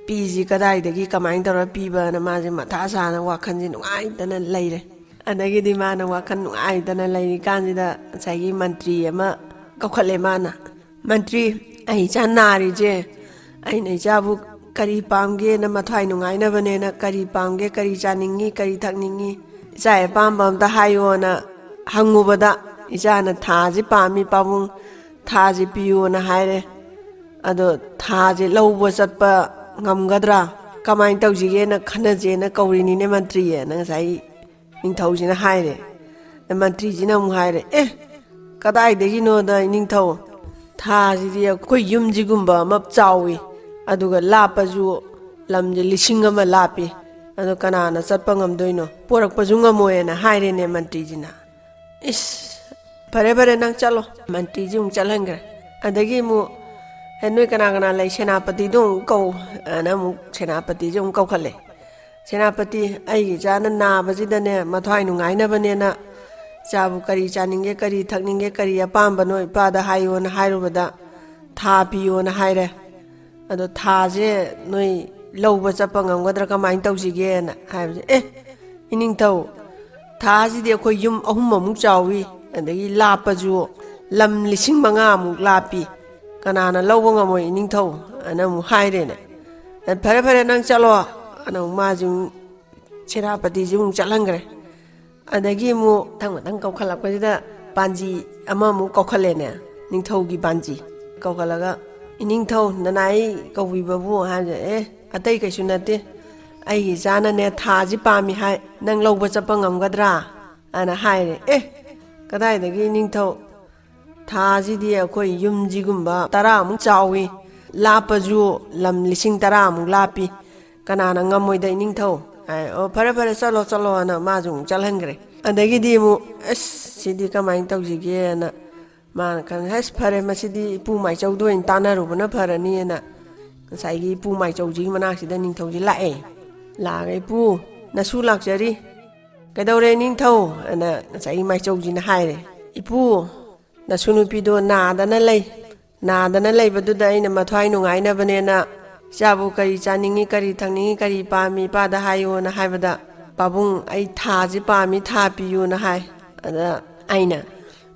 ꯄꯤꯁꯤ ꯀꯗꯥꯏꯗꯒꯤ ꯀꯃꯥꯏꯅ ꯇꯧꯔ ꯄꯤꯕꯅ ꯃꯥꯁꯦ ꯃꯊꯥ ꯁꯥꯅ ꯋꯥꯈꯜꯁꯦ ꯅꯨꯡꯉꯥꯏꯇꯅ ꯂꯩꯔꯦ꯫ ꯑꯗꯒꯤꯗꯤ ꯃꯥꯅ ꯋꯥꯈꯜ ꯅꯨꯡꯉꯥꯏꯇꯅ ꯂꯩꯔꯤꯀꯥꯟꯁꯤꯗ ꯉꯁꯥꯏꯒꯤ ꯃꯟꯇ꯭ꯔꯤ ꯑꯃ ꯀꯧꯈꯠꯂꯦ ꯃꯥꯅ, "ꯃꯟꯇ꯭ꯔꯤ, ꯑꯩ ꯏꯆꯥ ꯅꯥꯔꯤꯁꯦ, ꯑꯩꯅ ꯏꯆꯥꯕꯨ ꯀꯔꯤ ꯄꯥꯝꯒꯦꯅ, ꯃꯊ꯭ꯋꯥꯏ ꯅꯨꯡꯉꯥꯏꯅꯕꯅꯦꯅ, ꯀꯔꯤ ꯄꯥꯝꯒꯦ, ꯀꯔꯤ ꯆꯥꯅꯤꯡꯉꯤ, ꯀꯔꯤ ꯊꯛꯅꯤꯡꯉꯤ, ꯏꯆꯥꯒꯤ ꯑꯄꯥꯝꯕ ꯑꯝꯇ ꯍꯥꯏꯌꯣꯅ ꯍꯪꯉꯨꯕꯗ ꯏꯆꯥꯅ ꯊꯥꯁꯤ ꯄꯥꯝꯃꯤ ꯄꯥꯕꯨꯡ, ꯊꯥꯁꯤ ꯄꯤꯌꯣꯅ ꯍꯥꯏꯔꯦ꯫ ꯑꯗꯣ ꯊꯥꯁꯦ ꯂꯧꯕ ꯆꯠꯄ ꯉꯝꯒꯗ꯭ꯔꯥ? ꯀꯃꯥꯏꯅ ꯇꯧꯁꯤꯒꯦꯅ ꯈꯟꯅꯁꯦꯅ ꯀꯧꯔꯤꯅꯤꯅꯦ ꯃꯟꯇ꯭ꯔꯤꯌꯦꯅ" ꯉꯁꯥꯏ ꯅꯤꯡꯊꯧꯁꯤꯅ ꯍꯥꯏꯔꯦ꯫ ꯃꯟꯇ꯭ꯔꯤꯁꯤꯅ ꯑꯃꯨꯛ ꯍꯥꯏꯔꯦ, "ꯑꯦ, ꯀꯗꯥꯏꯗꯒꯤꯅꯣꯗ ꯏꯅꯤꯡꯊꯧ, ꯊꯥꯁꯤꯗꯤ ꯑꯩꯈꯣꯏ ꯌꯨꯝꯁꯤꯒꯨꯝꯕ ꯑꯃ ꯆꯥꯎꯏ, ꯑꯗꯨꯒ ꯂꯥꯞꯄꯁꯨ ꯂꯝꯁꯦ ꯂꯤꯁꯤꯡ ꯑꯃ ꯂꯥꯞꯄꯤ, ꯑꯗꯣ ꯀꯅꯥꯅ ꯆꯠꯄ ꯉꯝꯗꯣꯏꯅꯣ? ꯄꯣꯔꯛꯄꯁꯨ ꯉꯝꯃꯣꯏꯅ" ꯍꯥꯏꯔꯦꯅꯦ ꯃꯟꯇ꯭ꯔꯤꯁꯤꯅ꯫ "ꯏꯁ, ꯐꯔꯦ ꯐꯔꯦ, ꯅꯪ ꯆꯠꯂꯣ"꯫ ꯃꯟꯇ꯭ꯔꯤꯁꯤ ꯑꯃꯨꯛ ꯆꯠꯍꯟꯈ꯭ꯔꯦ꯫ ꯑꯗꯒꯤ ꯑꯃꯨꯛ, "ꯑꯦ, ꯅꯣꯏ ꯀꯅꯥ ꯀꯅꯥ ꯂꯩ? ꯁꯦꯅꯥꯄꯇꯤꯗꯣ ꯑꯃꯨꯛ ꯀꯧ" ꯑꯅ ꯑꯃꯨꯛ ꯁꯦꯅꯥꯄꯇꯤꯁꯦ ꯑꯃꯨꯛ ꯀꯧꯈꯠꯂꯦ꯫ "ꯁꯦꯅꯥꯄꯇꯤ, ꯑꯩꯒꯤ ꯏꯆꯥꯅ ꯅꯥꯕꯁꯤꯗꯅꯦ, ꯃꯊ꯭ꯋꯥꯏ ꯅꯨꯡꯉꯥꯏꯅꯕꯅꯦꯅ ꯏꯆꯥꯕꯨ ꯀꯔꯤ ꯆꯥꯅꯤꯡꯒꯦ, ꯀꯔꯤ ꯊꯛꯅꯤꯡꯒꯦ, ꯀꯔꯤ ꯑꯄꯥꯝꯕꯅꯣ ꯏꯄꯥꯗ ꯍꯥꯏꯌꯣꯅ ꯍꯥꯏꯔꯨꯕꯗ ꯊꯥ ꯄꯤꯌꯣꯅ ꯍꯥꯏꯔꯦ꯫ ꯑꯗꯣ ꯊꯥꯁꯦ ꯅꯣꯏ ꯂꯧꯕ ꯆꯠꯄ ꯉꯝꯒꯗ꯭ꯔꯥ, ꯀꯃꯥꯏꯅ ꯇꯧꯁꯤꯒꯦꯅ ꯍꯥꯏꯕꯁꯦ, "ꯑꯦ, ꯏꯅꯤꯡꯊꯧ, ꯊꯥꯁꯤꯗꯤ ꯑꯩꯈꯣꯏ ꯌꯨꯝ ꯑꯍꯨꯝ ꯑꯃꯨꯛ ꯆꯥꯎꯏ, ꯑꯗꯒꯤ ꯂꯥꯞꯄꯁꯨ ꯂꯝ ꯂꯤꯁꯤꯡ ꯃꯉꯥꯃꯨꯛ ꯂꯥꯞꯄꯤ, ꯀꯅꯥꯅ ꯂꯧꯕ ꯉꯝꯃꯣꯏ ꯏꯅꯤꯡꯊꯧ?" ꯑꯅ ꯑꯃꯨꯛ ꯍꯥꯏꯔꯦꯅꯦ꯫ "ꯑꯦ, ꯐꯔꯦ ꯐꯔꯦ, ꯅꯪ ꯆꯠꯂꯣ" ꯑꯅ ꯑꯃꯨꯛ ꯃꯥꯁꯨ ꯑꯃꯨꯛ ꯁꯦꯅꯥꯄꯇꯤꯁꯤ ꯑꯃꯨꯛ ꯆꯠꯍꯟꯈ꯭ꯔꯦ꯫ ꯑꯗꯒꯤ ꯑꯃꯨꯛ ꯃꯊꯪ ꯃꯊꯪ ꯀꯧꯈꯠꯂꯛꯄꯁꯤꯗ ꯄꯥꯟꯖꯤ ꯑꯃꯃꯨꯛ ꯀꯧꯈꯠꯂꯦꯅꯦ, ꯅꯤꯡꯊꯧꯒꯤ ꯄꯥꯟꯖꯤ꯫ ꯀꯧꯈꯠꯂꯒ, "ꯏꯅꯤꯡꯊꯧ, ꯅꯅꯥꯏ ꯀꯧꯕꯤꯕꯕꯨ?" ꯍꯥꯏꯕꯁꯦ, "ꯑꯦ, ꯑꯇꯩ ꯀꯩꯁꯨ ꯅꯠꯇꯦ, ꯑꯩꯒꯤ ꯏꯆꯥꯅꯅꯦ ꯊꯥꯁꯤ ꯄꯥꯝꯃꯤ ꯍꯥꯏ, ꯅꯪ ꯂꯧꯕ ꯆꯠꯄ ꯉꯝꯒꯗ꯭ꯔꯥ?" ꯑꯅ ꯍꯥꯏꯔꯦ꯫ "ꯑꯦ, ꯀꯗꯥꯏꯗꯒꯤ ꯏꯅꯤꯡꯊꯧ? ꯊꯥꯁꯤꯗꯤ ꯑꯩꯈꯣꯏ ꯌꯨꯝꯁꯤꯒꯨꯝꯕ ꯇꯔꯥꯃꯨꯛ ꯆꯥꯎꯏ, ꯂꯥꯞꯄꯁꯨ ꯂꯝ ꯂꯤꯁꯤꯡ ꯇꯔꯥꯃꯨꯛ ꯂꯥꯞꯄꯤ, ꯀꯅꯥꯅ ꯉꯝꯃꯣꯏꯗ ꯏꯅꯤꯡꯊꯧ?" ꯍꯥꯏ꯫ "ꯑꯣ, ꯐꯔꯦ ꯐꯔꯦ, ꯆꯠꯂꯣ ꯆꯠꯂꯣ" ꯑꯅ ꯃꯥꯁꯨ ꯑꯃꯨꯛ ꯆꯠꯍꯟꯈ꯭ꯔꯦ꯫ ꯑꯗꯒꯤꯗꯤ ꯑꯃꯨꯛ, "ꯑꯁ, ꯁꯤꯗꯤ ꯀꯃꯥꯏꯅ ꯇꯧꯁꯤꯒꯦꯅ" ꯃꯥꯅ ꯈꯟ-, "ꯍꯁ, ꯐꯔꯦ, ꯃꯁꯤꯗꯤ ꯏꯄꯨ ꯃꯥꯏꯆꯧꯗ ꯑꯣꯏꯅ ꯇꯥꯟꯅꯔꯨꯕꯅ ꯐꯔꯅꯤꯅ" ꯉꯁꯥꯏꯒꯤ ꯏꯄꯨ ꯃꯥꯏꯆꯧꯁꯤꯒꯤ ꯃꯅꯥꯛꯁꯤꯗ ꯅꯤꯡꯊꯧꯁꯤ ꯂꯥꯛꯑꯦ꯫ ꯂꯥꯛꯑꯒ, "ꯏꯄꯨ, ꯅꯁꯨ ꯂꯥꯛꯆꯔꯤ꯫ ꯀꯩꯗꯧꯔꯦ ꯅꯤꯡꯊꯧ?" ꯑꯅ ꯉꯁꯥꯏꯒꯤ ꯃꯥꯏꯆꯧꯁꯤꯅ ꯍꯥꯏꯔꯦ꯫ "ꯏꯄꯨ, ꯅꯁꯨ ꯅꯨꯄꯤꯗꯣ ꯅꯥꯗꯅ ꯂꯩ꯫ ꯅꯥꯗꯅ ꯂꯩꯕꯗꯨꯗ ꯑꯩꯅ ꯃꯊ꯭ꯋꯥꯏ ꯅꯨꯡꯉꯥꯏꯅꯕꯅꯦꯅ ꯏꯆꯥꯕꯨ ꯀꯔꯤ ꯆꯥꯅꯤꯡꯉꯤ, ꯀꯔꯤ ꯊꯛꯅꯤꯡꯉꯤ, ꯀꯔꯤ ꯄꯥꯝꯃꯤ ꯏꯄꯥꯗ ꯍꯥꯏꯌꯣꯅ ꯍꯥꯏꯕꯗ, ꯄꯥꯕꯨꯡ, ꯑꯩ ꯊꯥꯁꯤ ꯄꯥꯝꯃꯤ, ꯊꯥ ꯄꯤꯌꯨꯅ ꯍꯥꯏ꯫ ꯑꯗ ꯑꯩꯅ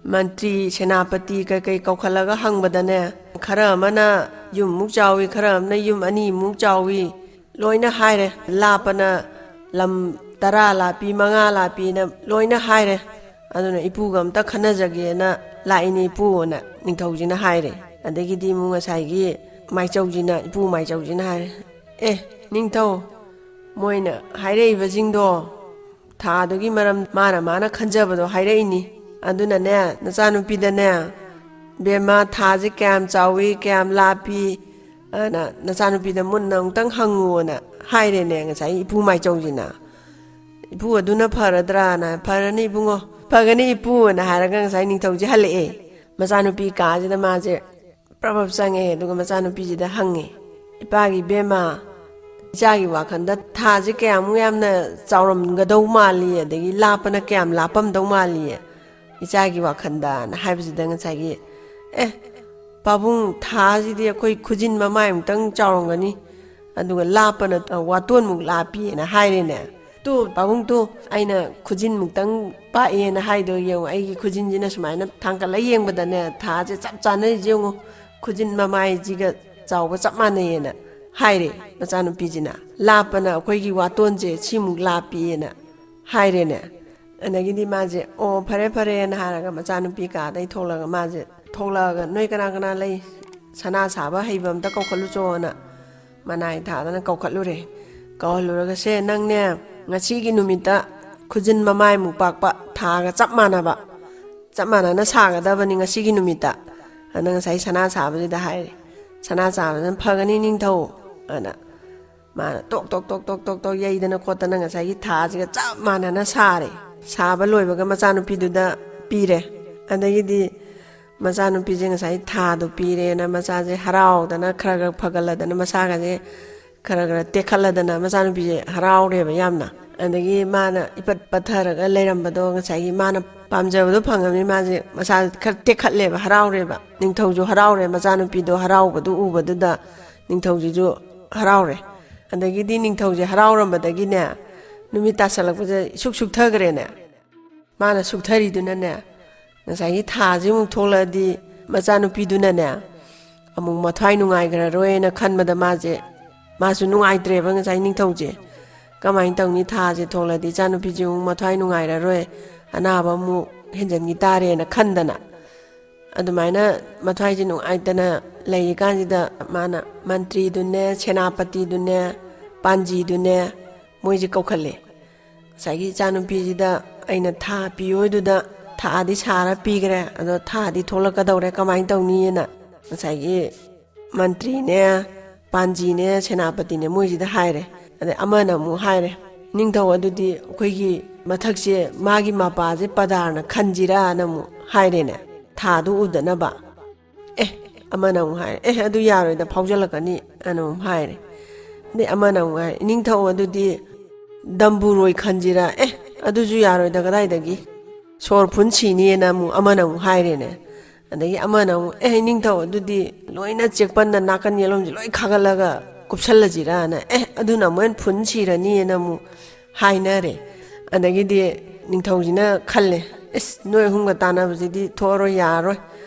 ꯃꯟꯇ꯭ꯔꯤ, ꯁꯦꯅꯥꯄꯇꯤ ꯀꯩꯀꯩ ꯀꯧꯈꯠꯂꯒ ꯍꯪꯕꯗꯅꯦ, ꯈꯔ ꯑꯃꯅ ꯌꯨꯝꯃꯨꯛ ꯆꯥꯎꯏ, ꯈꯔ ꯑꯃꯅ ꯌꯨꯝ ꯑꯅꯤꯃꯨꯛ ꯆꯥꯎꯏ, ꯂꯣꯏꯅ ꯍꯥꯏꯔꯦ꯫ ꯂꯥꯞꯄꯅ ꯂꯝ ꯇꯔꯥ ꯂꯥꯞꯄꯤ, ꯃꯉꯥ ꯂꯥꯞꯄꯤꯅ ꯂꯣꯏꯅ ꯍꯥꯏꯔꯦ꯫ ꯑꯗꯨꯅ ꯏꯄꯨꯒ ꯑꯝꯇ ꯈꯟꯅꯖꯒꯦꯅ ꯂꯥꯛꯏꯅꯦ ꯏꯄꯨꯅ ꯅꯤꯡꯊꯧꯁꯤꯅ ꯍꯥꯏꯔꯦ꯫ ꯑꯗꯒꯤꯗꯤ ꯑꯃꯨꯛ ꯉꯁꯥꯏꯒꯤ ꯃꯥꯏꯆꯧꯁꯤꯅ, ꯏꯄꯨ ꯃꯥꯏꯆꯧꯁꯤꯅ ꯍꯥꯏꯔꯦ, "ꯑꯦ, ꯅꯤꯡꯊꯧ, ꯃꯣꯏꯅ ꯍꯥꯏꯔꯛꯏꯕꯁꯤꯡꯗꯣ ꯊꯥꯗꯨꯒꯤ ꯃꯔꯝ ꯃꯥꯅ ꯃꯥꯅ ꯈꯟꯖꯕꯗꯣ ꯍꯥꯏꯔꯛꯏꯅꯤ꯫ ꯑꯗꯨꯅꯅꯦ, ꯅꯆꯥꯅꯨꯄꯤꯗꯅꯦ, ꯕꯦꯝꯃ, ꯊꯥꯁꯦ ꯀꯌꯥꯝ ꯆꯥꯎꯏ, ꯀꯌꯥꯝ ꯂꯥꯞꯄꯤ?" ꯑꯅ ꯅꯆꯥꯅꯨꯄꯤꯗ ꯃꯨꯟꯅ ꯑꯃꯨꯛꯇꯪ ꯍꯪꯉꯨꯅ ꯍꯥꯏꯔꯦꯅꯦ ꯉꯁꯥꯏ ꯏꯄꯨ ꯃꯥꯏꯆꯧꯁꯤꯅ꯫ "ꯏꯄꯨ, ꯑꯗꯨꯅ ꯐꯔꯗ꯭ꯔꯥꯅ?" "ꯐꯔꯅꯤ ꯏꯕꯨꯡꯉꯣ, ꯐꯒꯅꯤ ꯏꯄꯨꯅ" ꯍꯥꯏꯔꯒ ꯉꯁꯥꯏ ꯅꯤꯡꯊꯧꯁꯦ ꯍꯜꯂꯛꯑꯦ꯫ ꯃꯆꯥꯅꯨꯄꯤ ꯀꯥꯁꯤꯗ ꯃꯥꯁꯦ ꯄ꯭ꯔꯞ ꯄ꯭ꯔꯞ ꯆꯪꯉꯛꯑꯦ꯫ ꯑꯗꯨꯒ ꯃꯆꯥꯅꯨꯄꯤꯁꯤꯗ ꯍꯪꯉꯦ, "ꯏꯄꯥꯒꯤ ꯏꯕꯦꯝꯃ, ꯏꯆꯥꯒꯤ ꯋꯥꯈꯜꯗ ꯊꯥꯁꯦ ꯀꯌꯥꯃꯨꯛ ꯌꯥꯝꯅ ꯆꯥꯎꯔꯝꯒꯗꯧ ꯃꯥꯜꯂꯤ, ꯑꯗꯒꯤ ꯂꯥꯞꯄꯅ ꯀꯌꯥꯝ ꯂꯥꯞꯄꯝꯗꯧ ꯃꯥꯜꯂꯤ ꯏꯆꯥꯒꯤ ꯋꯥꯈꯜꯗꯅ?" ꯍꯥꯏꯕꯁꯤꯗ ꯉꯁꯥꯏꯒꯤ, "ꯑꯦ, "ꯄꯥꯕꯨꯡ, ꯊꯥꯁꯤꯗꯤ ꯑꯩꯈꯣꯏ ꯈꯨꯖꯤꯟ ꯃꯃꯥꯏꯃꯨꯛꯇꯪ ꯆꯥꯎꯔꯝꯒꯅꯤ, ꯑꯗꯨꯒ ꯂꯥꯞꯄꯅ ꯋꯥꯇꯣꯟꯃꯨꯛ ꯂꯥꯞꯄꯤꯅ" ꯍꯥꯏꯔꯦꯅꯦ꯫ "ꯇꯨ ꯄꯥꯕꯨꯡ, ꯇꯨ ꯑꯩꯅ ꯈꯨꯖꯤꯟꯃꯨꯛꯇꯪ ꯄꯥꯛꯑꯦꯅ ꯍꯥꯏꯗꯣ ꯌꯦꯡꯉꯨ, ꯑꯩꯒꯤ ꯈꯨꯖꯤꯟꯁꯤꯅ ꯁꯨꯃꯥꯏꯅ ꯊꯥꯡꯀꯠꯂ ꯌꯦꯡꯕꯗꯅꯦ ꯊꯥꯁꯦ ꯆꯞ ꯆꯥꯅꯔꯤꯁꯦ ꯌꯦꯡꯉꯨ, ꯈꯨꯖꯤꯟ ꯃꯃꯥꯏꯁꯤꯒ ꯆꯥꯎꯕ ꯆꯞ ꯃꯥꯟꯅꯩꯌꯦꯅ" ꯍꯥꯏꯔꯦ ꯃꯆꯥꯅꯨꯄꯤꯁꯤꯅ꯫ "ꯂꯥꯞꯄꯅ ꯑꯩꯈꯣꯏꯒꯤ ꯋꯥꯇꯣꯟꯁꯦ ꯁꯤꯃꯨꯛ ꯂꯥꯞꯄꯤꯅ" ꯍꯥꯏꯔꯦꯅꯦ꯫ ꯑꯗꯒꯤꯗꯤ ꯃꯥꯁꯦ, "ꯑꯣ, ꯐꯔꯦ ꯐꯔꯦꯅ" ꯍꯥꯏꯔꯒ ꯃꯆꯥꯅꯨꯄꯤ ꯀꯥꯗꯩ ꯊꯣꯛꯂꯒ, ꯃꯥꯁꯦ ꯊꯣꯛꯂꯛꯑꯒ, "ꯅꯣꯏ ꯀꯅꯥ ꯀꯅꯥ ꯂꯩ? ꯁꯅꯥ ꯁꯥꯕ ꯍꯩꯕ ꯑꯝꯇ ꯀꯧꯈꯠꯂꯨꯆꯣꯅ" ꯃꯅꯥꯏ ꯊꯥꯗꯅ ꯀꯧꯈꯠꯂꯨꯔꯦ꯫ ꯀꯧꯍꯜꯂꯨꯔꯒ, "ꯁꯦ, ꯅꯪꯅꯦ, ꯉꯁꯤꯒꯤ ꯅꯨꯃꯤꯠꯇ ꯈꯨꯖꯤꯟ ꯃꯃꯥꯏꯃꯨꯛ ꯄꯥꯛꯄ ꯊꯥꯒ ꯆꯞ ꯃꯥꯟꯅꯕ, ꯆꯞ ꯃꯥꯟꯅꯅ ꯁꯥꯒꯗꯕꯅꯤ ꯉꯁꯤꯒꯤ ꯅꯨꯃꯤꯠꯇ" ꯑꯅ ꯉꯁꯥꯏ ꯁꯅꯥ ꯁꯥꯕꯁꯤꯗ ꯍꯥꯏꯔꯦ꯫ ꯁꯅꯥ ꯁꯥꯕꯁꯤꯅ, "ꯐꯒꯅꯤ ꯅꯤꯡꯊꯧ" ꯑꯅ ꯃꯥꯅ ꯇꯣꯛ ꯇꯣꯛ ꯇꯣꯛ ꯇꯣꯛ ꯇꯣꯛ ꯇꯣꯛ ꯌꯩꯗꯅ ꯈꯣꯠꯇꯅ ꯉꯁꯥꯏꯒꯤ ꯊꯥꯁꯤꯒ ꯆꯞ ꯃꯥꯟꯅꯅ ꯁꯥꯔꯦ꯫ ꯁꯥꯕ ꯂꯣꯏꯕꯒ ꯃꯆꯥꯅꯨꯄꯤꯗꯨꯗ ꯄꯤꯔꯦ꯫ ꯑꯗꯒꯤꯗꯤ ꯃꯆꯥꯅꯨꯄꯤꯁꯦ ꯉꯁꯥꯏ ꯊꯥꯗꯣ ꯄꯤꯔꯦꯅ ꯃꯆꯥꯁꯦ ꯍꯔꯥꯎꯗꯅ, ꯈꯔ ꯈꯔ ꯐꯒꯠꯂꯗꯅ, ꯃꯁꯥꯒꯁꯦ ꯈꯔ ꯈꯔ ꯇꯦꯛꯈꯠꯂꯗꯅ, ꯃꯆꯥꯅꯨꯄꯤꯁꯦ ꯍꯔꯥꯎꯔꯦꯕ ꯌꯥꯝꯅ꯫ ꯑꯗꯒꯤ ꯃꯥꯅ ꯏꯄꯠ ꯄꯠꯊꯔꯒ ꯂꯩꯔꯝꯕꯗꯣ ꯉꯁꯥꯏꯒꯤ ꯃꯥꯅ ꯄꯥꯝꯖꯕꯗꯣ ꯐꯪꯉꯕꯅꯤ, ꯃꯥꯁꯦ ꯃꯁꯥ ꯈꯔ ꯇꯦꯛꯈꯠꯂꯦꯕ, ꯍꯔꯥꯎꯔꯦꯕ꯫ ꯅꯤꯡꯊꯧꯁꯨ ꯍꯔꯥꯎꯔꯦ, ꯃꯆꯥꯅꯨꯄꯤꯗꯣ ꯍꯔꯥꯎꯕꯗꯨ ꯎꯕꯗꯨꯗ ꯅꯤꯡꯊꯧꯁꯤꯁꯨ ꯍꯔꯥꯎꯔꯦ꯫ ꯑꯗꯒꯤꯗꯤ ꯅꯤꯡꯊꯧꯁꯦ ꯍꯔꯥꯎꯔꯝꯕꯗꯒꯤꯅꯦ, ꯅꯨꯃꯤꯠ ꯇꯥꯁꯜꯂꯛꯄꯁꯦ ꯏꯁꯨꯛ ꯁꯨꯛꯊꯈ꯭ꯔꯦꯅꯦ꯫ ꯃꯥꯅ ꯁꯨꯛꯊꯔꯤꯗꯨꯅꯅꯦ, ꯉꯁꯥꯏꯒꯤ ꯊꯥꯁꯤꯃꯨꯛ ꯊꯣꯛꯂꯛꯑꯗꯤ ꯃꯆꯥꯅꯨꯄꯤꯗꯨꯅꯅꯦ ꯑꯃꯨꯛ ꯃꯊ꯭ꯋꯥꯏ ꯅꯨꯡꯉꯥꯏꯈ꯭ꯔꯔꯣꯏꯅ ꯈꯟꯕꯗ, ꯃꯥꯁꯦ, ꯃꯥꯁꯨ ꯅꯨꯡꯉꯥꯏꯇ꯭ꯔꯦꯕ ꯉꯁꯥꯏ ꯅꯤꯡꯊꯧꯁꯦ꯫ "ꯀꯃꯥꯏꯅ ꯇꯧꯅꯤ, ꯊꯥꯁꯦ ꯊꯣꯛꯂꯗꯤ ꯏꯆꯥꯅꯨꯄꯤꯁꯦ ꯑꯃꯨꯛ ꯃꯊ꯭ꯋꯥꯏ ꯅꯨꯡꯉꯥꯏꯔꯔꯣꯏ, ꯑꯅꯥꯕ ꯑꯃꯨꯛ ꯍꯦꯟꯖꯟꯈꯤ ꯇꯥꯔꯦꯅ" ꯈꯟꯗꯅ꯫ ꯑꯗꯨꯃꯥꯏꯅ ꯃꯊ꯭ꯋꯥꯏꯁꯦ ꯅꯨꯡꯉꯥꯏꯇꯅ ꯂꯩꯔꯤꯀꯥꯟꯁꯤꯗ, ꯃꯥꯅ ꯃꯟꯇ꯭ꯔꯤꯗꯨꯅꯦ, ꯁꯦꯅꯥꯄꯇꯤꯗꯨꯅꯦ, ꯄꯥꯟꯖꯤꯗꯨꯅꯦ, ꯃꯣꯏꯁꯦ ꯀꯧꯈꯠꯂꯦ꯫ "ꯉꯁꯥꯏꯒꯤ ꯏꯆꯥꯅꯨꯄꯤꯁꯤꯗ ꯑꯩꯅ ꯊꯥ ꯄꯤꯌꯣꯏꯗꯨꯗ ꯊꯥꯗꯤ ꯁꯥꯔ ꯄꯤꯈ꯭ꯔꯦ, ꯑꯗꯣ ꯊꯥꯗꯤ ꯊꯣꯛꯂꯛꯀꯗꯧꯔꯦ, ꯀꯃꯥꯏꯅ ꯇꯧꯅꯤꯅ?" ꯉꯁꯥꯏꯒꯤ ꯃꯟꯇ꯭ꯔꯤꯅꯦ, ꯄꯥꯟꯖꯤꯅꯦ, ꯁꯦꯅꯥꯄꯇꯤꯅꯦ, ꯃꯣꯏꯁꯤꯗ ꯍꯥꯏꯔꯦ꯫ ꯑꯗꯩ ꯑꯃꯅ ꯑꯃꯨꯛ ꯍꯥꯏꯔꯦ, "ꯅꯤꯡꯊꯧ, ꯑꯗꯨꯗꯤ ꯑꯩꯈꯣꯏꯒꯤ ꯃꯊꯛꯁꯦ, ꯃꯥꯒꯤ ꯃꯄꯥꯁꯦ ꯄꯗꯥꯔꯅ ꯈꯟꯁꯤꯔꯥꯅ" ꯑꯃꯨꯛ ꯍꯥꯏꯔꯦꯅꯦ, ꯊꯥꯗꯨ ꯎꯗꯅꯕ꯫ "ꯑꯦ", ꯑꯃꯅ ꯑꯃꯨꯛ ꯍꯥꯏꯔꯦ, "ꯑꯦ, ꯑꯗꯨ ꯌꯥꯔꯣꯏꯗ, ꯐꯥꯎꯖꯜꯂꯛꯀꯅꯤ" ꯑꯅ ꯑꯃꯨꯛ ꯍꯥꯏꯔꯦ꯫ ꯑꯗꯩ ꯑꯃꯅ ꯑꯃꯨꯛ ꯍꯥꯏꯔꯦ, "ꯏꯅꯤꯡꯊꯧ, ꯑꯗꯨꯗꯤ ꯗꯝꯕꯨꯔꯣꯏ ꯈꯟꯁꯤꯔꯥ?" "ꯑꯦ, ꯑꯗꯨꯁꯨ ꯌꯥꯔꯣꯏꯗ, ꯀꯗꯥꯏꯗꯒꯤ, ꯁꯣꯔ ꯐꯨꯟ ꯁꯤꯅꯤꯅ" ꯑꯃꯨꯛ ꯑꯃꯅ ꯑꯃꯨꯛ ꯍꯥꯏꯔꯦꯅꯦ꯫ ꯑꯗꯒꯤ ꯑꯃꯅ ꯑꯃꯨꯛ, "ꯑꯦ, ꯅꯤꯡꯊꯧ, ꯑꯗꯨꯗꯤ ꯂꯣꯏꯅ ꯆꯦꯛꯄꯟꯗ ꯅꯥꯀꯟ ꯌꯦꯠꯂꯣꯝꯁꯦ ꯂꯣꯏ ꯈꯥꯒꯠꯂꯒ ꯀꯨꯞꯁꯜꯂꯁꯤꯔꯅ, ꯑꯦ, ꯑꯗꯨꯅ ꯑꯃꯨꯛ ꯍꯦꯟꯅ ꯐꯨꯟ ꯁꯤꯔꯅꯤꯅ ꯑꯃꯨꯛ ꯍꯥꯏꯅꯔꯦ꯫ ꯑꯗꯒꯤꯗꯤ ꯅꯤꯡꯊꯧꯁꯤꯅ ꯈꯜꯂꯦ, "ꯑꯁ, ꯅꯣꯏ ꯑꯍꯨꯝꯒ ꯇꯥꯟꯅꯕꯁꯤꯗꯤ ꯊꯣꯛꯑꯔꯣꯏ, ꯌꯥꯔꯔꯣꯏ꯫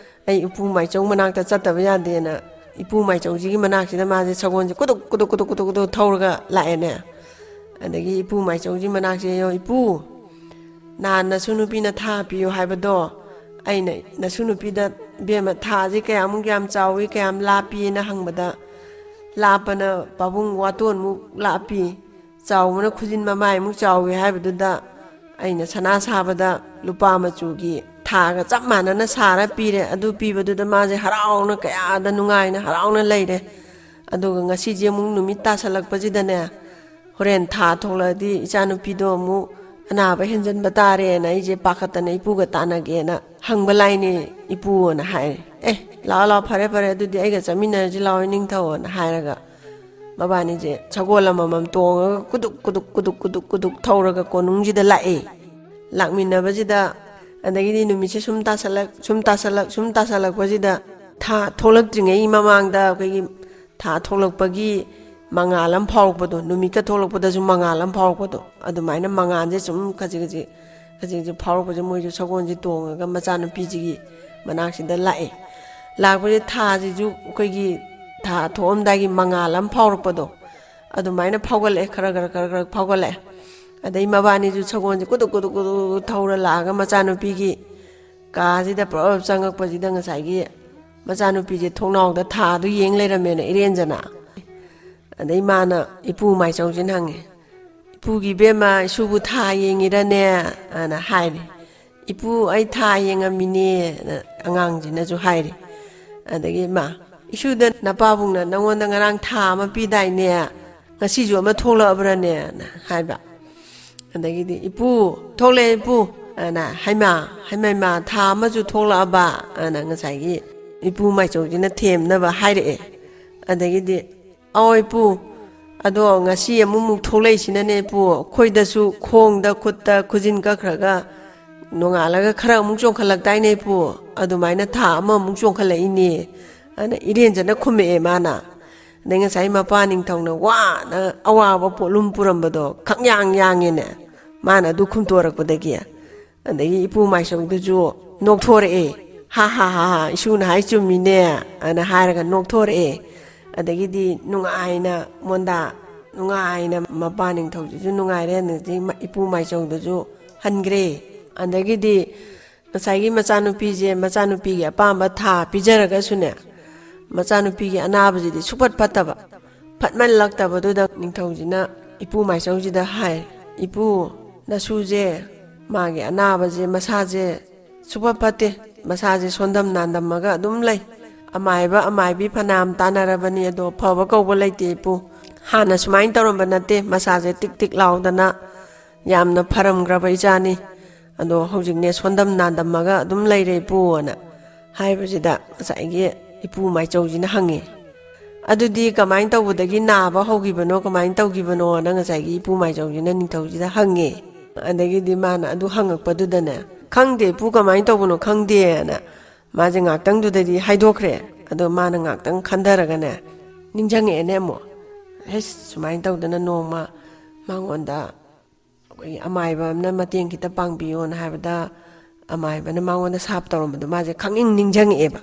ꯑꯩ ꯏꯄꯨ ꯃꯥꯏꯆꯧ ꯃꯅꯥꯛꯇ ꯆꯠꯇꯕ ꯌꯥꯗꯦꯅ" ꯏꯄꯨ ꯃꯥꯏꯆꯧꯁꯤꯒꯤ ꯃꯅꯥꯛꯁꯤꯗ ꯃꯥꯁꯦ ꯁꯒꯣꯜꯁꯦ ꯀꯨꯗꯨꯛ ꯀꯨꯗꯨꯛ ꯀꯨꯗꯨꯛ ꯀꯨꯗꯨꯛ ꯀꯨꯗꯨꯛ ꯊꯧꯔꯒ ꯂꯥꯛꯑꯦꯅꯦ꯫ ꯑꯗꯒꯤ ꯏꯄꯨ ꯃꯥꯏꯆꯧꯁꯤ ꯃꯅꯥꯛꯁꯦ ꯌꯧ, "ꯏꯄꯨ, ꯅꯍꯥꯟ ꯅꯁꯨ ꯅꯨꯄꯤꯅ ꯊꯥ ꯄꯤꯌꯨ ꯍꯥꯏꯕꯗꯣ, ꯑꯩꯅ ꯅꯁꯨ ꯅꯨꯄꯤꯗ, 'ꯏꯕꯦꯝꯃ, ꯊꯥꯁꯦ ꯀꯌꯥꯃꯨꯛ ꯌꯥꯝ ꯆꯥꯎꯏ, ꯀꯌꯥꯝ ꯂꯥꯞꯄꯤꯅ?' ꯍꯪꯕꯗ, ꯂꯥꯞꯄꯅ ꯄꯥꯕꯨꯡ ꯋꯥꯇꯣꯟꯃꯨꯛ ꯂꯥꯞꯄꯤ, ꯆꯥꯎꯕꯅ ꯈꯨꯖꯤꯟ ꯃꯃꯥꯏꯃꯨꯛ ꯆꯥꯎꯏ" ꯍꯥꯏꯕꯗꯨꯗ, ꯑꯩꯅ ꯁꯅꯥ ꯁꯥꯕꯗ ꯂꯨꯄꯥ ꯃꯆꯨꯒꯤ ꯊꯥꯒ ꯆꯞ ꯃꯥꯟꯅꯅ ꯁꯥꯔ ꯄꯤꯔꯦ꯫ ꯑꯗꯨ ꯄꯤꯕꯗꯨꯗ ꯃꯥꯁꯦ ꯍꯔꯥꯎꯅ, ꯀꯌꯥꯗ ꯅꯨꯡꯉꯥꯏꯅ ꯍꯔꯥꯎꯅ ꯂꯩꯔꯦ꯫ ꯑꯗꯨꯒ ꯉꯁꯤꯁꯦ ꯑꯃꯨꯛ ꯅꯨꯃꯤꯠ ꯇꯥꯁꯜꯂꯛꯄꯁꯤꯗꯅꯦ, "ꯍꯣꯔꯦꯟ ꯊꯥ ꯊꯣꯛꯂꯛꯑꯗꯤ ꯏꯆꯥꯅꯨꯄꯤꯗꯣ ꯑꯃꯨꯛ ꯑꯅꯥꯕ ꯍꯦꯟꯖꯟꯕ ꯇꯥꯔꯦꯅ ꯑꯩꯁꯦ ꯄꯥꯈꯠꯇꯅ ꯏꯄꯨꯒ ꯇꯥꯟꯅꯒꯦꯅ ꯍꯪꯕ ꯂꯥꯏꯅꯦ, ꯏꯄꯨꯅ" ꯍꯥꯏꯔꯦ꯫ "ꯑꯦ, ꯂꯥꯛꯑꯣ, ꯂꯥꯛꯑꯣ, ꯐꯔꯦ, ꯐꯔꯦ, ꯑꯗꯨꯗꯤ ꯑꯩꯒ ꯆꯠꯃꯤꯟꯅꯔꯁꯤ ꯂꯥꯛꯑꯣ, ꯏꯅꯤꯡꯊꯧꯅ" ꯍꯥꯏꯔꯒ ꯃꯕꯥꯅꯤꯁꯦ ꯁꯒꯣꯜ ꯑꯃꯃꯝ ꯇꯣꯡꯉꯒ ꯀꯨꯗꯨꯛ ꯀꯨꯗꯨꯛ ꯀꯨꯗꯨꯛ ꯀꯨꯗꯨꯛ ꯀꯨꯗꯨꯛ ꯊꯧꯔꯒ ꯀꯣꯅꯨꯡꯁꯤꯗ ꯂꯥꯛꯑꯦ꯫ ꯂꯥꯛꯃꯤꯟꯅꯕꯁꯤꯗ, ꯑꯗꯒꯤꯗꯤ ꯅꯨꯃꯤꯠꯁꯦ ꯁꯨꯝ ꯇꯥꯁꯜꯂꯛ, ꯁꯨꯝ ꯇꯥꯁꯜꯂꯛ, ꯁꯨꯝ ꯇꯥꯁꯜꯂꯛꯄꯁꯤꯗ, ꯊꯥ ꯊꯣꯛꯂꯛꯇ꯭ꯔꯤꯉꯩ ꯃꯃꯥꯡꯗ ꯑꯩꯈꯣꯏꯒꯤ ꯊꯥ ꯊꯣꯛꯂꯛꯄꯒꯤ ꯃꯉꯥꯜ ꯑꯃ ꯐꯥꯎꯔꯛꯄꯗꯣ, ꯅꯨꯃꯤꯠꯀ ꯊꯣꯛꯂꯛꯄꯗꯁꯨ ꯃꯉꯥꯜ ꯑꯃ ꯐꯥꯎꯔꯛꯄꯗꯣ, ꯑꯗꯨꯃꯥꯏꯅ ꯃꯉꯥꯜꯁꯦ ꯁꯨꯝ ꯈꯖꯤꯛ ꯈꯖꯤꯛ, ꯈꯖꯤꯛ ꯈꯖꯤꯛ ꯐꯥꯎꯔꯛꯄꯁꯦ, ꯃꯣꯏꯁꯨ ꯁꯒꯣꯜꯁꯦ ꯇꯣꯡꯉꯒ ꯃꯆꯥꯅꯨꯄꯤꯁꯤꯒꯤ ꯃꯅꯥꯛꯁꯤꯗ ꯂꯥꯛꯑꯦ꯫ ꯂꯥꯛꯄꯁꯦ ꯊꯥꯁꯤꯁꯨ ꯑꯩꯈꯣꯏꯒꯤ ꯊꯥ ꯊꯣꯛꯑꯝꯗꯥꯏꯒꯤ ꯃꯉꯥꯜ ꯑꯃ ꯐꯥꯎꯔꯛꯄꯗꯣ, ꯑꯗꯨꯃꯥꯏꯅ ꯐꯥꯎꯒꯠꯂꯛꯑꯦ, ꯈꯔ ꯈꯔ ꯈꯔ ꯈꯔ ꯐꯥꯎꯒꯠꯂꯛꯑꯦ꯫ ꯑꯗꯩ ꯃꯕꯥꯅꯤꯁꯨ ꯁꯒꯣꯜꯁꯦ ꯀꯨꯗꯨꯛ ꯀꯨꯗꯨꯛ ꯀꯨꯗꯨꯛ ꯀꯨꯗꯨꯛ ꯊꯧꯔ ꯂꯥꯛꯑꯒ ꯃꯆꯥꯅꯨꯄꯤꯒꯤ ꯀꯥꯁꯤꯗ ꯄꯨꯂꯞ ꯆꯪꯉꯛꯄꯁꯤꯗ, ꯉꯁꯥꯏꯒꯤ ꯃꯆꯥꯅꯨꯄꯤꯁꯦ ꯊꯣꯡꯅꯥꯎꯗ ꯊꯥꯗꯨ ꯌꯦꯡ ꯂꯩꯔꯝꯃꯦꯅ ꯏꯔꯦꯟꯖꯅ꯫ ꯑꯗꯩ ꯃꯥꯅ ꯏꯄꯨ ꯃꯥꯏꯆꯧꯁꯤꯅ ꯍꯪꯉꯦ, "ꯏꯄꯨꯒꯤ ꯏꯕꯦꯝꯃ, ꯏꯁꯨꯕꯨ ꯊꯥ ꯌꯦꯡꯉꯤꯔꯅꯦ?" ꯑꯅ ꯍꯥꯏꯔꯦ꯫ "ꯏꯄꯨ, ꯑꯩ ꯊꯥ ꯌꯦꯡꯉꯝꯃꯤꯅꯦꯅ" ꯑꯉꯥꯡꯁꯤꯅꯁꯨ ꯍꯥꯏꯔꯦ꯫ ꯑꯗꯒꯤ ꯃꯥ, "ꯏꯁꯨꯗ ꯅꯄꯥꯕꯨꯡꯅ ꯅꯪꯉꯣꯟꯗ ꯉꯔꯥꯡ ꯊꯥ ꯑꯃ ꯄꯤꯗꯥꯏꯅꯦ? ꯉꯁꯤꯁꯨ ꯑꯃ ꯊꯣꯛꯂꯛꯑꯕ꯭ꯔꯅꯦꯅ" ꯍꯥꯏꯕ꯫ ꯑꯗꯒꯤꯗꯤ, "ꯏꯄꯨ, ꯊꯣꯛꯂꯛꯑꯦ, ꯏꯄꯨ" ꯑꯅ, "ꯍꯩꯃꯥ, ꯍꯩꯃꯥ, ꯊꯥ ꯑꯃꯁꯨ ꯊꯣꯛꯂꯛꯑꯕ?" ꯑꯅ ꯉꯁꯥꯏꯒꯤ ꯏꯄꯨ ꯃꯥꯏꯆꯧꯁꯤꯅ ꯊꯦꯝꯅꯕ ꯍꯥꯏꯔꯛꯑꯦ꯫ ꯑꯗꯒꯤꯗꯤ, "ꯑꯧ, ꯏꯄꯨ, ꯑꯗꯣ ꯉꯁꯤ ꯑꯃꯨꯛꯃꯨꯛ ꯊꯣꯛꯂꯛꯏꯁꯤꯅꯅꯦ, ꯏꯄꯨ, ꯑꯩꯈꯣꯏꯗꯁꯨ ꯈꯣꯡꯗ, ꯈꯨꯠꯇ, ꯈꯨꯖꯤꯟ ꯀꯛꯈ꯭ꯔꯒ ꯅꯣꯡꯉꯥꯜꯂꯒ ꯈꯔ ꯑꯃꯨꯛ ꯆꯣꯡꯈꯠꯂꯛꯇꯥꯏꯅꯦ ꯏꯄꯨ, ꯑꯗꯨꯃꯥꯏꯅ ꯊꯥ ꯑꯃꯃꯨꯛ ꯆꯣꯡꯈꯠꯂꯛꯏꯅꯦ꯫ ꯑꯗꯨꯅ ꯏꯔꯦꯟꯖꯅ ꯈꯨꯝꯃꯛꯑꯦ ꯃꯥꯅ꯫ ꯑꯗꯩ ꯉꯁꯥꯏ ꯃꯄꯥ ꯅꯤꯡꯊꯧꯅ ꯋꯥꯅ ꯑꯋꯥꯕ ꯄꯣꯠꯂꯨꯝ ꯄꯨꯔꯝꯕꯗꯣ ꯈꯪꯌꯥꯡ ꯌꯥꯡꯉꯦꯅꯦ, ꯃꯥꯅ ꯑꯗꯨ ꯈꯨꯝꯇꯣꯔꯛꯄꯗꯒꯤ꯫ ꯑꯗꯒꯤ ꯏꯄꯨ ꯃꯥꯏꯆꯧꯗꯨꯁꯨ ꯅꯣꯛꯊꯣꯔꯛꯑꯦ꯫ "ꯍꯥ ꯍꯥ ꯍꯥ ꯍꯥ, ꯏꯁꯨꯅ ꯍꯥꯏ ꯆꯨꯝꯃꯤꯅꯦ" ꯑꯅ ꯍꯥꯏꯔꯒ ꯅꯣꯛꯊꯣꯔꯛꯑꯦ꯫ ꯑꯗꯒꯤꯗꯤ ꯅꯨꯡꯉꯥꯏꯅ ꯃꯣꯟꯗꯥ, ꯅꯨꯡꯉꯥꯏꯅ ꯃꯄꯥ ꯅꯤꯡꯊꯧꯁꯤꯁꯨ ꯅꯨꯡꯉꯥꯏꯔꯦ꯫ ꯑꯗꯒꯤ ꯏꯄꯨ ꯃꯥꯏꯆꯧꯗꯨꯁꯨ ꯍꯟꯈ꯭ꯔꯦ꯫ ꯑꯗꯒꯤꯗꯤ ꯉꯁꯥꯏꯒꯤ ꯃꯆꯥꯅꯨꯄꯤꯁꯦ, ꯃꯆꯥꯅꯨꯄꯤꯒꯤ ꯑꯄꯥꯝꯕ ꯊꯥ ꯄꯤꯖꯔꯒꯁꯨꯅꯦ, ꯃꯆꯥꯅꯨꯄꯤꯒꯤ ꯑꯅꯥꯕꯁꯤꯗꯤ ꯁꯨꯐꯠ ꯐꯠꯇꯕ꯫ ꯐꯠꯃꯜꯂꯛꯇꯕꯗꯨꯗ ꯅꯤꯡꯊꯧꯁꯤꯅ ꯏꯄꯨ ꯃꯥꯏꯆꯧꯁꯤꯗ ꯍꯥꯏ, "ꯏꯄꯨ, ꯅꯁꯨꯁꯦ, ꯃꯥꯒꯤ ꯑꯅꯥꯕꯁꯦ, ꯃꯁꯥꯁꯦ ꯁꯨꯐꯠ ꯐꯠꯇꯦ꯫ ꯃꯁꯥꯁꯦ ꯁꯣꯟꯗꯝ ꯅꯥꯟꯗꯝꯃꯒ ꯑꯗꯨꯝ ꯂꯩ꯫ ꯑꯃꯥꯏꯕ ꯑꯃꯥꯏꯕꯤ ꯐꯅꯌꯥꯝ ꯇꯥꯟꯅꯔꯕꯅꯤ, ꯑꯗꯣ ꯐꯕ ꯀꯧꯕ ꯂꯩꯇꯦ ꯏꯄꯨ꯫ ꯍꯥꯟꯅ ꯁꯨꯃꯥꯏꯅ ꯇꯧꯔꯝꯕ ꯅꯠꯇꯦ, ꯃꯁꯥꯁꯦ ꯇꯤꯛ ꯇꯤꯛ ꯂꯥꯎꯗꯅ ꯌꯥꯝꯅ ꯐꯔꯝꯈ꯭ꯔꯕ ꯏꯆꯥꯅꯤ꯫ ꯑꯗꯣ ꯍꯧꯖꯤꯛꯅꯦ ꯁꯣꯟꯗꯝ ꯅꯥꯟꯗꯝꯃꯒ ꯑꯗꯨꯝ ꯂꯩꯔꯦ ꯏꯄꯨꯅ" ꯍꯥꯏꯕꯁꯤꯗ ꯉꯁꯥꯏꯒꯤ ꯏꯄꯨ ꯃꯥꯏꯆꯧꯁꯤꯅ ꯍꯪꯉꯦ, "ꯑꯗꯨꯗꯤ ꯀꯃꯥꯏꯅ ꯇꯧꯕꯗꯒꯤ ꯅꯥꯕ ꯍꯧꯈꯤꯕꯅꯣ, ꯀꯃꯥꯏꯅ ꯇꯧꯈꯤꯕꯅꯣꯅ?" ꯉꯁꯥꯏꯒꯤ ꯏꯄꯨ ꯃꯥꯏꯆꯧꯁꯤꯅ ꯅꯤꯡꯊꯧꯁꯤꯗ ꯍꯪꯉꯦ꯫ ꯑꯗꯒꯤꯗꯤ ꯃꯥꯅ ꯑꯗꯨ ꯍꯪꯉꯛꯄꯗꯨꯗꯅꯦ, "ꯈꯪꯗꯦ ꯏꯄꯨ, ꯀꯃꯥꯏꯅ ꯇꯧꯕꯅꯣ ꯈꯪꯗꯦꯅ" ꯃꯥꯁꯦ ꯉꯥꯛꯇꯪꯗꯨꯗꯗꯤ ꯍꯥꯏꯗꯣꯛꯈ꯭ꯔꯦ꯫ ꯑꯗꯣ ꯃꯥꯅ ꯉꯥꯛꯇꯪ ꯈꯟꯊꯔꯒꯅꯦ, ꯅꯤꯡꯁꯤꯡꯉꯛꯑꯦꯅꯦ ꯑꯃꯨꯛ, "ꯍꯩꯁ, ꯁꯨꯃꯥꯏꯅ ꯇꯧꯗꯅ ꯅꯣꯡꯃ ꯃꯉꯣꯟꯗ ꯑꯩꯈꯣꯏꯒꯤ ꯑꯃꯥꯏꯕ ꯑꯃꯅ ꯃꯇꯦꯡ ꯈꯤꯇ ꯄꯥꯡꯕꯤꯌꯣꯅ" ꯍꯥꯏꯕꯗ, ꯑꯃꯥꯏꯕꯅ ꯃꯉꯣꯟꯗ ꯁꯥꯞ ꯇꯧꯔꯝꯕꯗꯣ ꯃꯥꯁꯦ ꯈꯪꯅꯤꯡ ꯅꯤꯡꯁꯤꯡꯉꯛꯑꯦꯕ꯫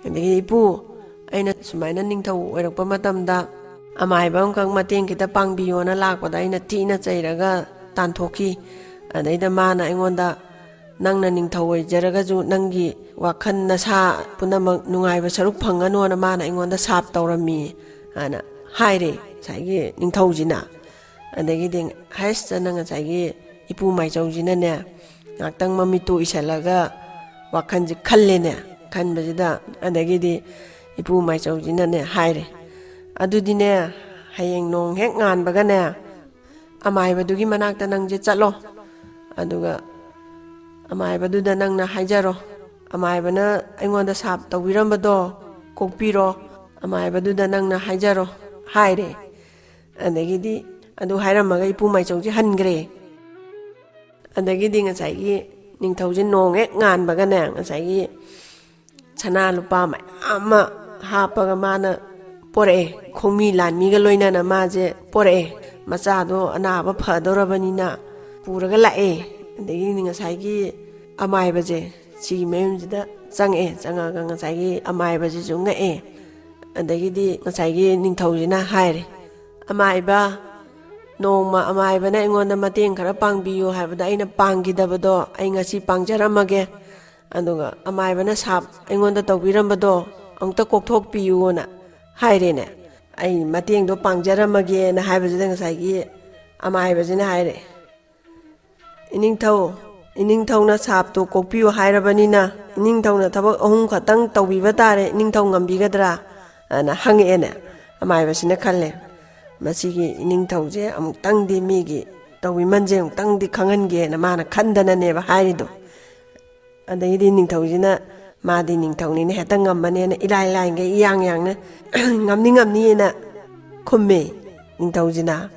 ꯑꯗꯒꯤ, "ꯏꯄꯨ, ꯑꯩꯅ ꯁꯨꯃꯥꯏꯅ ꯅꯤꯡꯊꯧ ꯑꯣꯏꯔꯛꯄ ꯃꯇꯝꯗ ꯑꯃꯥꯏꯕ ꯑꯃꯈꯛ ꯃꯇꯦꯡ ꯈꯤꯇ ꯄꯥꯡꯕꯤꯌꯣꯅ ꯂꯥꯛꯄꯗ ꯑꯩꯅ ꯊꯤꯅ ꯆꯩꯔꯒ ꯇꯥꯟꯊꯣꯛꯈꯤ꯫ ꯑꯗꯩꯗ ꯃꯥꯅ ꯑꯩꯉꯣꯟꯗ, 'ꯅꯪꯅ ꯅꯤꯡꯊꯧ ꯑꯣꯏꯖꯔꯒꯁꯨ ꯅꯪꯒꯤ ꯋꯥꯈꯜ ꯅꯁꯥ ꯄꯨꯝꯅꯃꯛ ꯅꯨꯡꯉꯥꯏꯕ ꯁꯔꯨꯛ ꯐꯪꯒꯅꯣꯅ ꯃꯥꯅ ꯑꯩꯉꯣꯟꯗ ꯁꯥꯞ ꯇꯧꯔꯝꯃꯤ,' ꯍꯥꯏꯅ ꯍꯥꯏꯔꯦ ꯉꯁꯥꯏꯒꯤ ꯅꯤꯡꯊꯧꯁꯤꯅ꯫ ꯑꯗꯒꯤꯗꯤ ꯍꯥꯏꯁꯇꯅ ꯉꯁꯥꯏꯒꯤ ꯏꯄꯨ ꯃꯥꯏꯆꯧꯁꯤꯅꯅꯦ, ꯉꯥꯛꯇꯪ ꯃꯃꯤꯠꯇꯨ ꯎꯏꯁꯜꯂꯒ ꯋꯥꯈꯜꯁꯦ ꯈꯜꯂꯦꯅꯦ꯫ ꯈꯟꯕꯁꯤꯗ ꯑꯗꯒꯤꯗꯤ ꯏꯄꯨ ꯃꯥꯏꯆꯧꯁꯤꯅꯅꯦ ꯍꯥꯏꯔꯦ, "ꯑꯗꯨꯗꯤꯅꯦ, ꯍꯌꯦꯡ ꯅꯣꯡ ꯍꯦꯛ ꯉꯥꯟꯕꯒꯅꯦ, ꯑꯃꯥꯏꯕꯗꯨꯒꯤ ꯃꯅꯥꯛꯇ ꯅꯪꯁꯦ ꯆꯠꯂꯣ꯫ ꯑꯗꯨꯒ ꯑꯃꯥꯏꯕꯗꯨꯗ ꯅꯪꯅ ꯍꯥꯏꯖꯔꯣ, ꯑꯃꯥꯏꯕꯅ ꯑꯩꯉꯣꯟꯗ ꯁꯥꯞ ꯇꯧꯕꯤꯔꯝꯕꯗꯣ ꯀꯣꯛꯄꯤꯔꯣ, ꯑꯃꯥꯏꯕꯗꯨꯗ ꯅꯪꯅ ꯍꯥꯏꯖꯔꯣ," ꯍꯥꯏꯔꯦ꯫ ꯑꯗꯒꯤꯗꯤ ꯑꯗꯨ ꯍꯥꯏꯔꯝꯃꯒ ꯏꯄꯨ ꯃꯥꯏꯆꯧꯁꯦ ꯍꯟꯈ꯭ꯔꯦ꯫ ꯑꯗꯒꯤꯗꯤ ꯉꯁꯥꯏꯒꯤ ꯅꯤꯡꯊꯧꯁꯦ ꯅꯣꯡ ꯍꯦꯛ ꯉꯥꯟꯕꯒꯅꯦ, ꯉꯁꯥꯏꯒꯤ ꯁꯅꯥ ꯂꯨꯄꯥ ꯃꯌꯥꯝ ꯑꯃ ꯍꯥꯞꯄꯒ ꯃꯥꯅ ꯄꯣꯔꯛꯑꯦ꯫ ꯈꯣꯡꯃꯤ ꯂꯥꯟꯃꯤꯒ ꯂꯣꯏꯅꯅ ꯃꯥꯁꯦ ꯄꯣꯔꯛꯑꯦ꯫ ꯃꯆꯥꯗꯣ ꯑꯅꯥꯕ ꯐꯗꯧꯔꯕꯅꯤꯅ ꯄꯨꯔꯒ ꯂꯥꯛꯑꯦ꯫ ꯑꯗꯒꯤꯗꯤ ꯉꯁꯥꯏꯒꯤ ꯑꯃꯥꯏꯕꯁꯦ ꯁꯤꯒꯤ ꯃꯌꯨꯝꯁꯤꯗ ꯆꯪꯉꯛꯑꯦ꯫ ꯆꯪꯉꯒ ꯉꯁꯥꯏꯒꯤ ꯑꯃꯥꯏꯕꯁꯤꯁꯨ ꯉꯛꯑꯦ꯫ ꯑꯗꯒꯤꯗꯤ ꯉꯁꯥꯏꯒꯤ ꯅꯤꯡꯊꯧꯁꯤꯅ ꯍꯥꯏꯔꯦ, "ꯑꯃꯥꯏꯕ, ꯅꯣꯡꯃ ꯑꯃꯥꯏꯕꯅ ꯑꯩꯉꯣꯟꯗ ꯃꯇꯦꯡ ꯈꯔ ꯄꯥꯡꯕꯤꯌꯨ ꯍꯥꯏꯕꯗ ꯑꯩꯅ ꯄꯥꯡꯈꯤꯗꯕꯗꯣ ꯑꯩ ꯉꯁꯤ ꯄꯥꯡꯖꯔꯝꯃꯒꯦ꯫ ꯑꯗꯨꯒ ꯑꯃꯥꯏꯕꯅ ꯁꯥꯞ ꯑꯩꯉꯣꯟꯗ ꯇꯧꯕꯤꯔꯝꯕꯗꯣ ꯑꯃꯨꯛꯇ ꯀꯣꯛꯊꯣꯛꯄꯤꯌꯨꯅ" ꯍꯥꯏꯔꯦꯅꯦ꯫ "ꯑꯩ ꯃꯇꯦꯡꯗꯣ ꯄꯥꯡꯖꯔꯝꯃꯒꯦꯅ" ꯍꯥꯏꯕꯁꯤꯗ ꯉꯁꯥꯏꯒꯤ ꯑꯃꯥꯏꯕꯁꯤꯅ ꯍꯥꯏꯔꯦ, "ꯏꯅꯤꯡꯊꯧ, ꯏꯅꯤꯡꯊꯧꯅ ꯁꯥꯞꯇꯣ ꯀꯣꯛꯄꯤꯌꯨ ꯍꯥꯏꯔꯕꯅꯤꯅ ꯏꯅꯤꯡꯊꯧꯅ ꯊꯕꯛ ꯑꯍꯨꯝ ꯈꯛꯇꯪ ꯇꯧꯕꯤꯕ ꯇꯥꯔꯦ, ꯏꯅꯤꯡꯊꯧ ꯉꯝꯕꯤꯒꯗ꯭ꯔꯥ?" ꯑꯅ ꯍꯪꯉꯛꯑꯦꯅꯦ꯫ ꯑꯃꯥꯏꯕꯁꯤꯅ ꯈꯜꯂꯦ, "ꯃꯁꯤꯒꯤ ꯏꯅꯤꯡꯊꯧꯁꯦ ꯑꯃꯨꯛꯇꯪꯗꯤ ꯃꯤꯒꯤ ꯇꯧꯕꯤꯃꯜꯁꯦ ꯑꯃꯨꯛꯇꯪꯗꯤ ꯈꯪꯍꯟꯒꯦꯅ" ꯃꯥꯅ ꯈꯟꯗꯅꯅꯦꯕ ꯍꯥꯏꯔꯤꯗꯣ꯫ ꯑꯗꯩꯗꯤ ꯅꯤꯡꯊꯧꯁꯤꯅ, ꯃꯥꯗꯤ ꯅꯤꯡꯊꯧꯅꯤꯅ ꯍꯦꯛꯇ ꯉꯝꯃꯅꯦꯅ ꯏꯂꯥꯏ ꯂꯥꯏꯒꯩ ꯏꯌꯥꯡ ꯌꯥꯡꯅ "ꯉꯝꯅꯤ, ꯉꯝꯅꯤꯅ" ꯈꯨꯝꯃꯦ ꯅꯤꯡꯊꯧꯁꯤꯅ꯫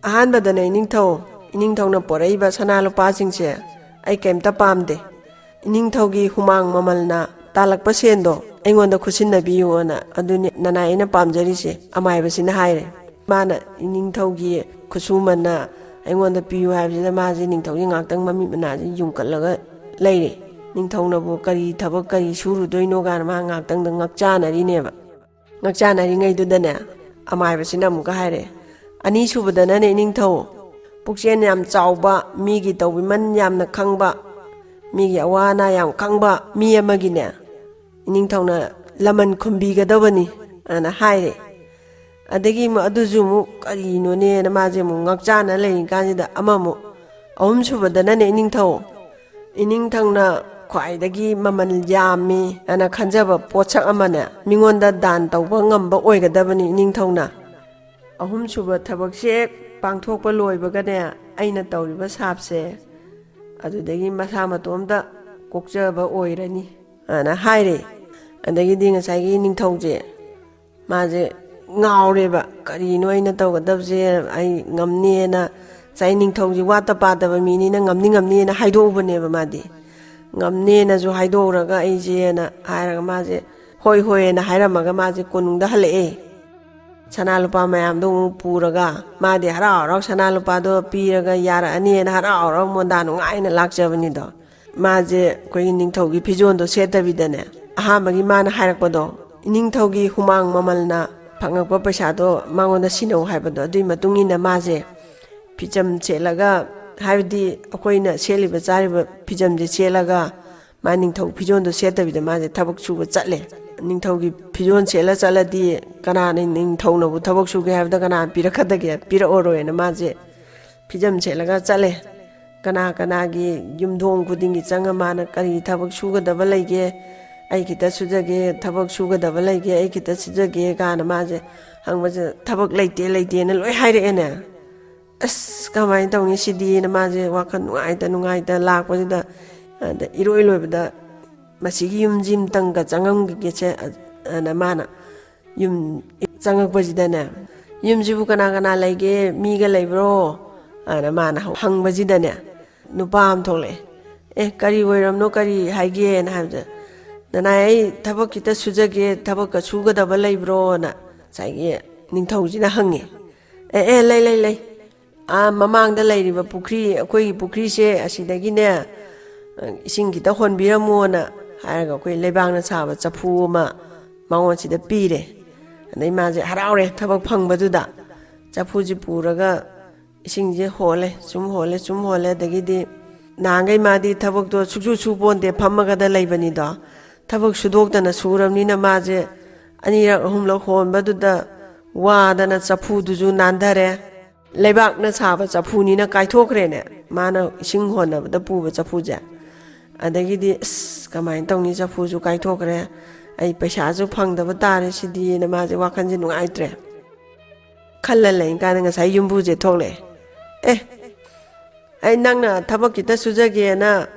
"ꯑꯍꯥꯟꯕꯗꯅꯦ ꯏꯅꯤꯡꯊꯧ, ꯏꯅꯤꯡꯊꯧꯅ ꯄꯣꯔꯛꯏꯕ ꯁꯅꯥ ꯂꯨꯄꯥꯁꯤꯡꯁꯦ ꯑꯩ ꯀꯩꯝꯇ ꯄꯥꯝꯗꯦ꯫ ꯏꯅꯤꯡꯊꯧꯒꯤ ꯍꯨꯃꯥꯡ ꯃꯃꯜꯅ ꯇꯥꯜꯂꯛꯄ ꯁꯦꯟꯗꯣ ꯑꯩꯉꯣꯟꯗ ꯈꯨꯠꯁꯤꯟꯅꯕꯤꯌꯨꯅ, ꯑꯗꯨꯅꯤ ꯅꯅꯥꯏ ꯑꯩꯅ ꯄꯥꯝꯖꯔꯤꯁꯦ", ꯑꯃꯥꯏꯕꯁꯤꯅ ꯍꯥꯏꯔꯦ꯫ ꯃꯥꯅ ꯏꯅꯤꯡꯊꯧꯒꯤ ꯈꯨꯠꯁꯨꯃꯟꯅ ꯑꯩꯉꯣꯟꯗ ꯄꯤꯌꯨ ꯍꯥꯏꯕꯁꯤꯗ ꯃꯥꯁꯦ ꯅꯤꯡꯊꯧꯒꯤ ꯉꯥꯛꯇꯪ ꯃꯃꯤꯠ ꯃꯅꯥꯁꯦ ꯌꯨꯡꯈꯠꯂꯒ ꯂꯩꯔꯦ꯫ ꯅꯤꯡꯊꯧꯅꯕꯨ ꯀꯔꯤ ꯊꯕꯛ ꯀꯔꯤ ꯁꯨꯔꯨꯗꯣꯏꯅꯣ ꯀꯥꯏꯅ ꯃꯥ ꯉꯥꯛꯇꯪꯗ ꯉꯛꯆꯥꯅꯔꯤꯅꯦꯕ꯫ ꯉꯛꯆꯥꯅꯔꯤꯉꯩꯗꯨꯗꯅꯦ, ꯑꯃꯥꯏꯕꯁꯤꯅ ꯑꯃꯨꯛꯀ ꯍꯥꯏꯔꯦ, "ꯑꯅꯤꯁꯨꯕꯗꯅꯅꯦ ꯏꯅꯤꯡꯊꯧ, ꯄꯨꯛꯆꯦꯜ ꯌꯥꯝ ꯆꯥꯎꯕ, ꯃꯤꯒꯤ ꯇꯧꯕꯤꯃꯜ ꯌꯥꯝꯅ ꯈꯪꯕ, ꯃꯤꯒꯤ ꯑꯋꯥ ꯑꯅꯥ ꯌꯥꯝ ꯈꯪꯕ ꯃꯤ ꯑꯃꯒꯤꯅꯦ ꯏꯅꯤꯡꯊꯧꯅ ꯂꯃꯟ ꯈꯨꯝꯕꯤꯒꯗꯕꯅꯤ" ꯑꯅ ꯍꯥꯏꯔꯦ꯫ ꯑꯗꯒꯤ ꯑꯃꯨꯛ ꯑꯗꯨꯁꯨ ꯑꯃꯨꯛ ꯀꯔꯤꯅꯣꯅꯦꯅ ꯃꯥꯁꯦ ꯑꯃꯨꯛ ꯉꯛꯆꯥꯅ ꯂꯩꯔꯤ ꯀꯥꯟꯁꯤꯗ ꯑꯃꯃꯨꯛ, "ꯑꯍꯨꯝꯁꯨꯕꯗꯅꯅꯦ ꯏꯅꯤꯡꯊꯧ, ꯏꯅꯤꯡꯊꯧꯅ ꯈ꯭ꯋꯥꯏꯗꯒꯤ ꯃꯃꯜ ꯌꯥꯝꯃꯤ ꯑꯅ ꯈꯟꯖꯕ ꯄꯣꯠꯁꯛ ꯑꯃꯅꯦ ꯃꯤꯉꯣꯟꯗ ꯗꯥꯟ ꯇꯧꯕ ꯉꯝꯕ ꯑꯣꯏꯒꯗꯕꯅꯤ ꯏꯅꯤꯡꯊꯧꯅ꯫ ꯑꯍꯨꯝꯁꯨꯕ ꯊꯕꯛꯁꯦ ꯍꯦꯛ ꯄꯥꯡꯊꯣꯛꯄ ꯂꯣꯏꯕꯒꯅꯦ ꯑꯩꯅ ꯇꯧꯔꯤꯕ ꯁꯥꯞꯁꯦ ꯑꯗꯨꯗꯒꯤ ꯃꯁꯥ ꯃꯇꯣꯝꯇ ꯀꯣꯛꯆꯕ ꯑꯣꯏꯔꯅꯤ" ꯑꯅ ꯍꯥꯏꯔꯦ꯫ ꯑꯗꯒꯤꯗꯤ ꯉꯁꯥꯏꯒꯤ ꯅꯤꯡꯊꯧꯁꯦ ꯃꯥꯁꯦ ꯉꯥꯎꯔꯦꯕ, "ꯀꯔꯤꯅꯣ ꯑꯩꯅ ꯇꯧꯒꯗꯕꯁꯦ? ꯑꯩ ꯉꯝꯅꯦꯅ ꯉꯁꯥꯏ ꯅꯤꯡꯊꯧꯁꯤ ꯋꯥꯠꯇ ꯄꯥꯗꯕ ꯃꯤꯅꯤꯅ ꯉꯝꯅꯤ ꯉꯝꯅꯤꯅ ꯍꯥꯏꯗꯣꯛꯎꯕꯅꯦꯕ ꯃꯥꯗꯤ꯫ ꯉꯝꯅꯦꯅꯁꯨ ꯍꯥꯏꯗꯣꯛꯎꯔꯒ ꯑꯩꯁꯦꯅ ꯍꯥꯏꯔꯒ ꯃꯥꯁꯦ ꯍꯣꯏ ꯍꯣꯏꯅ ꯍꯥꯏꯔꯝꯃꯒ ꯃꯥꯁꯦ ꯀꯣꯅꯨꯡꯗ ꯍꯜꯂꯛꯑꯦ꯫ ꯁꯅꯥ ꯂꯨꯄꯥ ꯃꯌꯥꯝꯗꯣ ꯑꯃꯨꯛ ꯄꯨꯔꯒ ꯃꯥꯗꯤ ꯍꯔꯥꯎ ꯍꯔꯥꯎ ꯁꯅꯥ ꯂꯨꯄꯥꯗꯣ ꯄꯤꯔꯒ ꯌꯥꯔꯛꯑꯅꯤꯅ ꯍꯔꯥꯎ ꯍꯔꯥꯎ ꯃꯣꯟꯗꯥ ꯅꯨꯡꯉꯥꯏꯅ ꯂꯥꯛꯆꯕꯅꯤꯗꯣ꯫ ꯃꯥꯁꯦ ꯑꯩꯈꯣꯏꯒꯤ ꯅꯤꯡꯊꯧꯒꯤ ꯐꯤꯖꯣꯜꯗꯣ ꯁꯦꯠꯇꯕꯤꯗꯅꯦ, ꯑꯍꯥꯟꯕꯒꯤ ꯃꯥꯅ ꯍꯥꯏꯔꯛꯄꯗꯣ, ꯏꯅꯤꯡꯊꯧꯒꯤ ꯍꯨꯃꯥꯡ ꯃꯃꯜꯅ ꯐꯪꯉꯛꯄ ꯄꯩꯁꯥꯗꯣ ꯃꯉꯣꯟꯗ ꯁꯤꯟꯅꯧ ꯍꯥꯏꯕꯗꯣ, ꯑꯗꯨꯒꯤ ꯃꯇꯨꯡ ꯏꯟꯅ ꯃꯥꯁꯦ ꯐꯤꯖꯝ ꯁꯦꯠꯂꯒ, ꯍꯥꯏꯕꯗꯤ ꯑꯩꯈꯣꯏꯅ ꯁꯦꯠꯂꯤꯕ ꯆꯥꯔꯤꯕ ꯐꯤꯖꯝꯁꯦ ꯁꯦꯠꯂꯒ ꯃꯥ ꯅꯤꯡꯊꯧ ꯐꯤꯖꯣꯜꯗꯣ ꯁꯦꯠꯇꯕꯤꯗ ꯃꯥꯁꯦ ꯊꯕꯛ ꯁꯨꯕ ꯆꯠꯂꯦ꯫ ꯅꯤꯡꯊꯧꯒꯤ ꯐꯤꯖꯣꯜ ꯁꯦꯠꯂ ꯆꯠꯂꯗꯤ ꯀꯅꯥꯅ ꯅꯤꯡꯊꯧꯅꯕꯨ ꯊꯕꯛ ꯁꯨꯒꯦ ꯍꯥꯏꯕꯗ ꯀꯅꯥꯅ ꯄꯤꯔꯛꯀꯗꯒꯦ? ꯄꯤꯔꯛꯑꯔꯣꯏꯅ ꯃꯥꯁꯦ ꯐꯤꯖꯝ ꯁꯦꯠꯂꯒ ꯆꯠꯂꯦ꯫ ꯀꯅꯥ ꯀꯅꯥꯒꯤ ꯌꯨꯝꯊꯣꯡ ꯈꯨꯗꯤꯡꯒꯤ ꯆꯪꯉ ꯃꯥꯅ ꯀꯔꯤ ꯊꯕꯛ ꯁꯨꯒꯗꯕ ꯂꯩꯒꯦ, ꯑꯩ ꯈꯤꯇ ꯁꯨꯖꯒꯦ, ꯊꯕꯛ ꯁꯨꯒꯗꯕ ꯂꯩꯒꯦ, ꯑꯩ ꯈꯤꯇ ꯁꯨꯖꯒꯦ ꯀꯥꯏꯅ ꯃꯥꯁꯦ ꯍꯪꯕꯁꯦ ꯊꯕꯛ ꯂꯩꯇꯦ ꯂꯩꯇꯦꯅ ꯂꯣꯏ ꯍꯥꯏꯔꯛꯑꯦꯅꯦ꯫ ꯑꯁ, ꯀꯃꯥꯏꯅ ꯇꯧꯅꯤ ꯁꯤꯗꯤꯅ ꯃꯥꯁꯦ ꯋꯥꯈꯜ ꯅꯨꯡꯉꯥꯏꯇ ꯅꯨꯡꯉꯥꯏꯇ ꯂꯥꯛꯄꯁꯤꯗ, ꯑꯗ ꯏꯔꯣꯏ ꯂꯣꯏꯕꯗ ꯃꯁꯤꯒꯤ ꯌꯨꯝꯁꯤ ꯑꯝꯇꯪꯒ ꯆꯪꯉꯝꯈꯤꯒꯦꯁꯦ, ꯑꯅ ꯃꯥꯅ ꯌꯨꯝ ꯆꯪꯉꯛꯄꯁꯤꯗꯅꯦ, "ꯌꯨꯝꯁꯤꯕꯨ ꯀꯅꯥ ꯀꯅꯥ ꯂꯩꯒꯦ? ꯃꯤꯒ ꯂꯩꯕ꯭ꯔꯣ?" ꯑꯅ ꯃꯥꯅ ꯍꯪꯕꯁꯤꯗꯅꯦ, ꯅꯨꯄꯥ ꯑꯃ ꯊꯣꯛꯂꯛꯑꯦ꯫ "ꯑꯦ, ꯀꯔꯤ ꯑꯣꯏꯔꯝꯅꯣ? ꯀꯔꯤ ꯍꯥꯏꯒꯦꯅ?" ꯍꯥꯏꯕꯗ, "ꯅꯅꯥꯏ, ꯑꯩ ꯊꯕꯛ ꯈꯤꯇ ꯁꯨꯖꯒꯦ, ꯊꯕꯛꯀ ꯁꯨꯒꯗꯕ ꯂꯩꯕ꯭ꯔꯣꯅ?" ꯉꯁꯥꯏꯒꯤ ꯅꯤꯡꯊꯧꯁꯤꯅ ꯍꯪꯉꯦ꯫ "ꯑꯦ, ꯑꯦ, ꯂꯩ, ꯂꯩ, ꯂꯩ꯫ ꯑꯥ ꯃꯃꯥꯡꯗ ꯂꯩꯔꯤꯕ ꯄꯨꯈ꯭ꯔꯤ, ꯑꯩꯈꯣꯏꯒꯤ ꯄꯨꯈ꯭ꯔꯤꯁꯦ, ꯑꯁꯤꯗꯒꯤꯅꯦ, ꯏꯁꯤꯡ ꯈꯤꯇ ꯍꯣꯟꯕꯤꯔꯝꯃꯣꯅ" ꯍꯥꯏꯔꯒ ꯑꯩꯈꯣꯏ ꯂꯩꯕꯥꯛꯅ ꯁꯥꯕ ꯆꯐꯨ ꯑꯃ ꯃꯉꯣꯟꯁꯤꯗ ꯄꯤꯔꯦ꯫ ꯑꯗꯩ ꯃꯥꯁꯦ ꯍꯔꯥꯎꯔꯦ ꯊꯕꯛ ꯐꯪꯕꯗꯨꯗ꯫ ꯆꯐꯨꯁꯤ ꯄꯨꯔꯒ ꯏꯁꯤꯡꯁꯦ ꯍꯣꯜꯂꯦ, ꯁꯨꯝ ꯍꯣꯜꯂꯦ, ꯁꯨꯝ ꯍꯣꯜꯂꯦ꯫ ꯑꯗꯒꯤꯗꯤ ꯅꯍꯥꯟꯈꯩ ꯃꯥꯗꯤ ꯊꯕꯛꯇꯣ ꯁꯨꯛꯁꯨ ꯁꯨ ꯄꯣꯟꯗꯦ, ꯐꯝꯃꯒꯗ ꯂꯩꯕꯅꯤꯗꯣ꯫ ꯊꯕꯛ ꯁꯨꯗꯣꯛꯇꯅ ꯁꯨꯔꯕꯅꯤꯅ ꯃꯥꯁꯦ ꯑꯅꯤꯔꯛ ꯑꯍꯨꯝꯂꯛ ꯍꯣꯟꯕꯗꯨꯗ ꯋꯥꯗꯅ ꯆꯐꯨꯗꯨꯁꯨ ꯅꯥꯟꯊꯔꯦ꯫ ꯂꯩꯕꯥꯛꯅ ꯁꯥꯕ ꯆꯐꯨꯅꯤꯅ ꯀꯥꯏꯊꯣꯛꯈ꯭ꯔꯦꯅꯦ, ꯃꯥꯅ ꯏꯁꯤꯡ ꯍꯣꯟꯅꯕꯗ ꯄꯨꯕ ꯆꯐꯨꯁꯦ꯫ ꯑꯗꯒꯤꯗꯤ, "ꯑꯁ, ꯀꯃꯥꯏꯅ ꯇꯧꯅꯤ? ꯆꯐꯨꯁꯨ ꯀꯥꯏꯊꯣꯛꯈ꯭ꯔꯦ, ꯑꯩ ꯄꯩꯁꯥꯁꯨ ꯐꯪꯗꯕ ꯇꯥꯔꯦ ꯁꯤꯗꯤꯅ" ꯃꯥꯁꯦ ꯋꯥꯈꯜꯁꯦ ꯅꯨꯡꯉꯥꯏꯇ꯭ꯔꯦ꯫ ꯈꯜꯂ ꯂꯩꯔꯤꯀꯥꯟꯗ ꯉꯁꯥꯏ ꯌꯨꯝꯕꯨꯁꯦ ꯊꯣꯛꯂꯛꯑꯦ꯫ "ꯑꯦ, ꯑꯩ ꯅꯪꯅ ꯊꯕꯛ ꯈꯤꯇ ꯁꯨꯖꯒꯦꯅ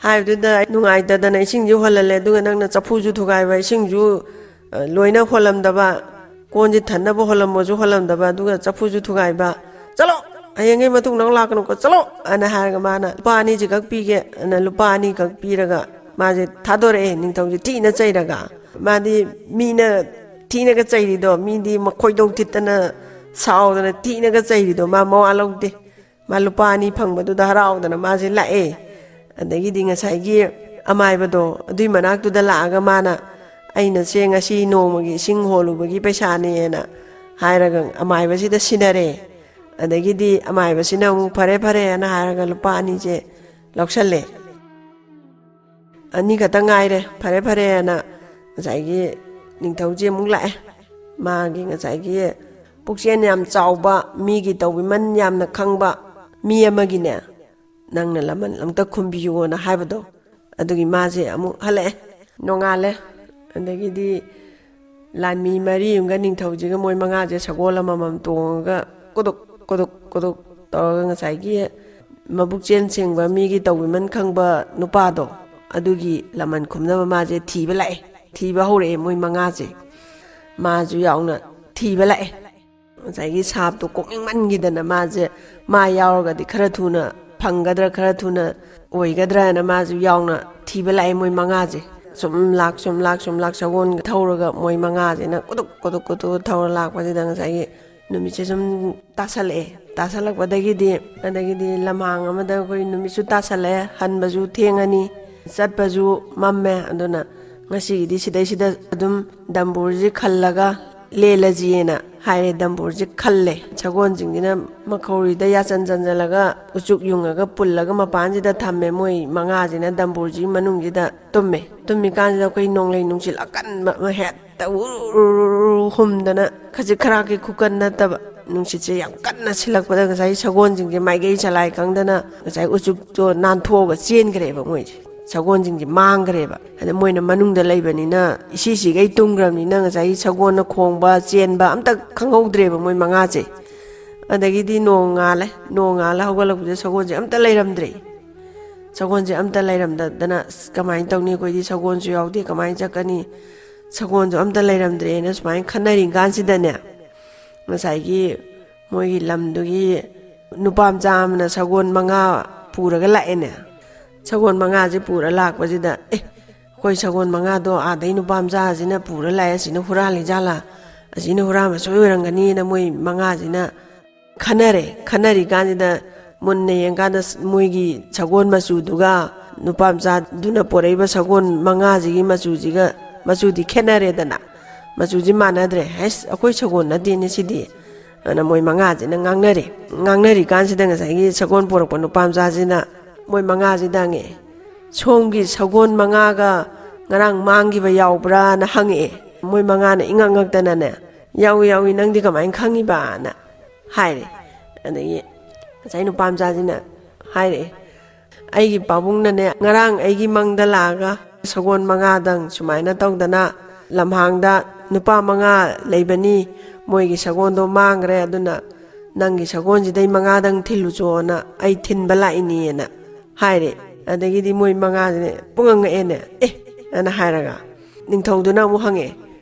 ꯍꯥꯏꯕꯗꯨꯗ ꯑꯩ ꯅꯨꯡꯉꯥꯏꯇꯗꯅ ꯏꯁꯤꯡꯁꯨ ꯍꯣꯜꯍꯜꯂꯦ, ꯑꯗꯨꯒ ꯅꯪꯅ ꯆꯐꯨꯁꯨ ꯊꯨꯒꯥꯏꯕ, ꯏꯁꯤꯡꯁꯨ, ꯑ, ꯂꯣꯏꯅ ꯍꯣꯜꯂꯝꯗꯕ, ꯀꯣꯟꯁꯦ ꯊꯟꯅꯕ ꯍꯣꯜꯂꯝꯃꯁꯨ ꯍꯣꯜꯂꯝꯗꯕ, ꯑꯗꯨꯒ ꯆꯐꯨꯁꯨ ꯊꯨꯒꯥꯏꯕ꯫ ꯆꯠꯂꯣ!" "ꯍꯌꯦꯡꯒꯤ ꯃꯇꯨꯡ ꯅꯪ ꯂꯥꯛꯀꯅꯨꯀꯣ, ꯆꯠꯂꯣ!" ꯑꯅ ꯍꯥꯏꯔꯒ ꯃꯥꯅ ꯂꯨꯄꯥ ꯑꯅꯤꯁꯤ ꯈꯛ ꯄꯤꯒꯦ ꯑꯅ ꯂꯨꯄꯥ ꯑꯅꯤ ꯈꯛ ꯄꯤꯔꯒ ꯃꯥꯁꯦ ꯊꯥꯗꯣꯔꯛꯑꯦ ꯅꯤꯡꯊꯧꯁꯦ ꯊꯤꯅ ꯆꯩꯔꯒ꯫ ꯃꯥꯗꯤ ꯃꯤꯅ ꯊꯤꯅꯒ ꯆꯩꯔꯤꯗꯣ, ꯃꯤꯗꯤ ꯃꯈꯣꯏꯗꯧ ꯊꯤꯠꯇꯅ ꯁꯥꯎꯗꯅ ꯊꯤꯅꯒ ꯆꯩꯔꯤꯗꯣ ꯃꯥ ꯃꯋꯥ ꯂꯧꯗꯦ꯫ ꯃꯥ ꯂꯨꯄꯥ ꯑꯅꯤ ꯐꯪꯕꯗꯨꯗ ꯍꯔꯥꯎꯗꯅ ꯃꯥꯁꯦ ꯂꯥꯛꯑꯦ꯫ ꯑꯗꯒꯤꯗꯤ ꯉꯁꯥꯏꯒꯤ ꯑꯃꯥꯏꯕꯗꯣ ꯑꯗꯨꯏ ꯃꯅꯥꯛꯇꯨꯗ ꯂꯥꯛꯑꯒ ꯃꯥꯅ, "ꯑꯩꯅ ꯁꯦ ꯉꯁꯤ ꯅꯣꯡꯃꯒꯤ ꯏꯁꯤꯡ ꯍꯣꯜꯂꯨꯕꯒꯤ ꯄꯩꯁꯥꯅꯦꯅ" ꯍꯥꯏꯔꯒ ꯑꯃꯥꯏꯕꯁꯤꯗ ꯁꯤꯟꯅꯔꯦ꯫ ꯑꯗꯒꯤꯗꯤ ꯑꯃꯥꯏꯕꯁꯤꯅ ꯑꯃꯨꯛ "ꯐꯔꯦ ꯐꯔꯦ" ꯍꯥꯏꯅ ꯍꯥꯏꯔꯒ ꯂꯨꯄꯥ ꯑꯅꯤꯁꯦ ꯂꯧꯁꯜꯂꯦ꯫ "ꯑꯅꯤꯈꯛꯇ ꯉꯥꯏꯔꯦ, ꯐꯔꯦ ꯐꯔꯦꯅ" ꯉꯁꯥꯏꯒꯤ ꯅꯤꯡꯊꯧꯁꯦ ꯑꯃꯨꯛ ꯂꯥꯛꯑꯦ꯫ ꯃꯥꯒꯤ ꯉꯁꯥꯏꯒꯤ ꯄꯨꯛꯆꯦꯜ ꯌꯥꯝ ꯆꯥꯎꯕ, ꯃꯤꯒꯤ ꯇꯧꯕꯤꯃꯟ ꯌꯥꯝꯅ ꯈꯪꯕ ꯃꯤ ꯑꯃꯒꯤꯅꯦ, "ꯅꯪꯅ ꯂꯃꯟ ꯑꯝꯇ ꯈꯨꯝꯕꯤꯌꯨꯅ" ꯍꯥꯏꯕꯗꯣ ꯑꯗꯨꯒꯤ ꯃꯥꯁꯦ ꯑꯃꯨꯛ ꯍꯜꯂꯛꯑꯦ꯫ ꯅꯣꯡꯉꯥꯜꯂꯦ꯫ ꯑꯗꯒꯤꯗꯤ ꯂꯥꯟꯃꯤ ꯃꯔꯤ ꯑꯃꯒ ꯅꯤꯡꯊꯧꯁꯤꯒ ꯃꯣꯏ ꯃꯉꯥꯁꯦ ꯁꯒꯣꯜ ꯑꯃꯃꯝ ꯇꯣꯡꯉꯒ ꯀꯨꯗꯨꯛ ꯀꯨꯗꯨꯛ ꯀꯨꯗꯨꯛ ꯇꯧꯔꯒ ꯉꯁꯥꯏꯒꯤ ꯃꯕꯨꯛꯆꯦꯜ ꯁꯦꯡꯕ ꯃꯤꯒꯤ ꯇꯧꯕꯤꯃꯟ ꯈꯪꯕ ꯅꯨꯄꯥꯗꯣ ꯑꯗꯨꯒꯤ ꯂꯃꯟ ꯈꯨꯝꯅꯕ ꯃꯥꯁꯦ ꯊꯤꯕ ꯂꯥꯛꯑꯦ꯫ ꯊꯤꯕ ꯍꯧꯔꯛꯑꯦ ꯃꯣꯏ ꯃꯉꯥꯁꯦ꯫ ꯃꯥꯁꯨ ꯌꯥꯎꯅ ꯊꯤꯕ ꯂꯥꯛꯑꯦ꯫ ꯉꯁꯥꯏꯒꯤ ꯁꯥꯞꯇꯣ ꯀꯣꯛꯅꯤꯡꯃꯟꯈꯤꯗꯅ ꯃꯥꯁꯦ ꯃꯥ ꯌꯥꯎꯔꯒꯗꯤ ꯈꯔ ꯊꯨꯅ ꯐꯪꯒꯗ꯭ꯔꯥ, ꯈꯔ ꯊꯨꯅ ꯑꯣꯏꯒꯗ꯭ꯔꯥꯅ ꯃꯥꯁꯨ ꯌꯥꯎꯅ ꯊꯤꯕ ꯂꯥꯛꯑꯦ ꯃꯣꯏ ꯃꯉꯥꯁꯦ꯫ ꯁꯨꯝ ꯂꯥꯛ, ꯁꯨꯝ ꯂꯥꯛ, ꯁꯨꯝ ꯂꯥꯛ, ꯁꯒꯣꯜ ꯊꯧꯔꯒ ꯃꯣꯏ ꯃꯉꯥꯁꯤꯅ ꯀꯨꯗꯨꯛ ꯀꯨꯗꯨꯛ ꯀꯨꯗꯨꯛ ꯊꯧꯔ ꯂꯥꯛꯄꯁꯤꯗ ꯉꯁꯥꯏꯒꯤ ꯅꯨꯃꯤꯠꯁꯦ ꯁꯨꯝ ꯇꯥꯁꯜꯂꯛꯑꯦ꯫ ꯇꯥꯁꯜꯂꯛꯄꯗꯒꯤꯗꯤ, ꯑꯗꯒꯤꯗꯤ ꯂꯝꯍꯥꯡ ꯑꯃꯗ ꯑꯩꯈꯣꯏ ꯅꯨꯃꯤꯠꯁꯨ ꯇꯥꯁꯜꯂꯛꯑꯦ, ꯍꯟꯕꯁꯨ ꯊꯦꯡꯉꯅꯤ, ꯆꯠꯄꯁꯨ ꯃꯝꯃꯦ꯫ ꯑꯗꯨꯅ ꯉꯁꯤꯒꯤꯗꯤ ꯁꯤꯗꯩꯁꯤꯗ ꯑꯗꯨꯝ ꯗꯝꯕꯨꯔꯁꯤ ꯈꯜꯂꯒ ꯂꯦꯜꯂꯁꯤꯅ ꯍꯥꯏꯔꯦ꯫ ꯗꯝꯕꯨꯔꯁꯤ ꯈꯜꯂꯦ꯫ ꯁꯒꯣꯜꯁꯤꯡꯁꯤꯅ ꯃꯈꯧꯔꯤꯗ ꯌꯥꯆꯟ ꯆꯟꯁꯤꯜꯂꯒ ꯎꯆꯨꯛ ꯌꯨꯡꯉꯒ ꯄꯨꯜꯂꯒ ꯃꯄꯥꯟꯁꯤꯗ ꯊꯝꯃꯦ꯫ ꯃꯣꯏ ꯃꯉꯥꯁꯤꯅ ꯗꯝꯕꯨꯔꯁꯤꯒꯤ ꯃꯅꯨꯡꯁꯤꯗ ꯇꯨꯝꯃꯦ꯫ ꯇꯨꯝꯃꯤꯀꯥꯟꯁꯤꯗ ꯑꯩꯈꯣꯏ ꯅꯣꯡꯂꯩ ꯅꯨꯡꯁꯤꯠ ꯑꯀꯟꯕ ꯑꯃ ꯍꯦꯛꯇ ꯎꯔꯨ ꯎꯔꯨ ꯎꯔꯨ ꯎꯔꯨ ꯍꯨꯝꯗꯅ, ꯈꯖꯤꯛ ꯈꯔꯥꯛꯀꯤ ꯈꯨꯀꯟ ꯅꯠꯇꯕ, ꯅꯨꯡꯁꯤꯠꯁꯦ ꯌꯥꯝ ꯀꯟꯅ ꯁꯤꯜꯂꯛꯄꯗ ꯉꯁꯥꯏꯒꯤ ꯁꯒꯣꯜꯁꯤꯡꯁꯦ ꯃꯥꯏꯀꯩ ꯆꯂꯥꯏ ꯈꯪꯗꯅ ꯉꯁꯥꯏ ꯎꯆꯨꯛꯇꯣ ꯅꯥꯟꯊꯣꯛꯑꯒ ꯆꯦꯟꯈ꯭ꯔꯦꯕ ꯃꯣꯏꯁꯦ꯫ ꯁꯒꯣꯜꯁꯤꯡꯁꯦ ꯃꯥꯡꯈ꯭ꯔꯦꯕ꯫ ꯑꯗ ꯃꯣꯏꯅ ꯃꯅꯨꯡꯗ ꯂꯩꯕꯅꯤꯅ, ꯏꯁꯤ ꯁꯤꯈꯩ ꯇꯨꯝꯈ꯭ꯔꯕꯅꯤꯅ ꯉꯁꯥꯏꯒꯤ ꯁꯒꯣꯜꯅ ꯈꯣꯡꯕ ꯆꯦꯟꯕ ꯑꯝꯇ ꯈꯪꯍꯧꯗ꯭ꯔꯦꯕ ꯃꯣꯏ ꯃꯉꯥꯁꯦ꯫ ꯑꯗꯒꯤꯗꯤ ꯅꯣꯡꯉꯥꯜꯂꯦ꯫ ꯅꯣꯡꯉꯥꯜꯂ ꯍꯧꯒꯠꯂꯛꯄꯁꯦ ꯁꯒꯣꯜꯁꯦ ꯑꯝꯇ ꯂꯩꯔꯝꯗ꯭ꯔꯦ꯫ ꯁꯒꯣꯜꯁꯦ ꯑꯝꯇ ꯂꯩꯔꯝꯗꯗꯅ, "ꯑꯁ, ꯀꯃꯥꯏꯅ ꯇꯧꯅꯤ? ꯑꯩꯈꯣꯏꯗꯤ ꯁꯒꯣꯜꯁꯨ ꯌꯥꯎꯗꯦ, ꯀꯃꯥꯏꯅ ꯆꯠꯀꯅꯤ? ꯁꯒꯣꯜꯁꯨ ꯑꯝꯇ ꯂꯩꯔꯝꯗ꯭ꯔꯦꯅ" ꯁꯨꯃꯥꯏꯅ ꯈꯟꯅꯔꯤ ꯀꯥꯟꯁꯤꯗꯅꯦ, ꯉꯁꯥꯏꯒꯤ ꯃꯣꯏꯒꯤ ꯂꯝꯗꯨꯒꯤ ꯅꯨꯄꯥ ꯃꯆꯥ ꯑꯃꯅ ꯁꯒꯣꯜ ꯃꯉꯥ ꯄꯨꯔꯒ ꯂꯥꯛꯑꯦꯅꯦ꯫ ꯁꯒꯣꯜ ꯃꯉꯥꯁꯦ ꯄꯨꯔ ꯂꯥꯛꯄꯁꯤꯗ, "ꯑꯦ, ꯑꯩꯈꯣꯏ ꯁꯒꯣꯜ ꯃꯉꯥꯗꯣ ꯑꯥꯗꯩ ꯅꯨꯄꯥ ꯃꯆꯥꯁꯤꯅ ꯄꯨꯔ ꯂꯥꯛꯑꯦ, ꯑꯁꯤꯅ ꯍꯨꯔꯥꯜꯂꯤ ꯖꯥꯠꯂꯥ? ꯑꯁꯤꯅ ꯍꯨꯔꯥꯟꯕ ꯁꯣꯏ ꯑꯣꯏꯔꯝꯒꯅꯤꯅ" ꯃꯣꯏ ꯃꯉꯥꯁꯤꯅ ꯈꯟꯅꯔꯦ꯫ ꯈꯟꯅꯔꯤꯀꯥꯟꯁꯤꯗ ꯃꯨꯟꯅ ꯌꯦꯡꯀꯥꯟꯗ ꯃꯣꯏꯒꯤ ꯁꯒꯣꯜ ꯃꯆꯨꯗꯨꯒ ꯅꯨꯄꯥ ꯃꯆꯥꯗꯨꯅ ꯄꯣꯔꯛꯏꯕ ꯁꯒꯣꯜ ꯃꯉꯥꯁꯤꯒꯤ ꯃꯆꯨꯁꯤꯒ, ꯃꯆꯨꯗꯤ ꯈꯦꯠꯅꯔꯦꯗꯅ꯫ ꯃꯆꯨꯁꯤ ꯃꯥꯟꯅꯗ꯭ꯔꯦ꯫ "ꯍꯩꯁ, ꯑꯩꯈꯣꯏ ꯁꯒꯣꯜ ꯅꯠꯇꯦꯅꯦ ꯁꯤꯗꯤ" ꯑꯅ ꯃꯣꯏ ꯃꯉꯥꯁꯤꯅ ꯉꯥꯡꯅꯔꯦ꯫ ꯉꯥꯡꯅꯔꯤꯀꯥꯟꯁꯤꯗ ꯉꯁꯥꯏꯒꯤ ꯁꯒꯣꯜ ꯄꯣꯔꯛꯄ ꯅꯨꯄꯥ ꯃꯆꯥꯁꯤꯅ ꯃꯣꯏ ꯃꯉꯥꯁꯤꯗ ꯍꯪꯉꯛꯑꯦ, "ꯁꯣꯝꯒꯤ ꯁꯒꯣꯜ ꯃꯉꯥꯒ ꯉꯔꯥꯡ ꯃꯥꯡꯈꯤꯕ ꯌꯥꯎꯕ꯭ꯔꯥꯅ?" ꯍꯪꯉꯛꯑꯦ꯫ ꯃꯣꯏ ꯃꯉꯥꯅ ꯏꯉꯛ ꯉꯛꯇꯅꯅꯦ, "ꯌꯥꯎꯏ, ꯌꯥꯎꯏ, ꯅꯪꯗꯤ ꯀꯃꯥꯏꯅ ꯈꯪꯉꯤꯕꯅ?" ꯍꯥꯏꯔꯦ꯫ ꯑꯗꯒꯤ ꯉꯁꯥꯏ ꯅꯨꯄꯥ ꯃꯆꯥꯁꯤꯅ ꯍꯥꯏꯔꯛꯑꯦ, "ꯑꯩꯒꯤ ꯄꯥꯕꯨꯡꯅꯅꯦ, ꯉꯔꯥꯡ ꯑꯩꯒꯤ ꯃꯪꯗ ꯂꯥꯛꯑꯒ ꯁꯒꯣꯜ ꯃꯉꯥꯗꯪ ꯁꯨꯃꯥꯏꯅ ꯇꯧꯗꯅ ꯂꯝꯍꯥꯡꯗ ꯅꯨꯄꯥ ꯃꯉꯥ ꯂꯩꯕꯅꯤ, ꯃꯣꯏꯒꯤ ꯁꯒꯣꯜꯗꯣ ꯃꯥꯡꯈ꯭ꯔꯦ, ꯑꯗꯨꯅ ꯅꯪꯒꯤ ꯁꯒꯣꯜꯁꯤꯗꯩ ꯃꯉꯥꯗꯪ ꯊꯤꯜꯂꯨꯆꯣꯅ ꯑꯩ ꯊꯤꯟꯕ ꯂꯥꯛꯏꯅꯦꯅ" ꯍꯥꯏꯔꯦ꯫ ꯑꯗꯒꯤꯗꯤ ꯃꯣꯏ ꯃꯉꯥꯁꯤꯅꯦ ꯄꯨꯡꯉꯛ ꯉꯛꯑꯦꯅꯦ꯫ "ꯑꯦ" ꯑꯅ ꯍꯥꯏꯔꯒ ꯅꯤꯡꯊꯧꯗꯨꯅ ꯑꯃꯨꯛ ꯍꯪꯉꯛꯑꯦ,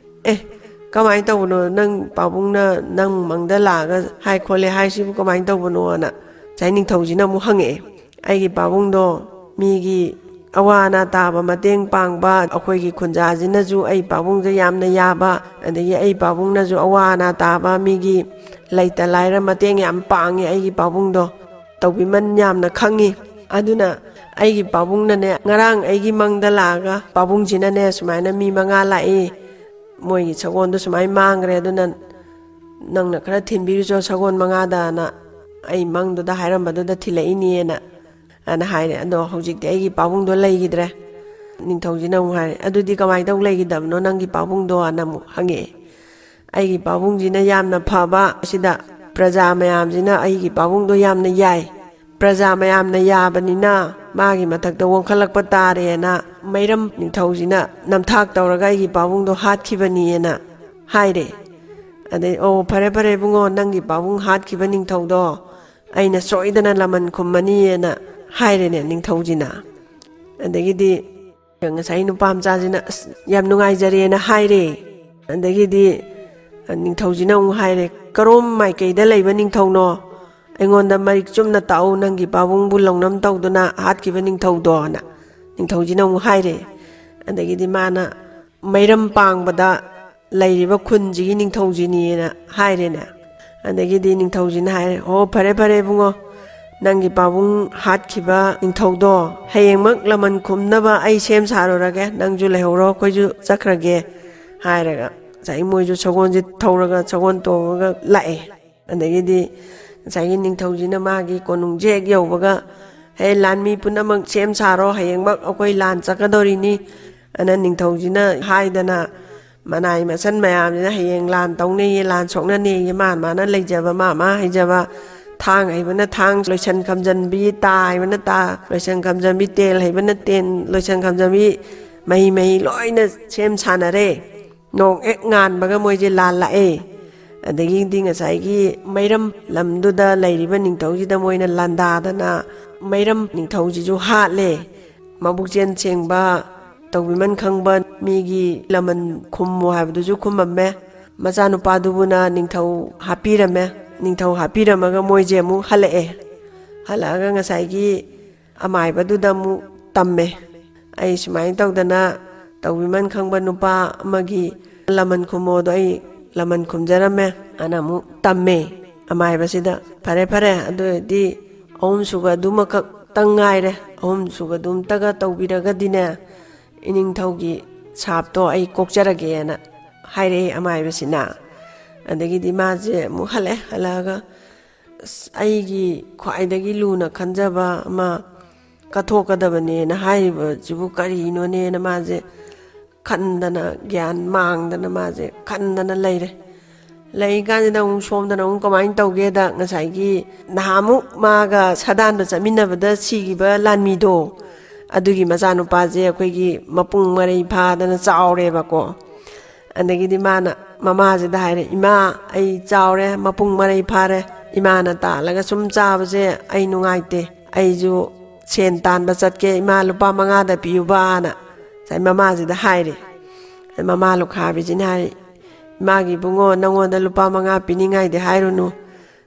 "ꯑꯦ, ꯀꯃꯥꯏꯅ ꯇꯧꯕꯅꯣ? ꯅꯪ ꯄꯥꯕꯨꯡꯅ ꯅꯪ ꯃꯪꯗ ꯂꯥꯛꯑꯒ ꯍꯥꯏ ꯈꯣꯠꯂꯦ ꯍꯥꯏꯁꯤꯕꯨ ꯀꯃꯥꯏꯅ ꯇꯧꯕꯅꯣꯅ?" ꯉꯁꯥꯏ ꯅꯤꯡꯊꯧꯁꯤꯅ ꯑꯃꯨꯛ ꯍꯪꯉꯛꯑꯦ꯫ "ꯑꯩꯒꯤ ꯄꯥꯕꯨꯡꯗꯣ ꯃꯤꯒꯤ ꯑꯋꯥ ꯑꯅꯥ ꯇꯥꯕ ꯃꯇꯦꯡ ꯄꯥꯡꯕ, ꯑꯩꯈꯣꯏꯒꯤ ꯈꯨꯟꯖꯥꯁꯤꯅꯁꯨ ꯑꯩ ꯄꯥꯕꯨꯡꯁꯦ ꯌꯥꯝꯅ ꯌꯥꯕ, ꯑꯗꯒꯤ ꯑꯩ ꯄꯥꯕꯨꯡꯅꯁꯨ ꯑꯋꯥ ꯑꯅꯥ ꯇꯥꯕ ꯃꯤꯒꯤ ꯂꯩꯇ ꯂꯥꯏꯔ ꯃꯇꯦꯡ ꯌꯥꯝ ꯄꯥꯡꯉꯦ ꯑꯩꯒꯤ ꯄꯥꯕꯨꯡꯗꯣ꯫ ꯇꯧꯕꯤꯃꯟ ꯌꯥꯝꯅ ꯈꯪꯉꯤ꯫ ꯑꯗꯨꯅ ꯑꯩꯒꯤ ꯄꯥꯕꯨꯡꯅꯅꯦ, ꯉꯔꯥꯡ ꯑꯩꯒꯤ ꯃꯪꯗ ꯂꯥꯛꯑꯒ ꯄꯥꯕꯨꯡꯁꯤꯅꯅꯦ ꯁꯨꯃꯥꯏꯅ ꯃꯤ ꯃꯉꯥ ꯂꯥꯛꯏ, ꯃꯣꯏꯒꯤ ꯁꯒꯣꯜꯗꯣ ꯁꯨꯃꯥꯏꯅ ꯃꯥꯡꯈ꯭ꯔꯦ, ꯑꯗꯨꯅ ꯅꯪꯅ ꯈꯔ ꯊꯤꯟꯕꯤꯔꯨꯆꯣ ꯁꯒꯣꯜ ꯃꯉꯥꯗꯅ ꯑꯩ ꯃꯪꯗꯨꯗ ꯍꯥꯏꯔꯝꯕꯗꯨꯗ ꯊꯤꯜꯂꯛꯏꯅꯦꯅ" ꯑꯅ ꯍꯥꯏꯔꯦ꯫ ꯑꯗꯣ ꯍꯧꯖꯤꯛꯇꯤ ꯑꯩꯒꯤ ꯄꯥꯕꯨꯡꯗꯣ ꯂꯩꯈꯤꯗ꯭ꯔꯦ꯫ ꯅꯤꯡꯊꯧꯁꯤꯅ ꯑꯃꯨꯛ ꯍꯥꯏꯔꯦ, "ꯑꯗꯨꯗꯤ ꯀꯃꯥꯏꯅ ꯇꯧ ꯂꯩꯈꯤꯗꯕꯅꯣ ꯅꯪꯒꯤ ꯄꯥꯕꯨꯡꯗꯣ?" ꯑꯅ ꯑꯃꯨꯛ ꯍꯪꯉꯛꯑꯦ꯫ "ꯑꯩꯒꯤ ꯄꯥꯕꯨꯡꯁꯤꯅ ꯌꯥꯝꯅ ꯐꯕ ꯑꯁꯤꯗ ꯄ꯭ꯔꯖꯥ ꯃꯌꯥꯝꯁꯤꯅ ꯑꯩꯒꯤ ꯄꯥꯕꯨꯡꯗꯣ ꯌꯥꯝꯅ ꯌꯥꯏ꯫ ꯄ꯭ꯔꯖꯥ ꯃꯌꯥꯝꯅ ꯌꯥꯕꯅꯤꯅ ꯃꯥꯒꯤ ꯃꯊꯛꯇ ꯋꯥꯡꯈꯠꯂꯛꯄ ꯇꯥꯔꯦꯅ ꯃꯩꯔꯝ ꯅꯤꯡꯊꯧꯁꯤꯅ ꯅꯝꯊꯥꯛ ꯇꯧꯔꯒ ꯑꯩꯒꯤ ꯄꯥꯕꯨꯡꯗꯣ ꯍꯥꯠꯈꯤꯕꯅꯤꯅ" ꯍꯥꯏꯔꯦ꯫ ꯑꯗꯩ, "ꯑꯣ, ꯐꯔꯦ, ꯐꯔꯦ, ꯏꯕꯨꯡꯉꯣ, ꯅꯪꯒꯤ ꯄꯥꯕꯨꯡ ꯍꯥꯠꯈꯤꯕ ꯅꯤꯡꯊꯧꯗꯣ ꯑꯩꯅ ꯁꯣꯏꯗꯅ ꯂꯃꯟ ꯈꯨꯝꯃꯅꯤꯅ" ꯍꯥꯏꯔꯦꯅꯦ ꯅꯤꯡꯊꯧꯁꯤꯅ꯫ ꯑꯗꯒꯤꯗꯤ ꯉꯁꯥꯏ ꯅꯨꯄꯥ ꯃꯆꯥꯁꯤꯅ, "ꯑꯁ, ꯌꯥꯝ ꯅꯨꯡꯉꯥꯏꯖꯔꯦꯅ" ꯍꯥꯏꯔꯦ꯫ ꯑꯗꯒꯤꯗꯤ ꯅꯤꯡꯊꯧꯁꯤꯅ ꯑꯃꯨꯛ ꯍꯥꯏꯔꯦ, "ꯀꯔꯣꯝ ꯃꯥꯏꯀꯩꯗ ꯂꯩꯕ ꯅꯤꯡꯊꯧꯅꯣ?" ꯑꯩꯉꯣꯟꯗ ꯃꯔꯤꯛ ꯆꯨꯝꯅ ꯇꯥꯛꯎ, ꯅꯪꯒꯤ ꯄꯥꯕꯨꯡꯕꯨ ꯂꯧꯅꯝ ꯇꯧꯗꯨꯅ ꯍꯥꯠꯈꯤꯕ ꯅꯤꯡꯊꯧꯗꯣꯅ ꯅꯤꯡꯊꯧꯁꯤꯅ ꯑꯃꯨꯛ ꯍꯥꯏꯔꯦ꯫ ꯑꯗꯒꯤꯗꯤ ꯃꯥꯅ ꯃꯩꯔꯝ ꯄꯥꯡꯕꯗ ꯂꯩꯔꯤꯕ ꯈꯨꯟꯁꯤꯒꯤ ꯅꯤꯡꯊꯧꯁꯤꯅꯤꯅ ꯍꯥꯏꯔꯦꯅꯦ꯫ ꯑꯗꯒꯤꯗꯤ ꯅꯤꯡꯊꯧꯁꯤꯅ ꯍꯥꯏꯔꯦ, "ꯑꯣ, ꯐꯔꯦ ꯐꯔꯦ ꯏꯕꯨꯡꯉꯣ, ꯅꯪꯒꯤ ꯄꯥꯕꯨꯡ ꯍꯥꯠꯈꯤꯕ ꯅꯤꯡꯊꯧꯗꯣ ꯍꯌꯦꯡꯃꯛ ꯂꯃꯟ ꯈꯨꯝꯅꯕ ꯑꯩ ꯁꯦꯝ ꯁꯥꯔꯨꯔꯒꯦ, ꯅꯪꯁꯨ ꯂꯩꯍꯧꯔꯣ, ꯑꯩꯈꯣꯏꯁꯨ ꯆꯠꯈ꯭ꯔꯒꯦ" ꯍꯥꯏꯔꯒ ꯉꯁꯥꯏ ꯃꯣꯏꯁꯨ ꯁꯒꯣꯜꯁꯦ ꯊꯧꯔꯒ ꯁꯒꯣꯜ ꯇꯣꯡꯉꯒ ꯂꯥꯛꯑꯦ꯫ ꯑꯗꯒꯤꯗꯤ ꯉꯁꯥꯏꯒꯤ ꯅꯤꯡꯊꯧꯁꯤꯅ ꯃꯥꯒꯤ ꯀꯣꯅꯨꯡꯁꯦ ꯍꯦꯛ ꯌꯧꯕꯒ, "ꯍꯦ, ꯂꯥꯟꯃꯤ ꯄꯨꯝꯅꯃꯛ ꯁꯦꯝ ꯁꯥꯔꯣ, ꯍꯌꯦꯡꯃꯛ ꯑꯩꯈꯣꯏ ꯂꯥꯟ ꯆꯠꯀꯗꯧꯔꯤꯅꯤ" ꯑꯅ ꯅꯤꯡꯊꯧꯁꯤꯅ ꯍꯥꯏꯗꯅ, ꯃꯅꯥꯏ ꯃꯁꯟ ꯃꯌꯥꯝꯁꯤꯅ ꯍꯌꯦꯡ ꯂꯥꯟ ꯇꯧꯅꯦꯌꯦ, ꯂꯥꯟ ꯁꯣꯛꯅꯅꯦꯌꯦ, ꯃꯥ ꯃꯥꯅ ꯂꯩꯖꯕ, ꯃꯥ ꯃꯥ ꯍꯩꯖꯕ, ꯊꯥꯡ ꯍꯩꯕꯅ ꯊꯥꯡ, ꯂꯣꯏꯁꯟ ꯈꯝꯖꯟꯕꯤ, ꯇꯥ ꯍꯩꯕꯅ ꯇꯥ, ꯂꯣꯏꯁꯟ ꯈꯝꯖꯟꯕꯤ, ꯇꯦꯜ ꯍꯩꯕꯅ ꯇꯦꯟ, ꯂꯣꯏꯁꯟ ꯈꯝꯖꯟꯕꯤ, ꯃꯍꯤ ꯃꯍꯤ ꯂꯣꯏꯅ ꯁꯦꯝ ꯁꯥꯟꯅꯔꯦ꯫ ꯅꯣꯡ ꯍꯦꯛ ꯉꯥꯟꯕꯒ ꯃꯣꯏꯁꯦ ꯂꯥꯜꯂꯛꯑꯦ꯫ ꯑꯗꯒꯤꯗꯤ ꯉꯁꯥꯏꯒꯤ ꯃꯩꯔꯝ ꯂꯝꯗꯨꯗ ꯂꯩꯔꯤꯕ ꯅꯤꯡꯊꯧꯁꯤꯗ ꯃꯣꯏꯅ ꯂꯥꯟꯗꯥꯗꯅ ꯃꯩꯔꯝ ꯅꯤꯡꯊꯧꯁꯤꯁꯨ ꯍꯥꯠꯂꯦ꯫ ꯃꯕꯨꯛꯆꯦꯜ ꯁꯦꯡꯕ, ꯇꯧꯕꯤꯃꯟ ꯈꯪꯕ, ꯃꯤꯒꯤ ꯂꯃꯟ ꯈꯨꯝꯃꯨ ꯍꯥꯏꯕꯗꯨꯁꯨ ꯈꯨꯝꯃꯝꯃꯦ꯫ ꯃꯆꯥꯅꯨꯄꯥꯗꯨꯕꯨꯅ ꯅꯤꯡꯊꯧ ꯍꯥꯞꯄꯤꯔꯝꯃꯦ꯫ ꯅꯤꯡꯊꯧ ꯍꯥꯞꯄꯤꯔꯝꯃꯒ ꯃꯣꯏꯁꯦ ꯑꯃꯨꯛ ꯍꯜꯂꯛꯑꯦ꯫ ꯍꯜꯂꯛꯑꯒ ꯉꯁꯥꯏꯒꯤ ꯑꯃꯥꯏꯕꯗꯨꯗ ꯑꯃꯨꯛ ꯇꯝꯃꯦ꯫ "ꯑꯩ ꯁꯨꯃꯥꯏꯅ ꯇꯧꯗꯅ ꯇꯧꯕꯤꯃꯟ ꯈꯪꯕ ꯅꯨꯄꯥ ꯑꯃꯒꯤ ꯂꯃꯟ ꯈꯨꯝꯃꯣꯗꯣ ꯑꯩ ꯂꯃꯟ ꯈꯨꯝꯖꯔꯝꯃꯦ" ꯑꯅ ꯑꯃꯨꯛ ꯇꯝꯃꯦ ꯑꯃꯥꯏꯕꯁꯤꯗ꯫ "ꯐꯔꯦ, ꯐꯔꯦ, ꯑꯗꯨ ꯑꯣꯏꯔꯗꯤ ꯑꯍꯨꯝꯁꯨꯕ ꯑꯗꯨꯃꯈꯛꯇꯪ ꯉꯥꯏꯔꯦ, ꯑꯍꯨꯝꯁꯨꯕꯗꯨꯝꯇꯒ ꯇꯧꯕꯤꯔꯒꯗꯤꯅꯦ, ꯏꯅꯤꯡꯊꯧꯒꯤ ꯁꯥꯞꯇꯣ ꯑꯩ ꯀꯣꯛꯆꯔꯒꯦꯅ" ꯍꯥꯏꯔꯛꯑꯦ ꯑꯃꯥꯏꯕꯁꯤꯅ꯫ ꯑꯗꯒꯤꯗꯤ ꯃꯥꯁꯦ ꯑꯃꯨꯛ ꯍꯜꯂꯛꯑꯦ꯫ ꯍꯜꯂꯛꯑꯒ, "ꯑꯁ, ꯑꯩꯒꯤ ꯈ꯭ꯋꯥꯏꯗꯒꯤ ꯂꯨꯅ ꯈꯟꯖꯕ ꯑꯃ ꯀꯠꯊꯣꯛꯀꯗꯕꯅꯦꯅ ꯍꯥꯏꯔꯤꯕꯁꯤꯕꯨ ꯀꯔꯤꯅꯣꯅꯦꯅ" ꯃꯥꯁꯦ ꯈꯟꯗꯅ, ꯒ꯭ꯌꯥꯟ ꯃꯥꯡꯗꯅ ꯃꯥꯁꯦ ꯈꯟꯗꯅ ꯂꯩꯔꯦ꯫ ꯂꯩꯔꯤꯀꯥꯟꯁꯤꯗ ꯑꯃꯨꯛ ꯁꯣꯝꯗꯅ ꯑꯃꯨꯛ ꯀꯃꯥꯏꯅ ꯇꯧꯒꯦꯗ, ꯉꯁꯥꯏꯒꯤ ꯅꯍꯥꯟꯃꯨꯛ ꯃꯥꯒ ꯁꯥꯗꯥꯟꯕ ꯆꯠꯃꯤꯟꯅꯕꯗ ꯁꯤꯈꯤꯕ ꯂꯥꯟꯃꯤꯗꯣ, ꯑꯗꯨꯒꯤ ꯃꯆꯥꯅꯨꯄꯥꯁꯦ ꯑꯩꯈꯣꯏꯒꯤ ꯃꯄꯨꯡ ꯃꯔꯩ ꯐꯥꯗꯅ ꯆꯥꯎꯔꯦꯕꯀꯣ꯫ ꯑꯗꯒꯤꯗꯤ ꯃꯥꯅ ꯃꯃꯥꯁꯤꯗ ꯍꯥꯏꯔꯦ, "ꯏꯃꯥ, ꯑꯩ ꯆꯥꯎꯔꯦ, ꯃꯄꯨꯡ ꯃꯔꯩ ꯐꯥꯔꯦ, ꯏꯃꯥꯅ ꯇꯥꯜꯂꯒ ꯁꯨꯝ ꯆꯥꯕꯁꯦ ꯑꯩ ꯅꯨꯡꯉꯥꯏꯇꯦ, ꯑꯩꯁꯨ ꯁꯦꯟ ꯇꯥꯟꯕ ꯆꯠꯀꯦ, ꯏꯃꯥ, ꯂꯨꯄꯥ ꯃꯉꯥꯗ ꯄꯤꯌꯨꯕꯅ" ꯉꯁꯥꯏ ꯃꯃꯥꯁꯤꯗ ꯍꯥꯏꯔꯦ꯫ ꯃꯃꯥ ꯂꯨꯈꯥꯕꯤꯁꯤꯅ ꯍꯥꯏ, "ꯏꯃꯥꯒꯤ ꯏꯕꯨꯡꯉꯣ, ꯅꯪꯉꯣꯟꯗ ꯂꯨꯄꯥ ꯃꯉꯥ ꯄꯤꯅꯤꯡꯉꯥꯏꯗꯤ ꯍꯥꯏꯔꯨꯅꯨ,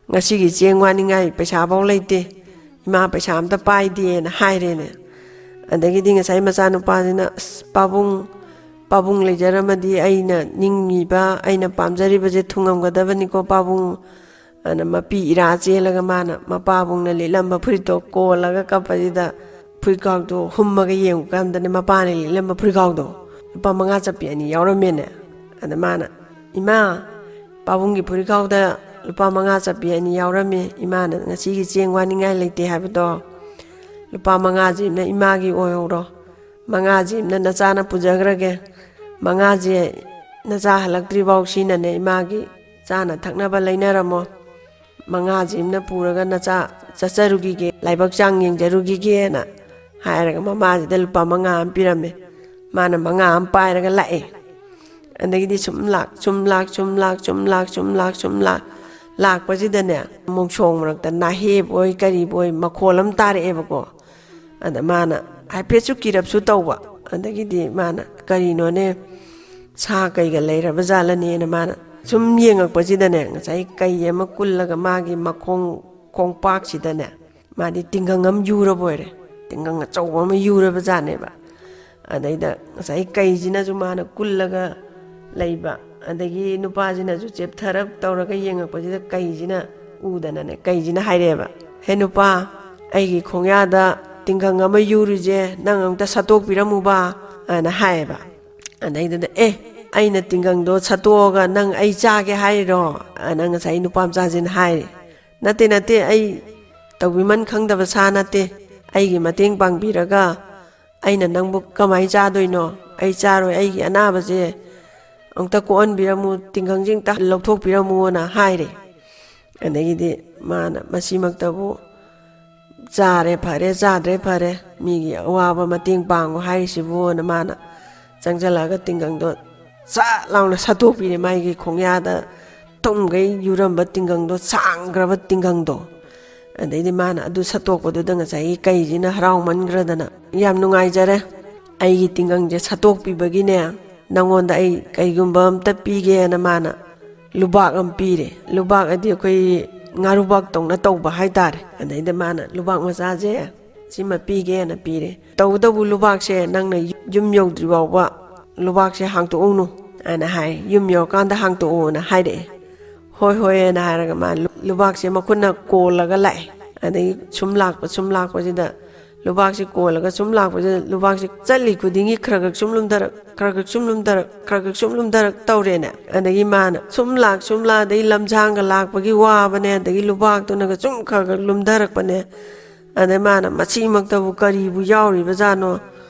"ꯉꯁꯤꯒꯤ ꯆꯦꯡ ꯋꯥꯅꯤꯡꯉꯥꯏ ꯄꯩꯁꯥꯐꯧ ꯂꯩꯇꯦ, ꯏꯃꯥ ꯄꯩꯁꯥ ꯑꯝꯇ ꯄꯥꯏꯗꯦꯅ" ꯍꯥꯏꯔꯦꯅꯦ꯫ ꯑꯗꯒꯤꯗꯤ ꯉꯁꯥꯏ ꯃꯆꯥꯅꯨꯄꯥꯁꯤꯅ, "ꯑꯁ, ꯄꯥꯕꯨꯡ, ꯄꯥꯕꯨꯡ ꯂꯩꯖꯔꯝꯃꯗꯤ ꯑꯩꯅ ꯅꯤꯡꯉꯤꯕ, ꯑꯩꯅ ꯄꯥꯝꯖꯔꯤꯕꯁꯦ ꯊꯨꯡꯉꯝꯒꯗꯕꯅꯤꯀꯣ ꯄꯥꯕꯨꯡ" ꯑꯅ ꯃꯄꯤ ꯏꯔꯥ ꯆꯦꯜꯂꯒ ꯃꯥꯅ ꯃꯄꯥꯕꯨꯡꯅ ꯂꯤꯠꯂꯝꯕ ꯐꯨꯔꯤꯠꯇꯣ ꯀꯣꯜꯂꯒ ꯀꯞꯄꯁꯤꯗ, ꯐꯨꯔꯤꯠꯈꯥꯎꯗꯣ ꯍꯨꯝꯃꯒ ꯌꯦꯡꯉꯨ ꯀꯥꯟꯗꯅꯦ, ꯃꯄꯥꯅ ꯂꯤꯠꯂꯝꯕ ꯐꯨꯔꯤꯠꯈꯥꯎꯗꯣ ꯂꯨꯄꯥ ꯃꯉꯥ ꯆꯠꯄꯤ ꯑꯅꯤ ꯌꯥꯎꯔꯝꯃꯦꯅꯦ꯫ ꯑꯗ ꯃꯥꯅ, "ꯏꯃꯥ, ꯄꯥꯕꯨꯡꯒꯤ ꯐꯨꯔꯤꯠꯈꯥꯎꯗ ꯂꯨꯄꯥ ꯃꯉꯥ ꯆꯠꯄꯤ ꯑꯅꯤ ꯌꯥꯎꯔꯝꯃꯤ꯫ ꯏꯃꯥꯅ ꯉꯁꯤꯒꯤ ꯆꯦꯡ ꯋꯥꯅꯤꯡꯉꯥꯏ ꯂꯩꯇꯦ ꯍꯥꯏꯕꯗꯣ, ꯂꯨꯄꯥ ꯃꯉꯥꯁꯤꯅ ꯏꯃꯥꯒꯤ ꯑꯣꯏꯍꯧꯔꯣ, ꯃꯉꯥꯁꯤꯅ ꯅꯆꯥꯅ ꯄꯨꯖꯈ꯭ꯔꯒꯦ, ꯃꯉꯥꯁꯦ ꯅꯆꯥ ꯍꯜꯂꯛꯇ꯭ꯔꯤꯐꯥꯎ ꯁꯤꯅꯅꯦ ꯏꯃꯥꯒꯤ ꯆꯥꯅ ꯊꯛꯅꯕ ꯂꯩꯅꯔꯝꯃꯣ, ꯃꯉꯥꯁꯤꯃꯅ ꯄꯨꯔꯒ ꯅꯆꯥ ꯆꯠꯆꯔꯨꯈꯤꯒꯦ, ꯂꯥꯏꯕꯛ ꯆꯥꯡ ꯌꯦꯡꯖꯔꯨꯈꯤꯒꯦꯅ" ꯍꯥꯏꯔꯒ ꯃꯃꯥꯁꯤꯗ ꯂꯨꯄꯥ ꯃꯉꯥ ꯑꯃ ꯄꯤꯔꯝꯃꯦ꯫ ꯃꯥꯅ ꯃꯉꯥ ꯑꯃ ꯄꯥꯏꯔꯒ ꯂꯥꯛꯑꯦ꯫ ꯑꯗꯒꯤꯗꯤ ꯁꯨꯝ ꯂꯥꯛ, ꯁꯨꯝ ꯂꯥꯛ, ꯁꯨꯝ ꯂꯥꯛ, ꯁꯨꯝ ꯂꯥꯛ, ꯁꯨꯝ ꯂꯥꯛ, ꯁꯨꯝ ꯂꯥꯛ, ꯂꯥꯛꯄꯁꯤꯗꯅꯦ, ꯃꯣꯡꯁꯣꯡ ꯃꯔꯛꯇ ꯅꯥꯍꯦꯕꯣꯏ ꯀꯔꯤꯕꯣꯏ ꯃꯈꯣꯜ ꯑꯃ ꯇꯥꯔꯛꯑꯦꯕꯀꯣ꯫ ꯑꯗ ꯃꯥꯅ ꯍꯥꯏꯐꯦꯠꯁꯨ ꯀꯤꯔꯞꯁꯨ ꯇꯧꯕ꯫ ꯑꯗꯒꯤꯗꯤ ꯃꯥꯅ, "ꯀꯔꯤꯅꯣꯅꯦ, ꯁꯥ ꯀꯩꯒ ꯂꯩꯔꯕ ꯖꯥꯠꯂꯅꯦꯅ" ꯃꯥꯅ ꯁꯨꯝ ꯌꯦꯡꯉꯛꯄꯁꯤꯗꯅꯦ, ꯉꯁꯥꯏ ꯀꯩ ꯑꯃ ꯀꯨꯜꯂꯒ ꯃꯥꯒꯤ ꯃꯈꯣꯡ ꯈꯣꯡꯄꯥꯛꯁꯤꯗꯅꯦ, ꯃꯥꯗꯤ ꯇꯤꯡꯒꯪ ꯑꯃ ꯌꯨꯔꯕ ꯑꯣꯏꯔꯦ꯫ ꯇꯤꯡꯒꯪ ꯑꯆꯧꯕ ꯑꯃ ꯌꯨꯔꯕ ꯖꯥꯠꯅꯦꯕ꯫ ꯑꯗꯩꯗ ꯉꯁꯥꯏ ꯀꯩꯁꯤꯅꯁꯨ ꯃꯥꯅ ꯀꯨꯜꯂꯒ ꯂꯩꯕ, ꯑꯗꯒꯤ ꯅꯨꯄꯥꯁꯤꯅꯁꯨ ꯆꯦꯞꯊꯔꯞ ꯇꯧꯔꯒ ꯌꯦꯡꯉꯛꯄꯁꯤꯗ ꯀꯩꯁꯤꯅ ꯎꯗꯅꯅꯦ, ꯀꯩꯁꯤꯅ ꯍꯥꯏꯔꯛꯑꯦꯕ, "ꯍꯦ ꯅꯨꯄꯥ, ꯑꯩꯒꯤ ꯈꯣꯡꯌꯥꯗ ꯇꯤꯡꯒꯪ ꯑꯃ ꯌꯨꯔꯤꯁꯦ ꯅꯪ ꯑꯝꯇ ꯁꯠꯇꯣꯛꯄꯤꯔꯝꯃꯨꯕ" ꯑꯅ ꯍꯥꯏꯌꯦꯕ꯫ ꯑꯗꯩꯗꯨꯗ, "ꯑꯦ, ꯑꯩꯅ ꯇꯤꯡꯒꯪꯗꯣ ꯁꯠꯇꯣꯛꯑꯒ ꯅꯪ ꯑꯩ ꯆꯥꯒꯦ ꯍꯥꯏꯔꯤꯔꯣ?" ꯑꯅ ꯉꯁꯥꯏ ꯅꯨꯄꯥ ꯃꯆꯥꯁꯤꯅ ꯍꯥꯏꯔꯦ꯫ "ꯅꯠꯇꯦ, ꯅꯠꯇꯦ, ꯑꯩ ꯇꯧꯕꯤꯃꯟ ꯈꯪꯗꯕ ꯁꯥ ꯅꯠꯇꯦ꯫ ꯑꯩꯒꯤ ꯃꯇꯦꯡ ꯄꯥꯡꯕꯤꯔꯒ ꯑꯩꯅ ꯅꯪꯕꯨ ꯀꯃꯥꯏꯅ ꯆꯥꯗꯣꯏꯅꯣ? ꯑꯩ ꯆꯥꯔꯣꯏ, ꯑꯩꯒꯤ ꯑꯅꯥꯕꯁꯦ ꯑꯃꯨꯛꯇ ꯀꯣꯛꯍꯟꯕꯤꯔꯝꯃꯨ, ꯇꯤꯡꯒꯪꯁꯦ ꯑꯃꯨꯛꯇ ꯂꯧꯊꯣꯛꯄꯤꯔꯝꯃꯨꯅ" ꯍꯥꯏꯔꯦ꯫ ꯑꯗꯒꯤꯗꯤ ꯃꯥꯅ ꯃꯁꯤꯃꯛꯇꯕꯨ, "ꯆꯥꯔꯦ ꯐꯔꯦ, ꯆꯥꯗ꯭ꯔꯦ ꯐꯔꯦ, ꯃꯤꯒꯤ ꯑꯋꯥꯕ ꯃꯇꯦꯡ ꯄꯥꯡꯉꯨ ꯍꯥꯏꯔꯤꯁꯤꯕꯨꯅ" ꯃꯥꯅ ꯆꯪꯁꯤꯜꯂꯛꯑꯒ ꯇꯤꯡꯒꯪꯗꯣ ꯁꯠ ꯂꯥꯎꯅ ꯁꯠꯇꯣꯛꯄꯤꯔꯦ, ꯃꯥꯒꯤ ꯈꯣꯡꯌꯥꯗ ꯇꯨꯝꯈꯩ ꯌꯨꯔꯝꯕ ꯇꯤꯡꯒꯪꯗꯣ, ꯁꯥꯡꯈ꯭ꯔꯕ ꯇꯤꯡꯒꯪꯗꯣ꯫ ꯑꯗꯩꯗꯤ ꯃꯥꯅ ꯑꯗꯨ ꯁꯠꯇꯣꯛꯄꯗꯨꯗ ꯉꯁꯥꯏꯒꯤ ꯀꯩꯁꯤꯅ ꯍꯔꯥꯎꯃꯟꯈ꯭ꯔꯗꯅ, "ꯌꯥꯝ ꯅꯨꯡꯉꯥꯏꯖꯔꯦ, ꯑꯩꯒꯤ ꯇꯤꯡꯒꯪꯁꯦ ꯁꯠꯇꯣꯛꯄꯤꯕꯒꯤꯅꯦ, ꯅꯪꯉꯣꯟꯗ ꯑꯩ ꯀꯩꯒꯨꯝꯕ ꯑꯝꯇ ꯄꯤꯒꯦꯅ" ꯃꯥꯅ ꯂꯨꯕꯥꯛ ꯑꯃ ꯄꯤꯔꯦ꯫ ꯂꯨꯕꯥꯛ ꯑꯗꯤ ꯑꯩꯈꯣꯏ ꯉꯥꯔꯨꯕꯥꯛ ꯇꯧꯅ ꯇꯧꯕ ꯍꯥꯏꯇꯥꯔꯦ꯫ ꯑꯗꯩꯗ ꯃꯥꯅ, "ꯂꯨꯕꯥꯛ ꯃꯆꯥꯁꯦ ꯁꯤꯃ ꯄꯤꯒꯦꯅ ꯄꯤꯔꯦ꯫ ꯇꯧꯕꯇꯕꯨ ꯂꯨꯕꯥꯛꯁꯦ ꯅꯪꯅ ꯌꯨꯝ ꯌꯧꯗ꯭ꯔꯤ ꯐꯥꯎꯕ ꯂꯨꯕꯥꯛꯁꯦ ꯍꯥꯡꯇꯣꯛꯎꯅꯨ" ꯍꯥꯏꯅ ꯍꯥꯏ꯫ "ꯌꯨꯝ ꯌꯧꯔꯀꯥꯟꯗ ꯍꯥꯡꯇꯣꯛꯎꯅ" ꯍꯥꯏꯔꯛꯑꯦ꯫ "ꯍꯣꯏ, ꯍꯣꯏ" ꯍꯥꯏꯅ ꯍꯥꯏꯔꯒ ꯃꯥ ꯂꯨ-, ꯂꯨꯕꯥꯛꯁꯦ ꯃꯈꯨꯠꯅ ꯀꯣꯜꯂꯒ ꯂꯥꯛꯑꯦ꯫ ꯑꯗꯒꯤ ꯁꯨꯝ ꯂꯥꯛꯄ, ꯁꯨꯝ ꯂꯥꯛꯄꯁꯤꯗ ꯂꯨꯕꯥꯛꯁꯦ ꯀꯣꯜꯂꯒ ꯁꯨꯝ ꯂꯥꯛꯄꯁꯤꯗ ꯂꯨꯕꯥꯛꯁꯦ ꯆꯠꯂꯤ ꯈꯨꯗꯤꯡꯒꯤ ꯈꯔ ꯈꯔ ꯁꯨꯝ ꯂꯨꯝꯊꯔꯛ, ꯈꯔ ꯈꯔ ꯁꯨꯝ ꯂꯨꯝꯊꯔꯛ, ꯈꯔ ꯈꯔ ꯁꯨꯝ ꯂꯨꯝꯊꯔꯛ ꯇꯧꯔꯦꯅꯦ꯫ ꯑꯗꯒꯤ ꯃꯥꯅ ꯁꯨꯝ ꯂꯥꯛ, ꯁꯨꯝ ꯂꯥꯛ, ꯑꯗꯩ ꯂꯝꯁꯥꯡꯒ ꯂꯥꯛꯄꯒꯤ ꯋꯥꯕꯅꯦ, ꯑꯗꯒꯤ ꯂꯨꯕꯥꯛꯇꯨꯅꯒ ꯁꯨꯝ ꯈꯔ ꯈꯔ ꯂꯨꯝꯊꯔꯛꯄꯅꯦ꯫ ꯑꯗꯩ ꯃꯥꯅ, "ꯃꯁꯤꯃꯛꯇꯕꯨ ꯀꯔꯤꯕꯨ ꯌꯥꯎꯔꯤꯕꯖꯥꯠꯅꯣ?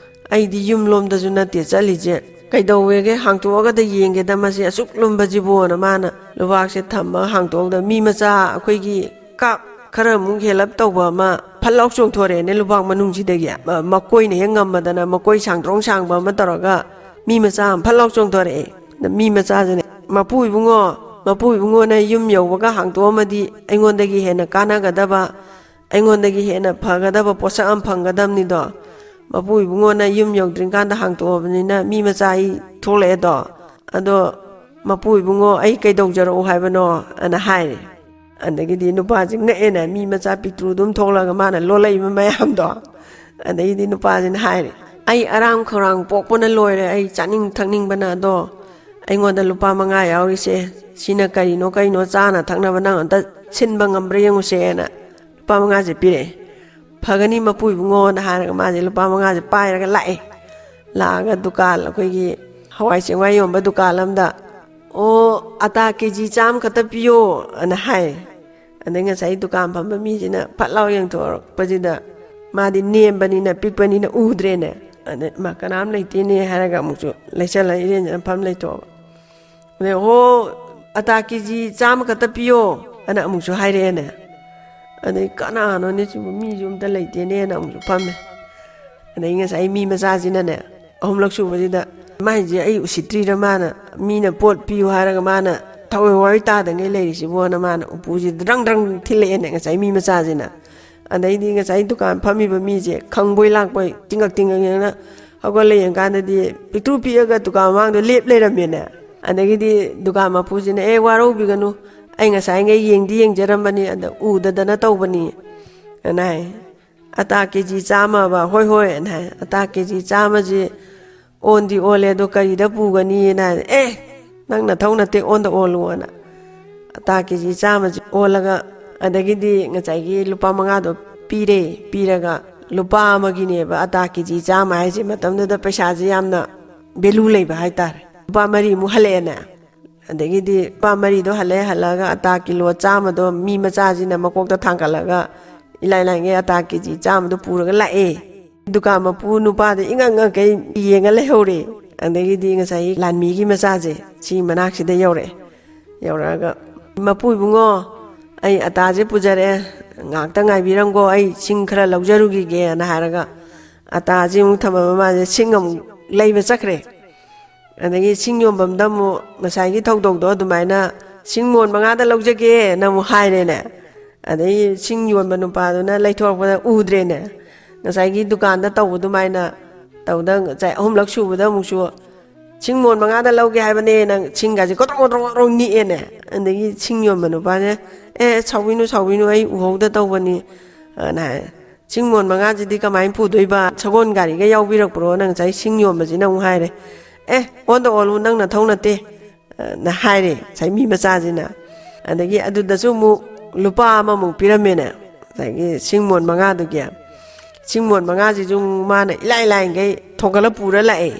ꯑꯩꯗꯤ ꯌꯨꯝ ꯂꯣꯝꯗꯁꯨ ꯅꯠꯇꯦ ꯆꯠꯂꯤꯁꯦ꯫ ꯀꯩꯗꯧꯋꯦꯒꯦ? ꯍꯥꯡꯇꯣꯛꯑꯒꯗ ꯌꯦꯡꯒꯦꯗ ꯃꯁꯤ ꯑꯁꯨꯛ ꯂꯨꯝꯕꯁꯤꯕꯣꯅ" ꯃꯥꯅ ꯂꯨꯕꯥꯛꯁꯦ ꯊꯝꯃꯒ ꯍꯥꯡꯇꯣꯛꯑꯒ, ꯃꯤ ꯃꯆꯥ ꯑꯩꯈꯣꯏꯒꯤ ꯀꯥꯞ ꯈꯔ ꯑꯃꯨꯛ ꯍꯦꯜꯂꯞ ꯇꯧꯕ ꯑꯃ ꯐꯠ ꯂꯥꯎ ꯆꯣꯡꯊꯣꯔꯛꯑꯦꯅꯦ ꯂꯨꯕꯥꯛ ꯃꯅꯨꯡꯁꯤꯗꯒꯤ꯫ ꯃ-, ꯃꯀꯣꯏꯅ ꯍꯦꯛ ꯉꯝꯃꯗꯅ ꯃꯀꯣꯏ ꯁꯥꯡꯗ꯭ꯔꯣꯡ ꯁꯥꯡꯕ ꯑꯃ ꯇꯧꯔꯒ ꯃꯤ ꯃꯆꯥ ꯑꯃ ꯐꯠ ꯂꯥꯎ ꯆꯣꯡꯊꯣꯔꯛꯑꯦ꯫ ꯑꯗ ꯃꯤ ꯃꯆꯥꯁꯤꯅ, "ꯃꯄꯨ ꯏꯕꯨꯡꯉꯣ, ꯃꯄꯨ ꯏꯕꯨꯡꯉꯣꯅ ꯌꯨꯝ ꯌꯧꯕꯒ ꯍꯥꯡꯇꯣꯛꯑꯝꯃꯗꯤ ꯑꯩꯉꯣꯟꯗꯒꯤ ꯍꯦꯟꯅ ꯀꯥꯟꯅꯒꯗꯕ, ꯑꯩꯉꯣꯟꯗꯒꯤ ꯍꯦꯟꯅ ꯐꯒꯗꯕ ꯄꯣꯠꯁꯛ ꯑꯃ ꯐꯪꯒꯗꯕꯅꯤꯗꯣ꯫ ꯃꯄꯨ ꯏꯕꯨꯡꯉꯣꯅ ꯌꯨꯝ ꯌꯧꯗ꯭ꯔꯤꯀꯥꯟꯗ ꯍꯥꯡꯇꯣꯛꯑꯕꯅꯤꯅ ꯃꯤ ꯃꯆꯥ ꯑꯩ ꯊꯣꯛꯂꯛꯑꯦꯗꯣ꯫ ꯑꯗꯣ ꯃꯄꯨ ꯏꯕꯨꯡꯉꯣ, ꯑꯩ ꯀꯩꯗꯧꯖꯔꯛꯎ ꯍꯥꯏꯕꯅꯣ?" ꯑꯅ ꯍꯥꯏꯔꯦ꯫ ꯑꯗꯒꯤꯗꯤ ꯅꯨꯄꯥꯁꯤ ꯉꯛꯑꯦꯅ, ꯃꯤ ꯃꯆꯥ ꯄꯤꯛꯇ꯭ꯔꯨ ꯑꯗꯨꯝ ꯊꯣꯛꯂꯛꯑꯒ ꯃꯥꯅ ꯂꯣꯜꯂꯛꯏꯕ ꯃꯌꯥꯝꯗꯣ꯫ ꯑꯗꯩꯗꯤ ꯅꯨꯄꯥꯁꯤꯅ ꯍꯥꯏꯔꯦ, "ꯑꯩ ꯑꯔꯥꯝ ꯈꯧꯔꯥꯡ ꯄꯣꯛꯄꯅ ꯂꯣꯏꯔꯦ, ꯑꯩ ꯆꯥꯅꯤꯡ ꯊꯛꯅꯤꯡꯕꯅ, ꯑꯗꯣ ꯑꯩꯉꯣꯟꯗ ꯂꯨꯄꯥ ꯃꯉꯥ ꯌꯥꯎꯔꯤꯁꯦ, ꯁꯤꯅ ꯀꯔꯤꯅꯣ ꯀꯩꯅꯣ ꯆꯥꯅ ꯊꯛꯅꯕ ꯅꯪ ꯑꯝꯇ ꯁꯤꯟꯕ ꯉꯝꯕ꯭ꯔꯥ ꯌꯦꯡꯉꯨꯁꯦꯅ" ꯂꯨꯄꯥ ꯃꯉꯥꯁꯦ ꯄꯤꯔꯛꯑꯦ꯫ "ꯐꯒꯅꯤ ꯃꯄꯨ ꯏꯕꯨꯡꯉꯣꯅ" ꯍꯥꯏꯔꯒ ꯃꯥꯁꯦ ꯂꯨꯄꯥ ꯃꯉꯥꯁꯦ ꯄꯥꯏꯔꯒ ꯂꯥꯛꯑꯦ꯫ ꯂꯥꯛꯑꯒ ꯗꯨꯀꯥꯟ, ꯑꯩꯈꯣꯏꯒꯤ ꯍꯋꯥꯏ ꯆꯦꯡꯋꯥꯏ ꯌꯣꯟꯕ ꯗꯨꯀꯥꯟ ꯑꯝꯗ, "ꯑꯣ, ꯑꯇꯥ ꯀꯦ ꯖꯤ ꯆꯥꯝꯃ ꯈꯛꯇ ꯄꯤꯌꯣ" ꯑꯅ ꯍꯥꯏ꯫ ꯑꯗꯩ ꯉꯁꯥꯏ ꯗꯨꯀꯥꯟ ꯐꯝꯕ ꯃꯤꯁꯤꯅ ꯐꯠ ꯂꯥꯎ ꯌꯦꯡꯊꯣꯔꯛꯄꯁꯤꯗ, ꯃꯥꯗꯤ ꯅꯦꯝꯕꯅꯤꯅ ꯄꯤꯛꯄꯅꯤꯅ ꯎꯗ꯭ꯔꯦꯅꯦ꯫ ꯑꯗꯩ, "ꯃꯥ ꯀꯅꯥꯝ ꯂꯩꯇꯦꯅꯦ" ꯍꯥꯏꯔꯒ ꯑꯃꯨꯛꯁꯨ ꯂꯩꯁꯜꯂ ꯏꯔꯦꯟꯖꯅ ꯐꯝ ꯂꯩꯊꯣꯛꯑꯕ꯫ ꯑꯗꯩ, "ꯍꯣ, ꯑꯇꯥ ꯀꯦ ꯖꯤ ꯆꯥꯝꯃ ꯈꯛꯇ ꯄꯤꯌꯣ" ꯑꯅ ꯑꯃꯨꯛꯁꯨ ꯍꯥꯏꯔꯛꯑꯦꯅꯦ꯫ ꯑꯗꯩ, "ꯀꯅꯥꯅꯣꯅꯦ ꯁꯤꯕꯨ, ꯃꯤꯁꯨ ꯑꯝꯇ ꯂꯩꯇꯦꯅꯦꯅ" ꯑꯃꯨꯛꯁꯨ ꯐꯝꯃꯦ꯫ ꯑꯗꯩ ꯉꯁꯥꯏ ꯃꯤ ꯃꯆꯥꯁꯤꯅꯅꯦ, ꯑꯍꯨꯝꯂꯛ ꯁꯨꯕꯁꯤꯗ, "ꯃꯥꯏꯁꯦ ꯑꯩ ꯎꯁꯤꯠꯇ꯭ꯔꯤꯔ, ꯃꯥꯅ ꯃꯤꯅ ꯄꯣꯠ ꯄꯤꯌꯨ ꯍꯥꯏꯔꯒ ꯃꯥꯅ ꯊꯋꯥꯏ ꯋꯥꯔꯤ ꯇꯥꯗꯉꯩ ꯂꯩꯔꯤꯁꯤꯕꯣꯅ" ꯃꯥꯅ ꯎꯄꯨꯁꯤꯗ ꯗ꯭ꯔꯪ ꯗ꯭ꯔꯪ ꯊꯤꯜꯂꯛꯑꯦꯅꯦ ꯉꯁꯥꯏ ꯃꯤ ꯃꯆꯥꯁꯤꯅ꯫ ꯑꯗꯩꯗꯤ ꯉꯁꯥꯏ ꯗꯨꯀꯥꯟ ꯐꯝꯃꯤꯕ ꯃꯤꯁꯦ ꯈꯪꯕꯣꯏ ꯂꯥꯛꯄꯣꯏ ꯇꯤꯡꯉꯛ ꯇꯤꯡꯉꯛ ꯌꯦꯡꯅ ꯍꯧꯒꯠꯂ ꯌꯦꯡꯀꯥꯟꯗꯗꯤ ꯄꯤꯛꯇ꯭ꯔꯨ ꯄꯤꯛꯑꯒ ꯗꯨꯀꯥꯟ ꯃꯃꯥꯡꯗ ꯂꯦꯞ ꯂꯩꯔꯝꯃꯦꯅꯦ꯫ ꯑꯗꯒꯤꯗꯤ ꯗꯨꯀꯥꯟ ꯃꯄꯨꯁꯤꯅ, "ꯑꯦ, ꯋꯥꯔꯧꯕꯤꯒꯅꯨ, ꯑꯩ ꯉꯁꯥꯏꯉꯩ ꯌꯦꯡꯗꯤ ꯌꯦꯡꯖꯔꯝꯕꯅꯤ, ꯑꯗ ꯎꯗꯗꯅ ꯇꯧꯕꯅꯤ ꯑꯅ ꯍꯥꯏ꯫ "ꯑꯇꯥ ꯀꯦ ꯖꯤ ꯆꯥꯝꯃꯕ?" "ꯍꯣꯏ, ꯍꯣꯏ" ꯑꯅ ꯍꯥꯏ꯫ "ꯑꯇꯥ ꯀꯦ ꯖꯤ ꯆꯥꯝꯃꯁꯤ ꯑꯣꯟꯗꯤ ꯑꯣꯜꯂꯦ, ꯑꯗꯣ ꯀꯔꯤꯗ ꯄꯨꯒꯅꯤꯅ ꯍꯥꯏ꯫ "ꯑꯦ, ꯅꯪ ꯅꯊꯧ ꯅꯠꯇꯦ, ꯑꯣꯟꯗ ꯑꯣꯜꯂꯨꯅ" ꯑꯇꯥ ꯀꯦ ꯖꯤ ꯆꯥꯝꯃꯁꯤ ꯑꯣꯜꯂꯒ, ꯑꯗꯒꯤꯗꯤ ꯉꯁꯥꯏꯒꯤ ꯂꯨꯄꯥ ꯃꯉꯥꯗꯣ ꯄꯤꯔꯦ꯫ ꯄꯤꯔꯒ ꯂꯨꯄꯥ ꯑꯃꯒꯤꯅꯦꯕ ꯑꯇꯥ ꯀꯦ ꯖꯤ ꯆꯥꯝꯃ ꯍꯥꯏꯁꯦ, ꯃꯇꯝꯗꯨꯗ ꯄꯩꯁꯥꯁꯦ ꯌꯥꯝꯅ ꯚꯦꯂꯨ ꯂꯩꯕ ꯍꯥꯏꯇꯥꯔꯦ꯫ ꯂꯨꯄꯥ ꯃꯔꯤꯃꯨꯛ ꯍꯜꯂꯛꯑꯦꯅꯦ꯫ ꯑꯗꯒꯤꯗꯤ ꯂꯨꯄꯥ ꯃꯔꯤꯗꯣ ꯍꯜꯂꯛꯑꯦ, ꯍꯜꯂꯛꯑꯒ ꯑꯇꯥ ꯀꯤꯂꯣ ꯆꯥꯝꯃꯗꯣ ꯃꯤ ꯃꯆꯥꯁꯤꯅ ꯃꯀꯣꯛꯇ ꯊꯥꯡꯒꯠꯂꯒ ꯏꯂꯥꯏ ꯂꯥꯏꯉꯩ ꯑꯇꯥ ꯀꯦ ꯖꯤ ꯆꯥꯝꯃꯗꯣ ꯄꯨꯔꯒ ꯂꯥꯛꯑꯦ꯫ ꯗꯨꯀꯥꯟ ꯃꯄꯨ ꯅꯨꯄꯥꯗ ꯏꯉꯛ ꯉꯛꯈꯩ ꯌꯦꯡꯉ ꯂꯩꯍꯧꯔꯦ꯫ ꯑꯗꯒꯤꯗꯤ ꯉꯁꯥꯏꯒꯤ ꯂꯥꯟꯃꯤꯒꯤ ꯃꯆꯥꯁꯦ ꯁꯤ ꯃꯅꯥꯛꯁꯤꯗ ꯌꯧꯔꯛꯑꯦ꯫ ꯌꯧꯔꯛꯑꯒ, "ꯃꯄꯨ ꯏꯕꯨꯡꯉꯣ, ꯑꯩ ꯑꯇꯥꯁꯦ ꯄꯨꯖꯔꯛꯑꯦ, ꯉꯥꯏꯍꯥꯛꯇ ꯉꯥꯏꯕꯤꯔꯝꯀꯣ, ꯑꯩ ꯁꯤꯡ ꯈꯔ ꯂꯧꯖꯔꯨꯈꯤꯒꯦꯅ" ꯍꯥꯏꯔꯒ, ꯑꯇꯥꯁꯦ ꯑꯃꯨꯛ ꯊꯝꯃꯝꯃ ꯃꯥꯁꯦ ꯁꯤꯡ ꯑꯃꯨꯛ ꯂꯩꯕ ꯆꯠꯈ꯭ꯔꯦ꯫ ꯑꯗꯒꯤ ꯁꯤꯡ ꯌꯣꯟꯐꯝꯗ ꯑꯃꯨꯛ ꯉꯁꯥꯏꯒꯤ ꯊꯧꯗꯧꯗꯣ ꯑꯗꯨꯃꯥꯏꯅ "ꯁꯤꯡ ꯃꯣꯟ ꯃꯉꯥꯗ ꯂꯧꯖꯒꯦꯅ" ꯑꯃꯨꯛ ꯍꯥꯏꯔꯦꯅꯦ꯫ ꯑꯗꯩ ꯁꯤꯡ ꯌꯣꯟꯕ ꯅꯨꯄꯥꯗꯨꯅ ꯂꯩꯊꯣꯔꯛꯄꯗ ꯎꯗ꯭ꯔꯦꯅꯦ꯫ ꯉꯁꯥꯏꯒꯤ ꯗꯨꯀꯥꯟꯗ ꯇꯧꯕ ꯑꯗꯨꯃꯥꯏꯅ ꯇꯧꯗ, ꯉꯁꯥꯏ ꯑꯍꯨꯝꯂꯛ ꯁꯨꯕꯗ ꯑꯃꯨꯛꯁꯨ "ꯁꯤꯡ ꯃꯣꯟ ꯃꯉꯥꯗ ꯂꯧꯒꯦ ꯍꯥꯏꯕꯅꯦ" ꯅꯪ ꯁꯤꯡꯒꯁꯦ ꯀꯣꯇ꯭ꯔꯣꯛ ꯀꯣꯇ꯭ꯔꯣꯛ ꯀꯣꯇ꯭ꯔꯣꯛ ꯅꯤꯛꯑꯦꯅꯦ꯫ ꯑꯗꯒꯤ ꯁꯤꯡ ꯌꯣꯟꯕ ꯅꯨꯄꯥꯁꯦ, "ꯑꯦ, ꯁꯥꯎꯕꯤꯅꯨ, ꯁꯥꯎꯕꯤꯅꯨ, ꯑꯩ ꯎꯍꯧꯗ ꯇꯧꯕꯅꯤ" ꯑꯅ ꯍꯥꯏ꯫ "ꯁꯤꯡ ꯃꯣꯟ ꯃꯉꯥꯁꯤꯗꯤ ꯀꯃꯥꯏꯅ ꯄꯨꯗꯣꯏꯕ? ꯁꯒꯣꯜ ꯒꯥꯔꯤꯒ ꯌꯥꯎꯕꯤꯔꯛꯄ꯭ꯔꯣꯅ" ꯉꯁꯥꯏ ꯁꯤꯡ ꯌꯣꯟꯕꯁꯤꯅ ꯑꯃꯨꯛ ꯍꯥꯏꯔꯦ꯫ "ꯑꯦ, ꯑꯣꯟꯗ ꯑꯣꯜꯂꯨ, ꯅꯪ ꯅꯊꯧ ꯅꯠꯇꯦ" ꯅ ꯍꯥꯏꯔꯦ ꯉꯁꯥꯏ ꯃꯤ ꯃꯆꯥꯁꯤꯅ꯫ ꯑꯗꯒꯤ ꯑꯗꯨꯗꯁꯨ ꯑꯃꯨꯛ ꯂꯨꯄꯥ ꯑꯃꯃꯨꯛ ꯄꯤꯔꯝꯃꯦꯅꯦ, ꯉꯁꯥꯏꯒꯤ ꯁꯤꯡ ꯃꯣꯟ ꯃꯉꯥꯗꯨꯒꯤ꯫ ꯁꯤꯡ ꯃꯣꯟ ꯃꯉꯥꯁꯤꯁꯨ ꯑꯃꯨꯛ ꯃꯥꯅ ꯏꯂꯥꯏ ꯂꯥꯏꯅꯈꯩ ꯊꯣꯡꯒꯠꯂ ꯄꯨꯔ ꯂꯥꯛꯑꯦ꯫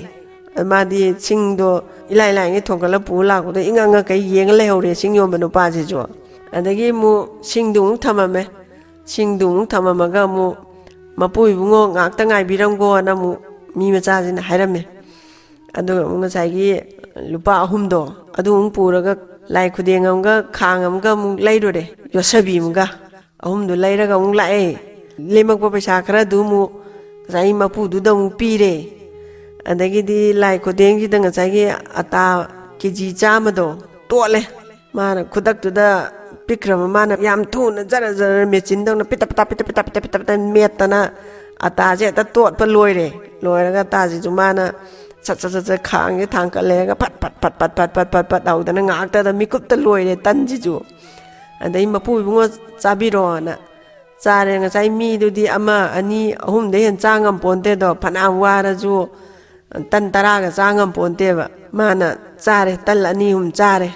ꯑꯗ ꯃꯥꯗꯤ ꯁꯤꯡꯗꯣ ꯏꯂꯥꯏ ꯂꯥꯏꯅꯈꯩ ꯊꯣꯡꯒꯠꯂ ꯄꯨꯔ ꯂꯥꯛꯄꯗꯣ ꯏꯉꯛ ꯉꯛꯈꯩ ꯌꯦꯡꯉ ꯂꯩꯍꯧꯔꯦ ꯁꯤꯡ ꯌꯣꯟꯕ ꯅꯨꯄꯥꯁꯤꯁꯨ꯫ ꯑꯗꯒꯤ ꯑꯃꯨꯛ ꯁꯤꯡꯗꯨ ꯑꯃꯨꯛ ꯊꯝꯃꯝꯃꯦ꯫ ꯁꯤꯡꯗꯨ ꯑꯃꯨꯛ ꯊꯝꯃꯝꯃꯒ ꯑꯃꯨꯛ, "ꯃꯄꯨ ꯏꯕꯨꯡꯉꯣ, ꯉꯥꯛꯇ ꯉꯥꯏꯕꯤꯔꯝꯒꯣꯅ" ꯑꯃꯨꯛ ꯃꯤ ꯃꯆꯥꯁꯤꯅ ꯍꯥꯏꯔꯝꯃꯦ꯫ ꯑꯗꯨꯒ ꯑꯃꯨꯛ ꯉꯁꯥꯏꯒꯤ ꯂꯨꯄꯥ ꯑꯍꯨꯝꯗꯣ ꯑꯗꯨ ꯑꯃꯨꯛ ꯄꯨꯔꯒ ꯂꯥꯏ ꯈꯨꯗꯦꯡ ꯑꯃꯒ ꯈꯥꯡ ꯑꯃꯒ ꯑꯃꯨꯛ ꯂꯩꯔꯨꯔꯦ, ꯌꯣꯠꯁꯕꯤ ꯑꯃꯒ꯫ ꯑꯍꯨꯝꯗꯨ ꯂꯩꯔꯒ ꯑꯃꯨꯛ ꯂꯥꯛꯑꯦ꯫ ꯂꯦꯝꯃꯛꯄ ꯄꯩꯁꯥ ꯈꯔꯗꯨ ꯑꯃꯨꯛ ꯉꯁꯥꯏꯒꯤ ꯃꯄꯨꯗꯨꯗ ꯑꯃꯨꯛ ꯄꯤꯔꯦ꯫ ꯑꯗꯒꯤꯗꯤ ꯂꯥꯏ ꯈꯨꯗꯦꯡꯁꯤꯗ ꯉꯁꯥꯏꯒꯤ ꯑꯇꯥ ꯀꯦ ꯖꯤ ꯆꯥꯝꯃꯗꯣ ꯇꯣꯠꯂꯦ꯫ ꯃꯥꯅ ꯈꯨꯗꯛꯇꯨꯗ ꯄꯤꯛꯈ꯭ꯔꯕ, ꯃꯥꯅ ꯌꯥꯝ ꯊꯨꯅ ꯖꯔ ꯖꯔ ꯃꯦꯆꯤꯟꯗꯧꯅ ꯄꯤꯇ ꯄꯤꯇ ꯄꯤꯇ ꯄꯤꯇ ꯄꯤꯇ ꯄꯤꯇ ꯃꯦꯠꯇꯅ ꯑꯇꯥꯁꯦ ꯍꯦꯛꯇ ꯇꯣꯠꯄ ꯂꯣꯏꯔꯦ꯫ ꯂꯣꯏꯔꯒ ꯑꯇꯥꯁꯤꯁꯨ ꯃꯥꯅ ꯁꯠ ꯁꯠ ꯁꯠ ꯁꯠ ꯈꯥꯡꯁꯦ ꯊꯥꯡꯀꯠꯂꯦꯒ ꯐꯠ ꯐꯠ ꯐꯠ ꯐꯠ ꯐꯠ ꯐꯠ ꯐꯠ ꯐꯠ ꯇꯧꯗꯅ ꯉꯥꯏꯍꯥꯛꯇꯗ ꯃꯤꯀꯨꯞꯇ ꯂꯣꯏꯔꯦ ꯇꯟꯁꯤꯁꯨ꯫ ꯑꯗꯩ ꯃꯄꯨ ꯏꯕꯨꯡꯉꯣ ꯆꯥꯕꯤꯔꯣꯅ ꯆꯥꯔꯦ꯫ ꯉꯁꯥꯏ ꯃꯤꯗꯨꯗꯤ ꯑꯃ ꯑꯅꯤ ꯑꯍꯨꯝꯗ ꯍꯦꯟꯅ ꯆꯥ ꯉꯝ ꯄꯣꯟꯇꯦꯗꯣ, ꯐꯅꯌꯥꯝ ꯋꯥꯔꯁꯨ ꯇꯟ ꯇꯔꯥꯒ ꯆꯥ ꯉꯝ ꯄꯣꯟꯇꯦꯕ꯫ ꯃꯥꯅ ꯆꯥꯔꯦ, ꯇꯟ ꯑꯅꯤ ꯑꯍꯨꯝ ꯆꯥꯔꯦ꯫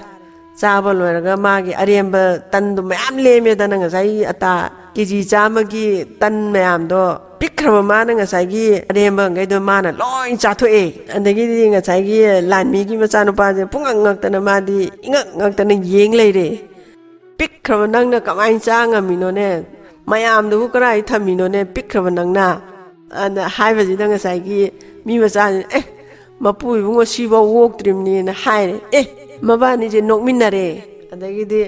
ꯆꯥꯕ ꯂꯣꯏꯔꯒ ꯃꯥꯒꯤ ꯑꯔꯦꯝꯕ ꯇꯟꯗꯣ ꯃꯌꯥꯝ ꯂꯦꯝꯃꯦꯗꯅ, ꯉꯁꯥꯏꯒꯤ ꯑꯇꯥ ꯀꯦ ꯖꯤ ꯆꯥꯝꯃꯒꯤ ꯇꯟ ꯃꯌꯥꯝꯗꯣ ꯄꯤꯛꯈ꯭ꯔꯕ ꯃꯥꯅ ꯉꯁꯥꯏꯒꯤ ꯑꯔꯦꯝꯕꯈꯩꯗꯣ ꯃꯥꯅ ꯂꯣꯏ ꯆꯥꯊꯣꯛꯑꯦ꯫ ꯑꯗꯒꯤꯗꯤ ꯉꯁꯥꯏꯒꯤ ꯂꯥꯟꯃꯤꯒꯤ ꯃꯆꯥꯅꯨꯄꯥꯁꯦ ꯄꯨꯡꯉꯛ ꯉꯛꯇꯅ ꯃꯥꯗꯤ ꯏꯉꯛ ꯉꯛꯇꯅ ꯌꯦꯡ ꯂꯩꯔꯦ꯫ "ꯄꯤꯛꯈ꯭ꯔꯕ ꯅꯪꯅ ꯀꯃꯥꯏꯅ ꯆꯥ ꯉꯝꯃꯤꯅꯣꯅꯦ? ꯃꯌꯥꯝꯗꯨꯕꯨ ꯀꯗꯥꯏ ꯊꯝꯃꯤꯅꯣꯅꯦ, ꯄꯤꯛꯈ꯭ꯔꯕ ꯅꯪꯅ?" ꯑꯅ ꯍꯥꯏꯕꯁꯤꯗ ꯉꯁꯥꯏꯒꯤ ꯃꯤ ꯃꯆꯥꯁꯤꯅ, "ꯑꯦ, ꯃꯄꯨ ꯏꯕꯨꯡꯉꯣ ꯁꯤꯐꯥꯎ ꯑꯣꯛꯇ꯭ꯔꯤꯕꯅꯦꯅ" ꯍꯥꯏꯔꯦ꯫ ꯑꯦ, ꯃꯕꯥꯅꯤꯁꯦ ꯅꯣꯛꯃꯤꯟꯅꯔꯦ꯫ ꯑꯗꯒꯤꯗꯤ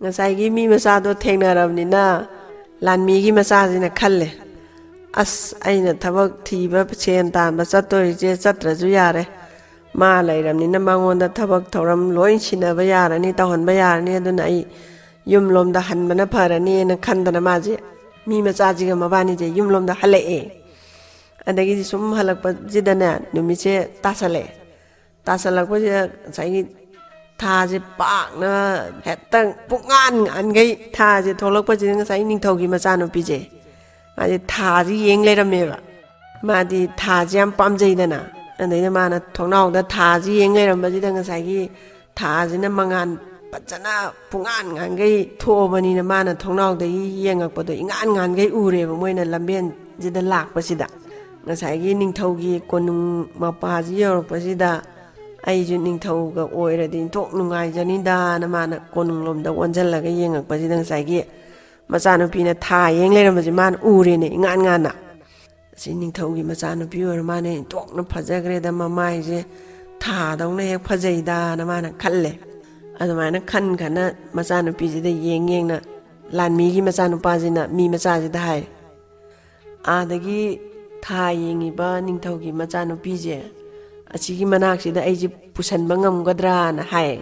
ꯉꯁꯥꯏꯒꯤ ꯃꯤ ꯃꯆꯥꯗꯣ ꯊꯦꯡꯅꯔꯕꯅꯤꯅ ꯂꯥꯟꯃꯤꯒꯤ ꯃꯆꯥꯁꯤꯅ ꯈꯜꯂꯦ, "ꯑꯁ, ꯑꯩꯅ ꯊꯕꯛ ꯊꯤꯕ ꯁꯦꯟ ꯇꯥꯟꯕ ꯆꯠꯇꯣꯔꯤꯁꯦ ꯆꯠꯇ꯭ꯔꯁꯨ ꯌꯥꯔꯦ꯫ ꯃꯥ ꯂꯩꯔꯕꯅꯤꯅ ꯃꯉꯣꯟꯗ ꯊꯕꯛ ꯊꯧꯔꯝ ꯂꯣꯏ ꯁꯤꯟꯅꯕ ꯌꯥꯔꯅꯤ, ꯇꯧꯍꯟꯕ ꯌꯥꯔꯅꯤ꯫ ꯑꯗꯨꯅ ꯑꯩ ꯌꯨꯝꯂꯣꯝꯗ ꯍꯟꯕꯅ ꯐꯔꯅꯤꯅ" ꯈꯟꯗꯅ ꯃꯥꯁꯦ ꯃꯤ ꯃꯆꯥꯁꯤꯒ ꯃꯕꯥꯅꯤꯁꯦ ꯌꯨꯝꯂꯣꯝꯗ ꯍꯜꯂꯛꯑꯦ꯫ ꯑꯗꯒꯤꯗꯤ ꯁꯨꯝ ꯍꯜꯂꯛꯄꯁꯤꯗꯅꯦ ꯅꯨꯃꯤꯠꯁꯦ ꯇꯥꯁꯜꯂꯛꯑꯦ꯫ ꯇꯥꯁꯜꯂꯛꯄꯁꯤꯗ ꯉꯁꯥꯏꯒꯤ ꯊꯥꯁꯦ ꯄꯥꯛꯅ ꯍꯦꯛꯇ ꯄꯨꯡꯉꯥꯟ ꯉꯥꯟꯈꯩ ꯊꯥꯁꯦ ꯊꯣꯛꯂꯛꯄꯁꯤꯗ ꯉꯁꯥꯏ ꯅꯤꯡꯊꯧꯒꯤ ꯃꯆꯥꯅꯨꯄꯤꯁꯦ ꯃꯥꯁꯦ ꯊꯥꯁꯦ ꯌꯦꯡ ꯂꯩꯔꯝꯃꯦꯕ꯫ ꯃꯥꯗꯤ ꯊꯥꯁꯦ ꯌꯥꯝ ꯄꯥꯝꯖꯩꯗꯅ꯫ ꯑꯗꯩꯗ ꯃꯥꯅ ꯊꯣꯡꯅꯥꯎꯗ ꯊꯥꯁꯦ ꯌꯦꯡ ꯂꯩꯔꯝꯕꯁꯤꯗ ꯉꯁꯥꯏꯒꯤ ꯊꯥꯁꯤꯅ ꯃꯉꯥꯜ ꯐꯖꯅ ꯄꯨꯡꯉꯥꯟ ꯉꯥꯟꯈꯩ ꯊꯣꯛꯑꯕꯅꯤꯅ ꯃꯥꯅ ꯊꯣꯡꯅꯥꯎꯗꯒꯤ ꯌꯦꯡꯉꯛꯄꯗꯣ ꯏꯉꯥꯟ ꯉꯥꯟꯈꯩ ꯎꯔꯦꯕ ꯃꯣꯏꯅ ꯂꯝꯕꯦꯟꯁꯤꯗ ꯂꯥꯛꯄꯁꯤꯗ꯫ ꯉꯁꯥꯏꯒꯤ ꯅꯤꯡꯊꯧꯒꯤ ꯀꯣꯅꯨꯡ ꯃꯄꯥꯁꯤ ꯌꯧꯔꯛꯄꯁꯤꯗ ꯑꯩꯁꯨ ꯅꯤꯡꯊꯧꯒ ꯑꯣꯏꯔꯗꯤ ꯏꯟꯊꯣꯛ ꯅꯨꯡꯉꯥꯏꯖꯅꯤꯗꯥꯅ ꯃꯥꯅ ꯀꯣꯅꯨꯡꯂꯣꯝꯗ ꯑꯣꯟꯁꯤꯜꯂꯒ ꯌꯦꯡꯉꯛꯄꯁꯤꯗ ꯉꯁꯥꯏꯒꯤ ꯃꯆꯥꯅꯨꯄꯤꯅ ꯊꯥ ꯌꯦꯡ ꯂꯩꯔꯝꯕꯁꯦ ꯃꯥꯅ ꯎꯔꯦꯅꯦ ꯏꯉꯥꯟ ꯉꯥꯟꯅ꯫ ꯑꯁꯤ ꯅꯤꯡꯊꯧꯒꯤ ꯃꯆꯥꯅꯨꯄꯤ ꯑꯣꯏꯔ ꯃꯥꯅꯦ, ꯏꯟꯊꯣꯛꯅ ꯐꯖꯈ꯭ꯔꯦꯗ, ꯃꯃꯥꯏꯁꯦ ꯊꯥꯗꯧꯅ ꯍꯦꯛ ꯐꯖꯩꯗꯥꯅ ꯃꯥꯅ ꯈꯜꯂꯦ꯫ ꯑꯗꯨꯃꯥꯏꯅ ꯈꯟ ꯈꯟꯅ ꯃꯆꯥꯅꯨꯄꯤꯁꯤꯗ ꯌꯦꯡ ꯌꯦꯡꯅ ꯂꯥꯟꯃꯤꯒꯤ ꯃꯆꯥꯅꯨꯄꯥꯁꯤꯅ ꯃꯤ ꯃꯆꯥꯁꯤꯗ ꯍꯥꯏ, "ꯑꯥꯗꯒꯤ ꯊꯥ ꯌꯦꯡꯉꯤꯕ ꯅꯤꯡꯊꯧꯒꯤ ꯃꯆꯥꯅꯨꯄꯤꯁꯦ ꯑꯁꯤꯒꯤ ꯃꯅꯥꯛꯁꯤꯗ ꯑꯩꯁꯦ ꯄꯨꯁꯟꯕ ꯉꯝꯒꯗ꯭ꯔꯥꯅ?" ꯍꯥꯏ꯫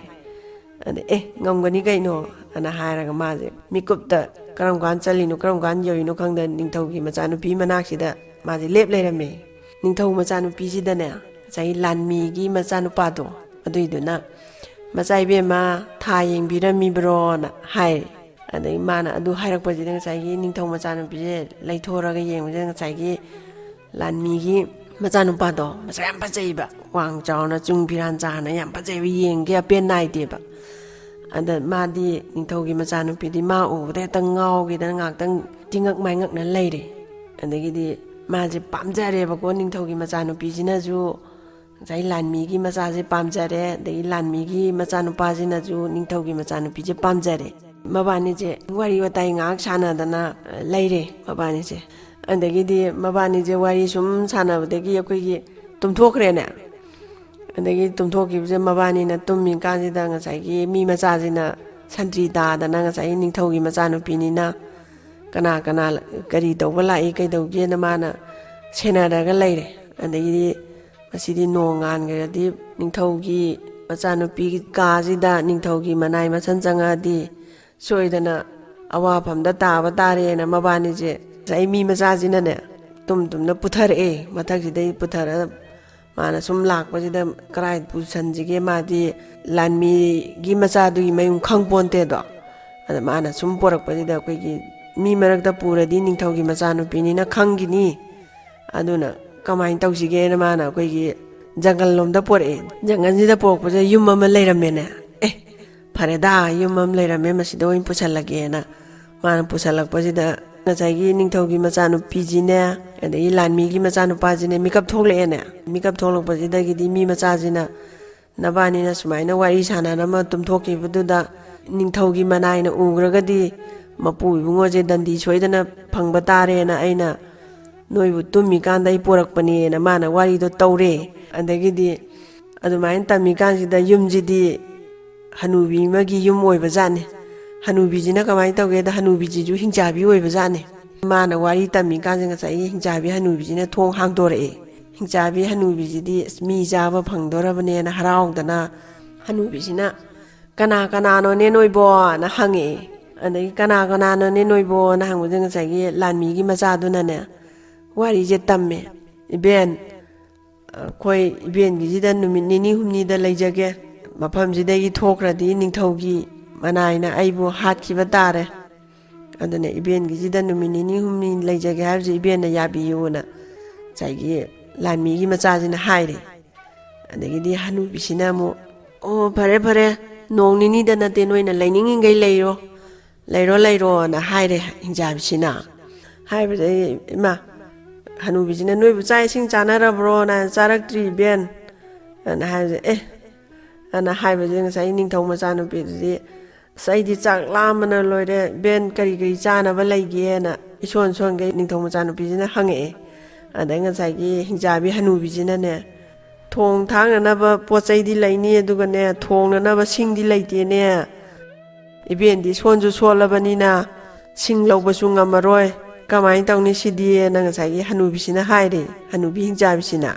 ꯑꯗ, "ꯑꯦ, ꯉꯝꯒꯅꯤ ꯀꯩꯅꯣ" ꯑꯅ ꯍꯥꯏꯔꯒ ꯃꯥꯁꯦ ꯃꯤꯀꯨꯞꯇ ꯀꯔꯝ ꯀꯥꯟ ꯆꯠꯂꯤꯅꯣ ꯀꯔꯝ ꯀꯥꯟ ꯌꯧꯔꯤꯅꯣ ꯈꯪꯗ ꯅꯤꯡꯊꯧꯒꯤ ꯃꯆꯥꯅꯨꯄꯤ ꯃꯅꯥꯛꯁꯤꯗ ꯃꯥꯁꯦ ꯂꯦꯞ ꯂꯩꯔꯝꯃꯦ꯫ ꯅꯤꯡꯊꯧ ꯃꯆꯥꯅꯨꯄꯤꯁꯤꯗꯅꯦ ꯉꯁꯥꯏ ꯂꯥꯟꯃꯤꯒꯤ ꯃꯆꯥꯅꯨꯄꯥꯗꯣ, ꯑꯗꯨꯏꯗꯨꯅ, "ꯃꯆꯥ ꯏꯕꯦꯝꯃ, ꯊꯥ ꯌꯦꯡꯕꯤꯔꯝꯃꯤꯕ꯭ꯔꯣꯅ?" ꯍꯥꯏꯔꯦ꯫ ꯑꯗꯩ ꯃꯥꯅ ꯑꯗꯨ ꯍꯥꯏꯔꯛꯄꯁꯤꯗ ꯉꯁꯥꯏꯒꯤ ꯅꯤꯡꯊꯧ ꯃꯆꯥꯅꯨꯄꯤꯁꯦ ꯂꯩꯊꯣꯔꯒ ꯌꯦꯡꯕꯁꯤꯗ ꯉꯁꯥꯏꯒꯤ ꯂꯥꯟꯃꯤꯒꯤ ꯃꯆꯥꯅꯨꯄꯥꯗꯣ ꯃꯁꯛ ꯌꯥꯝ ꯐꯖꯩꯕ, ꯋꯥꯡ ꯆꯥꯎꯅ, ꯆꯨꯡ ꯐꯤꯔꯥꯟ ꯆꯥꯅ ꯌꯥꯝ ꯐꯖꯩꯕ, ꯌꯦꯡꯒꯦ ꯑꯄꯦꯟ ꯅꯥꯏꯗꯦꯕ꯫ ꯑꯗ ꯃꯥꯗꯤ, ꯅꯤꯡꯊꯧꯒꯤ ꯃꯆꯥꯅꯨꯄꯤꯗꯤ ꯃꯥ ꯎꯕꯗ ꯍꯦꯛꯇ ꯉꯥꯎꯒꯦꯗꯅ ꯉꯥꯏꯍꯥꯛꯇꯪ ꯇꯤꯉꯛ ꯃꯥꯏꯉꯛꯅ ꯂꯩꯔꯦ꯫ ꯑꯗꯒꯤꯗꯤ ꯃꯥꯁꯦ ꯄꯥꯝꯖꯔꯦꯕꯀꯣ, ꯅꯤꯡꯊꯧꯒꯤ ꯃꯆꯥꯅꯨꯄꯤꯁꯤꯅꯁꯨ ꯉꯁꯥꯏ ꯂꯥꯟꯃꯤꯒꯤ ꯃꯆꯥꯁꯦ ꯄꯥꯝꯖꯔꯦ, ꯑꯗꯒꯤ ꯂꯥꯟꯃꯤꯒꯤ ꯃꯆꯥꯅꯨꯄꯥꯁꯤꯅꯁꯨ ꯅꯤꯡꯊꯧꯒꯤ ꯃꯆꯥꯅꯨꯄꯤꯁꯦ ꯄꯥꯝꯖꯔꯦ꯫ ꯃꯕꯥꯅꯤꯁꯦ ꯋꯥꯔꯤ ꯋꯥꯇꯥꯏ ꯉꯥꯏꯍꯥꯛ ꯁꯥꯟꯅꯗꯅ, ꯑ, ꯂꯩꯔꯦ ꯃꯕꯥꯅꯤꯁꯦ꯫ ꯑꯗꯒꯤꯗꯤ ꯃꯕꯥꯅꯤꯁꯦ ꯋꯥꯔꯤ ꯁꯨꯝ ꯁꯥꯟꯅꯕꯗꯒꯤ ꯑꯩꯈꯣꯏꯒꯤ ꯇꯨꯝꯊꯣꯛꯈ꯭ꯔꯦꯅꯦ꯫ ꯑꯗꯒꯤ ꯇꯨꯝꯊꯣꯛꯈꯤꯕꯁꯦ, ꯃꯕꯥꯅꯤꯅ ꯇꯨꯝꯃꯤ ꯀꯥꯟꯁꯤꯗ ꯉꯁꯥꯏꯒꯤ ꯃꯤ ꯃꯆꯥꯁꯤꯅ ꯁꯟꯇ꯭ꯔꯤ ꯇꯥꯗꯅ ꯉꯁꯥꯏꯒꯤ ꯅꯤꯡꯊꯧꯒꯤ ꯃꯆꯥꯅꯨꯄꯤꯅꯤꯅ ꯀꯅꯥ ꯀꯅꯥ ꯀꯔꯤ ꯇꯧꯕ ꯂꯥꯛꯏ ꯀꯩꯗꯧꯒꯦꯅ ꯃꯥꯅ ꯁꯦꯟꯅꯔꯒ ꯂꯩꯔꯦ꯫ ꯑꯗꯒꯤꯗꯤ ꯃꯁꯤꯗꯤ ꯅꯣꯡ ꯉꯥꯟꯈ꯭ꯔꯗꯤ ꯅꯤꯡꯊꯧꯒꯤ ꯃꯆꯥꯅꯨꯄꯤ ꯀꯥꯁꯤꯗ ꯅꯤꯡꯊꯧꯒꯤ ꯃꯅꯥꯏ ꯃꯁꯟ ꯆꯪꯉꯛꯑꯗꯤ ꯁꯣꯏꯗꯅ ꯑꯋꯥꯐꯝꯗ ꯇꯥꯕ ꯇꯥꯔꯦꯅ ꯃꯕꯥꯅꯤꯁꯦ ꯉꯁꯥꯏ ꯃꯤ ꯃꯆꯥꯁꯤꯅꯅꯦ ꯇꯨꯝ ꯇꯨꯝꯅ ꯄꯨꯊꯔꯛꯑꯦ꯫ ꯃꯊꯛꯁꯤꯗꯩ ꯄꯨꯊꯔ ꯃꯥꯅ ꯁꯨꯝ ꯂꯥꯛꯄꯁꯤꯗ ꯀꯔꯥꯏ ꯄꯨꯁꯟꯁꯤꯒꯦ, ꯃꯥꯗꯤ ꯂꯥꯟꯃꯤꯒꯤ ꯃꯆꯥꯗꯨꯒꯤ ꯃꯌꯨꯝ ꯈꯪ ꯄꯣꯟꯇꯦꯗꯣ꯫ ꯑꯗ ꯃꯥꯅ ꯁꯨꯝ ꯄꯣꯔꯛꯄꯁꯤꯗ ꯑꯩꯈꯣꯏꯒꯤ ꯃꯤ ꯃꯔꯛꯇ ꯄꯨꯔꯗꯤ ꯅꯤꯡꯊꯧꯒꯤ ꯃꯆꯥꯅꯨꯄꯤꯅꯤꯅ ꯈꯪꯈꯤꯅꯤ꯫ ꯑꯗꯨꯅ ꯀꯃꯥꯏꯅ ꯇꯧꯁꯤꯒꯦꯅ ꯃꯥꯅ ꯑꯩꯈꯣꯏꯒꯤ ꯖꯪꯒꯜ ꯂꯣꯝꯗ ꯄꯣꯔꯛꯑꯦ꯫ ꯖꯪꯒꯜꯁꯤꯗ ꯄꯣꯔꯛꯄꯁꯤꯗ ꯌꯨꯝ ꯑꯃ ꯂꯩꯔꯝꯃꯦꯅꯦ꯫ "ꯑꯦ, ꯐꯔꯦꯗꯥ, ꯌꯨꯝ ꯑꯃ ꯂꯩꯔꯝꯃꯦ, ꯃꯁꯤꯗ ꯑꯣꯏꯅ ꯄꯨꯁꯜꯂꯒꯦꯅ" ꯃꯥꯅ ꯄꯨꯁꯜꯂꯛꯄꯁꯤꯗ ꯉꯁꯥꯏꯒꯤ ꯅꯤꯡꯊꯧꯒꯤ ꯃꯆꯥꯅꯨꯄꯤꯁꯤꯅꯦ, ꯑꯗꯒꯤ ꯂꯥꯟꯃꯤꯒꯤ ꯃꯆꯥꯅꯨꯄꯥꯁꯤꯅꯦ ꯃꯤꯀꯞ ꯊꯣꯛꯂꯛꯑꯦꯅꯦ꯫ ꯃꯤꯀꯞ ꯊꯣꯛꯂꯛꯄꯁꯤꯗꯒꯤꯗꯤ ꯃꯤ ꯃꯆꯥꯁꯤꯅ, "ꯅꯕꯥꯅꯤꯅ ꯁꯨꯃꯥꯏꯅ ꯋꯥꯔꯤ ꯁꯥꯟꯅꯔꯝꯃ ꯇꯨꯝꯊꯣꯛꯈꯤꯕꯗꯨꯗ ꯅꯤꯡꯊꯧꯒꯤ ꯃꯅꯥꯏꯅ ꯎꯈ꯭ꯔꯒꯗꯤ ꯃꯄꯨ ꯏꯕꯨꯡꯉꯣꯁꯦ ꯗꯟꯗꯤ ꯁꯣꯏꯗꯅ ꯐꯪꯕ ꯇꯥꯔꯦꯅ ꯑꯩꯅ ꯅꯣꯏꯕꯨ ꯇꯨꯝꯃꯤꯀꯥꯟꯗ ꯑꯩ ꯄꯣꯔꯛꯄꯅꯦꯅ" ꯃꯥꯅ ꯋꯥꯔꯤꯗꯣ ꯇꯧꯔꯦ꯫ ꯑꯗꯒꯤꯗꯤ ꯑꯗꯨꯃꯥꯏꯅ ꯇꯝꯃꯤꯀꯥꯟꯁꯤꯗ ꯌꯨꯝꯁꯤꯗꯤ ꯍꯅꯨꯕꯤ ꯑꯃꯒꯤ ꯌꯨꯝ ꯑꯣꯏꯕ ꯖꯥꯠꯅꯤ꯫ ꯍꯅꯨꯕꯤꯁꯤꯅ ꯀꯃꯥꯏꯅ ꯇꯧꯒꯦꯗ, ꯍꯅꯨꯕꯤꯁꯤꯁꯨ ꯍꯤꯡꯆꯥꯕꯤ ꯑꯣꯏꯕ ꯖꯥꯠꯅꯤ꯫ ꯃꯥꯅ ꯋꯥꯔꯤ ꯇꯝꯃꯤꯀꯥꯟꯁꯤ ꯉꯁꯥꯏꯒꯤ ꯍꯤꯡꯆꯥꯕꯤ ꯍꯅꯨꯕꯤꯁꯤꯅ ꯊꯣꯡ ꯍꯥꯡꯗꯣꯔꯛꯑꯦ꯫ ꯍꯤꯡꯆꯥꯕꯤ ꯍꯅꯨꯕꯤꯁꯤꯗꯤ ꯑꯁ ꯃꯤ ꯆꯥꯕ ꯐꯪꯗꯣꯔꯕꯅꯦꯅ ꯍꯔꯥꯎꯗꯅ ꯍꯅꯨꯕꯤꯁꯤꯅ, "ꯀꯅꯥ ꯀꯅꯥꯅꯣꯅꯦ ꯅꯣꯏꯕꯣꯅ?" ꯍꯪꯉꯛꯑꯦ꯫ ꯑꯗꯒꯤ "ꯀꯅꯥ ꯀꯅꯥꯅꯣꯅꯦ ꯅꯣꯏꯕꯣꯅ?" ꯍꯪꯕꯗ ꯉꯁꯥꯏꯒꯤ ꯂꯥꯟꯃꯤꯒꯤ ꯃꯆꯥꯗꯨꯅꯅꯦ ꯋꯥꯔꯤꯁꯦ ꯇꯝꯃꯦ꯫ "ꯏꯕꯦꯟ, ꯑꯩꯈꯣꯏ ꯏꯕꯦꯟꯒꯤꯁꯤꯗ ꯅꯨꯃꯤꯠ ꯅꯤꯅꯤ ꯍꯨꯝꯅꯤꯗ ꯂꯩꯖꯒꯦ, ꯃꯐꯝꯁꯤꯗꯒꯤ ꯊꯣꯛꯈ꯭ꯔꯗꯤ ꯅꯤꯡꯊꯧꯒꯤ ꯃꯅꯥꯏꯅ ꯑꯩꯕꯨ ꯍꯥꯠꯈꯤꯕ ꯇꯥꯔꯦ, ꯑꯗꯨꯅ ꯏꯕꯦꯟꯒꯤꯁꯤꯗ ꯅꯨꯃꯤꯠ ꯅꯤꯅꯤ ꯍꯨꯝꯅꯤ ꯂꯩꯖꯒꯦ ꯍꯥꯏꯕꯁꯦ ꯏꯕꯦꯟꯅ ꯌꯥꯕꯤꯌꯨꯅ ꯉꯁꯥꯏꯒꯤ ꯂꯥꯟꯃꯤꯒꯤ ꯃꯆꯥꯁꯤꯅ ꯍꯥꯏꯔꯦ꯫ ꯑꯗꯒꯤꯗꯤ ꯍꯅꯨꯕꯤꯁꯤꯅ ꯑꯃꯨꯛ, "ꯑꯣ, ꯐꯔꯦ ꯐꯔꯦ, ꯅꯣꯡ ꯅꯤꯅꯤꯗ ꯅꯠꯇꯦ, ꯅꯣꯏꯅ ꯂꯩꯅꯤꯡꯉꯤꯈꯩ ꯂꯩꯔꯣ, ꯂꯩꯔꯣ ꯂꯩꯔꯣꯅ" ꯍꯥꯏꯔꯦ ꯍꯤꯡꯆꯥꯕꯤꯁꯤꯅ꯫ ꯍꯥꯏꯕꯗ ꯑꯩ, ꯏꯃꯥ, ꯍꯅꯨꯕꯤꯁꯤꯅ, "ꯅꯣꯏꯕꯨ ꯆꯥꯛ ꯏꯁꯤꯡ ꯆꯥꯅꯔꯕ꯭ꯔꯣꯅ?" "ꯆꯥꯔꯛꯇ꯭ꯔꯤ, ꯏꯕꯦꯟ" ꯑꯅ ꯍꯥꯏꯕꯁꯦ, "ꯑꯦ" ꯑꯅ ꯍꯥꯏꯕꯁꯦ ꯉꯁꯥꯏ ꯅꯤꯡꯊꯧ ꯃꯆꯥꯅꯨꯄꯤꯗꯨꯗꯤ, "ꯑꯁ, ꯑꯩꯗꯤ ꯆꯥꯛ ꯂꯥꯝꯕꯅ ꯂꯣꯏꯔꯦ, ꯏꯕꯦꯟ, ꯀꯔꯤ ꯀꯔꯤ ꯆꯥꯅꯕ ꯂꯩꯒꯦꯅ?" ꯏꯁꯣꯟ ꯁꯣꯟꯈꯩ ꯅꯤꯡꯊꯧ ꯃꯆꯥꯅꯨꯄꯤꯁꯤꯅ ꯍꯪꯉꯛꯑꯦ꯫ ꯑꯗꯩ ꯉꯁꯥꯏꯒꯤ ꯍꯤꯡꯆꯥꯕꯤ ꯍꯅꯨꯕꯤꯁꯤꯅꯅꯦ, "ꯊꯣꯡ ꯊꯥꯛꯅꯅꯕ ꯄꯣꯠ ꯆꯩꯗꯤ ꯂꯩꯅꯤ, ꯑꯗꯨꯒꯅꯦ, ꯊꯣꯡꯅꯅꯕ ꯁꯤꯡꯗꯤ ꯂꯩꯇꯦꯅꯦ꯫ ꯏꯕꯦꯟꯗꯤ ꯁꯣꯟꯁꯨ ꯁꯣꯜꯂꯕꯅꯤꯅ ꯁꯤꯡ ꯂꯧꯕꯁꯨ ꯉꯝꯃꯔꯣꯏ꯫ ꯀꯃꯥꯏꯅ ꯇꯧꯅꯤ ꯁꯤꯗꯤꯅ?" ꯉꯁꯥꯏꯒꯤ ꯍꯅꯨꯕꯤꯁꯤꯅ ꯍꯥꯏꯔꯦ, ꯍꯅꯨꯕꯤ ꯍꯤꯡꯆꯥꯕꯤꯁꯤꯅ꯫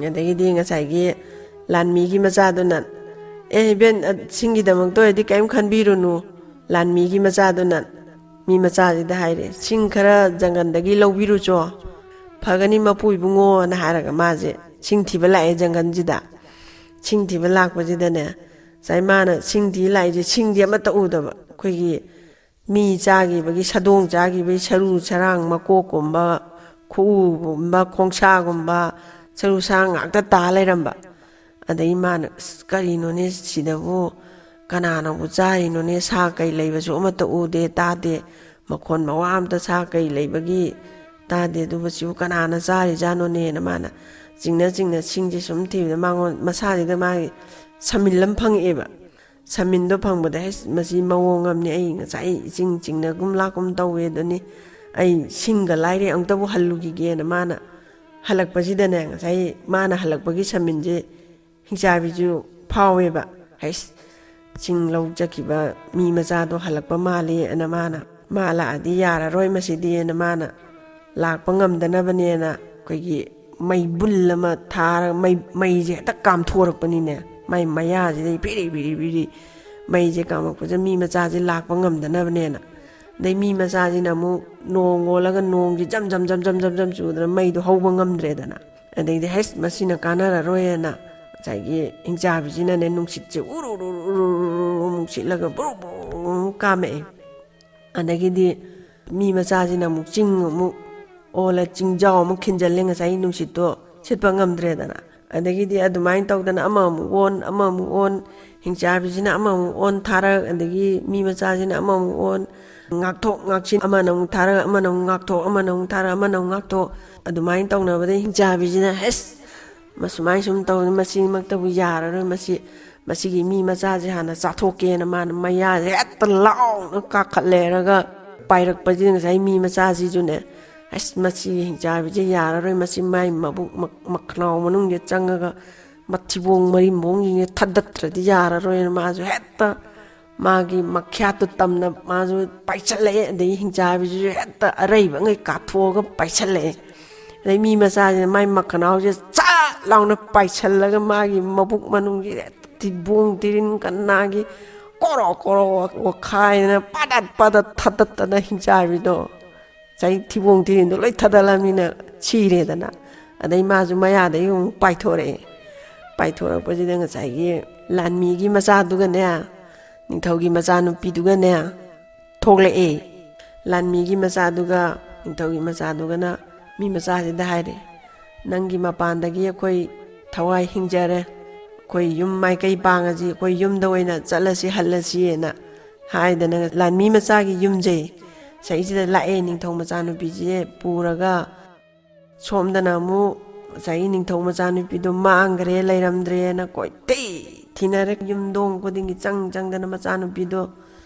ꯑꯗꯒꯤꯗꯤ ꯉꯁꯥꯏꯒꯤ ꯂꯥꯟꯃꯤꯒꯤ ꯃꯆꯥꯗꯨꯅ, "ꯑꯦ ꯏꯕꯦꯟ, ꯑ, ꯁꯤꯡꯒꯤꯗꯃꯛꯇ ꯑꯣꯏꯔꯗꯤ ꯀꯔꯤꯝ ꯈꯟꯕꯤꯔꯨꯅꯨ"꯫ ꯂꯥꯟꯃꯤꯒꯤ ꯃꯆꯥꯗꯨꯅ ꯃꯤ ꯃꯆꯥꯁꯤꯗ ꯍꯥꯏꯔꯦ, "ꯁꯤꯡ ꯈꯔ ꯖꯪꯒꯜꯗꯒꯤ ꯂꯧꯕꯤꯔꯨꯆꯣ, ꯐꯒꯅꯤ ꯃꯄꯨ ꯏꯕꯨꯡꯉꯣꯅ" ꯍꯥꯏꯔꯒ ꯃꯥꯁꯦ ꯁꯤꯡ ꯊꯤꯕ ꯂꯥꯛꯑꯦ ꯖꯪꯒꯜꯁꯤꯗ꯫ ꯁꯤꯡ ꯊꯤꯕ ꯂꯥꯛꯄꯁꯤꯗꯅꯦ, ꯉꯁꯥꯏ ꯃꯥꯅ ꯁꯤꯡ ꯊꯤ ꯂꯥꯛꯏꯁꯦ, ꯁꯤꯡꯗꯤ ꯑꯃꯠꯇ ꯎꯗꯕ, ꯑꯩꯈꯣꯏꯒꯤ ꯃꯤ ꯆꯥꯈꯤꯕꯒꯤ, ꯁꯥꯗꯣꯡ ꯆꯥꯈꯤꯕꯒꯤ ꯁꯔꯨ ꯁꯔꯥꯡ, ꯃꯀꯣꯛꯀꯨꯝꯕ, ꯈꯨꯎꯒꯨꯝꯕ, ꯈꯣꯡꯁꯥꯒꯨꯝꯕ, ꯁꯔꯨ ꯁꯔꯥꯡ ꯉꯥꯛꯇ ꯇꯥ ꯂꯩꯔꯝꯕ꯫ ꯑꯗꯩ ꯃꯥꯅ, "ꯑꯁ, ꯀꯔꯤꯅꯣꯅꯦ ꯁꯤꯗꯕꯨ? ꯀꯅꯥꯅꯕꯨ ꯆꯥꯔꯤꯅꯣꯅꯦ? ꯁꯥ ꯀꯩ ꯂꯩꯕꯁꯨ ꯑꯃꯠꯇ ꯎꯗꯦ, ꯇꯥꯗꯦ, ꯃꯈꯣꯟ ꯃꯋꯥ ꯑꯝꯇ ꯁꯥ ꯀꯩ ꯂꯩꯕꯒꯤ ꯇꯥꯗꯦ, ꯑꯗꯨꯕꯨ ꯁꯤꯕꯨ ꯀꯅꯥꯅ ꯆꯥꯔꯤꯖꯥꯠꯅꯣꯅꯦꯅ?" ꯃꯥꯅ ꯆꯤꯡꯅ ꯆꯤꯡꯅ ꯁꯤꯡꯁꯦ ꯁꯨꯝ ꯊꯤꯕꯗ ꯃꯉꯣꯟ ꯃꯁꯥꯁꯤꯗ ꯃꯥꯒꯤ ꯁꯃꯤꯜ ꯑꯃ ꯐꯪꯉꯛꯑꯦꯕ꯫ ꯁꯃꯤꯟꯗꯣ ꯐꯪꯕꯗ, "ꯍꯩꯁ, ꯃꯁꯤ ꯃꯑꯣꯡ ꯑꯃꯅꯤ, ꯑꯩ ꯉꯁꯥꯏ ꯏꯁꯤꯡ ꯆꯤꯡꯅꯒꯨꯝ ꯂꯥꯛꯀꯨꯝ ꯇꯧꯋꯦ, ꯑꯗꯨꯅꯤ ꯑꯩ ꯁꯤꯡꯒ ꯂꯥꯏꯔꯩ ꯑꯃꯨꯛꯇꯕꯨ ꯍꯜꯂꯨꯈꯤꯒꯦꯅ" ꯃꯥꯅ ꯍꯜꯂꯛꯄꯁꯤꯗꯅꯦ, ꯉꯁꯥꯏ ꯃꯥꯅ ꯍꯜꯂꯛꯄꯒꯤ ꯁꯃꯤꯟꯁꯦ ꯍꯤꯡꯆꯥꯕꯤꯁꯨ ꯐꯥꯎꯋꯦꯕ꯫ "ꯍꯩꯁ, ꯁꯤꯡ ꯂꯧ ꯆꯠꯈꯤꯕ ꯃꯤ ꯃꯆꯥꯗꯣ ꯍꯜꯂꯛꯄ ꯃꯥꯜꯂꯤ" ꯑꯅ ꯃꯥꯅ, "ꯃꯥ ꯂꯥꯛꯑꯗꯤ ꯌꯥꯔꯔꯣꯏ ꯃꯁꯤꯗꯤ" ꯑꯅ ꯃꯥꯅ ꯂꯥꯛꯄ ꯉꯝꯗꯅꯕꯅꯦꯅ ꯑꯩꯈꯣꯏꯒꯤ ꯃꯩ ꯕꯨꯜ ꯑꯃ ꯊꯥꯔꯒ ꯃꯩ, ꯃꯩꯁꯦ ꯍꯦꯛꯇ ꯀꯥꯝꯊꯣꯔꯛꯄꯅꯤꯅꯦ꯫ ꯃꯩ ꯃꯌꯥꯁꯤꯗꯩ ꯐꯤꯔꯤ ꯐꯤꯔꯤ ꯐꯤꯔꯤ ꯃꯩꯁꯦ ꯀꯥꯝꯃꯛꯄꯁꯦ ꯃꯤ ꯃꯆꯥꯁꯦ ꯂꯥꯛꯄ ꯉꯝꯗꯅꯕꯅꯦꯅ꯫ ꯑꯗꯩ ꯃꯤ ꯃꯆꯥꯁꯤꯅ ꯑꯃꯨꯛ ꯅꯣꯡ ꯑꯣꯜꯂꯒ ꯅꯣꯡꯁꯦ ꯖꯝ ꯖꯝ ꯖꯝ ꯖꯝ ꯖꯝ ꯖꯝ ꯆꯨꯗꯅ ꯃꯩꯗꯣ ꯍꯧꯕ ꯉꯝꯗ꯭ꯔꯦꯗꯅ꯫ ꯑꯗꯩꯗꯤ ꯍꯩꯁ, ꯃꯁꯤꯅ ꯀꯥꯟꯅꯔꯔꯣꯏꯅ ꯉꯁꯥꯏꯒꯤ ꯍꯤꯡꯆꯥꯕꯤꯁꯤꯅꯅꯦ ꯅꯨꯡꯁꯤꯠꯁꯦ ꯎꯔꯨ ꯎꯔꯨ ꯎꯔꯨ ꯎꯔꯨ ꯎꯔꯨ ꯅꯨꯡꯁꯤꯠꯂꯒ ꯕ꯭ꯔꯨ ꯕ꯭ꯔꯨ ꯀꯥꯝꯃꯛꯑꯦ꯫ ꯑꯗꯒꯤꯗꯤ ꯃꯤ ꯃꯆꯥꯁꯤꯅ ꯑꯃꯨꯛ ꯆꯤꯡ ꯑꯃꯨꯛ ꯑꯣꯜꯂ ꯆꯤꯡꯖꯥꯎ ꯑꯃꯨꯛ ꯈꯤꯟꯖꯜꯂꯦ, ꯉꯁꯥꯏ ꯅꯨꯡꯁꯤꯠꯇꯣ ꯁꯤꯠꯄ ꯉꯝꯗ꯭ꯔꯦꯗꯅ꯫ ꯑꯗꯒꯤꯗꯤ ꯑꯗꯨꯃꯥꯏꯅ ꯇꯧꯗꯅ ꯑꯃꯃꯨꯛ ꯑꯣꯟ ꯑꯃꯃꯨꯛ ꯑꯣꯟ, ꯍꯤꯡꯆꯥꯕꯤꯁꯤꯅ ꯑꯃꯃꯨꯛ ꯑꯣꯟ ꯊꯥꯔꯛ, ꯑꯗꯒꯤ ꯃꯤ ꯃꯆꯥꯁꯤꯅ ꯑꯃꯃꯨꯛ ꯑꯣꯟ, ꯉꯥꯛꯊꯣꯛ ꯉꯥꯛꯁꯤꯟ, ꯑꯃꯅ ꯑꯃꯨꯛ ꯊꯥꯔꯛ ꯑꯃꯅ ꯑꯃꯨꯛ ꯉꯥꯛꯊꯣꯛ ꯑꯃꯅ ꯑꯃꯨꯛ ꯊꯥꯔꯛ ꯑꯃꯅ ꯑꯃꯨꯛ ꯉꯥꯛꯊꯣꯛ꯫ ꯑꯗꯨꯃꯥꯏꯅ ꯇꯧꯅꯕꯗ ꯍꯤꯡꯆꯥꯕꯤꯁꯤꯅ ꯍꯦꯁ, ꯃꯁꯨꯃꯥꯏ ꯁꯨꯝ ꯇꯧꯗꯅ ꯃꯁꯤꯃꯛꯇꯕꯨ ꯌꯥꯔꯔꯣꯏ, ꯃꯁꯤ ꯃꯁꯤꯒꯤ ꯃꯤ ꯃꯆꯥꯁꯦ ꯍꯥꯟꯅ ꯆꯥꯊꯣꯛꯀꯦꯅ ꯃꯥꯅ ꯃꯌꯥꯁꯦ ꯍꯦꯛꯇ ꯂꯥꯎꯅ ꯀꯥꯈꯠꯂꯦꯔꯒ ꯄꯥꯏꯔꯛꯄꯁꯤꯗ ꯉꯁꯥꯏ ꯃꯤ ꯃꯆꯥꯁꯤꯁꯨꯅꯦ, ꯑꯁ, ꯃꯁꯤꯒꯤ ꯍꯤꯡꯆꯥꯕꯤꯁꯦ ꯌꯥꯔꯔꯣꯏ, ꯃꯁꯤ ꯃꯥꯏ ꯃꯕꯨꯛ ꯃꯈꯅꯥꯎ ꯃꯅꯨꯡꯁꯦ ꯆꯪꯉꯒ ꯃꯊꯤꯕꯣꯡ ꯃꯔꯤꯟꯕꯣꯡꯁꯤꯡꯁꯦ ꯊꯥꯗꯠꯇ꯭ꯔꯗꯤ ꯌꯥꯔꯔꯣꯏꯅ ꯃꯥꯁꯨ ꯍꯦꯛꯇ ꯃꯥꯒꯤ ꯃꯈ꯭ꯌꯥꯠꯇꯨ ꯇꯝꯅ ꯃꯥꯁꯨ ꯄꯥꯏꯁꯜꯂꯛꯑꯦ꯫ ꯑꯗꯩ ꯍꯤꯡꯆꯥꯕꯤꯁꯤꯁꯨ ꯍꯦꯛꯇ ꯑꯔꯩꯕꯉꯩ ꯀꯥꯊꯣꯛꯑꯒ ꯄꯥꯏꯁꯜꯂꯛꯑꯦ꯫ ꯑꯗꯩ ꯃꯤ ꯃꯆꯥꯁꯤꯅ ꯃꯥꯏ ꯃꯈꯅꯥꯎꯁꯦ ꯆꯥ ꯂꯥꯎꯅ ꯄꯥꯏꯁꯜꯂꯒ ꯃꯥꯒꯤ ꯃꯕꯨꯛ ꯃꯅꯨꯡꯒꯤ ꯍꯦꯛꯇ ꯊꯤꯕꯣꯡ ꯊꯤꯔꯤꯟ ꯀꯅꯥꯒꯤ ꯀꯣꯔꯣ ꯀꯣꯔꯣ ꯋꯥꯈꯥꯏꯗꯅ ꯄꯥꯗꯠ ꯄꯥꯗꯠ ꯊꯥꯗꯠꯇꯅ ꯍꯤꯡꯆꯥꯕꯤꯗꯣ ꯉꯁꯥꯏ ꯊꯤꯕꯣꯡ ꯊꯤꯔꯤꯟꯗꯣ ꯂꯣꯏ ꯊꯥꯗꯠꯂꯝꯅꯤꯅ ꯁꯤꯔꯦꯗꯅ꯫ ꯑꯗꯩ ꯃꯥꯁꯨ ꯃꯌꯥꯗꯒꯤ ꯑꯃꯨꯛ ꯄꯥꯏꯊꯣꯔꯛꯑꯦ꯫ ꯄꯥꯏꯊꯣꯔꯛꯄꯁꯤꯗ ꯉꯁꯥꯏꯒꯤ ꯂꯥꯟꯃꯤꯒꯤ ꯃꯆꯥꯗꯨꯒꯅꯦ, ꯅꯤꯡꯊꯧꯒꯤ ꯃꯆꯥꯅꯨꯄꯤꯗꯨꯒꯅꯦ ꯊꯣꯛꯂꯛꯑꯦ꯫ ꯂꯥꯟꯃꯤꯒꯤ ꯃꯆꯥꯗꯨꯒ ꯅꯤꯡꯊꯧꯒꯤ ꯃꯆꯥꯗꯨꯒꯅ ꯃꯤ ꯃꯆꯥꯁꯤꯗ ꯍꯥꯏꯔꯦ, "ꯅꯪꯒꯤ ꯃꯄꯥꯟꯗꯒꯤ ꯑꯩꯈꯣꯏ ꯊꯋꯥꯏ ꯍꯤꯡꯖꯔꯦ, ꯑꯩꯈꯣꯏ ꯌꯨꯝ ꯃꯥꯏꯀꯩ ꯄꯥꯡꯉꯁꯤ, ꯑꯩꯈꯣꯏ ꯌꯨꯝꯗ ꯑꯣꯏꯅ ꯆꯠꯂꯁꯤ, ꯍꯜꯂꯁꯤꯅ" ꯍꯥꯏꯗꯅ ꯂꯥꯟꯃꯤ ꯃꯆꯥꯒꯤ ꯌꯨꯝꯁꯦ ꯁꯤꯗꯩꯁꯤꯗ ꯂꯥꯛꯑꯦ꯫ ꯅꯤꯡꯊꯧ ꯃꯆꯥꯅꯨꯄꯤꯁꯦ ꯄꯨꯔꯒ ꯁꯣꯝꯗꯅ ꯑꯃꯨꯛ ꯉꯁꯥꯏꯒꯤ ꯅꯤꯡꯊꯧ ꯃꯆꯥꯅꯨꯄꯤꯗꯣ ꯃꯥꯡꯈ꯭ꯔꯦ, ꯂꯩꯔꯝꯗ꯭ꯔꯦꯅ ꯀꯣꯏꯊꯤ ꯊꯤꯅꯔꯦ꯫ ꯌꯨꯝꯊꯣꯡ ꯈꯨꯗꯤꯡꯒꯤ ꯆꯪ ꯆꯪꯗꯅ ꯃꯆꯥꯅꯨꯄꯤꯗꯣ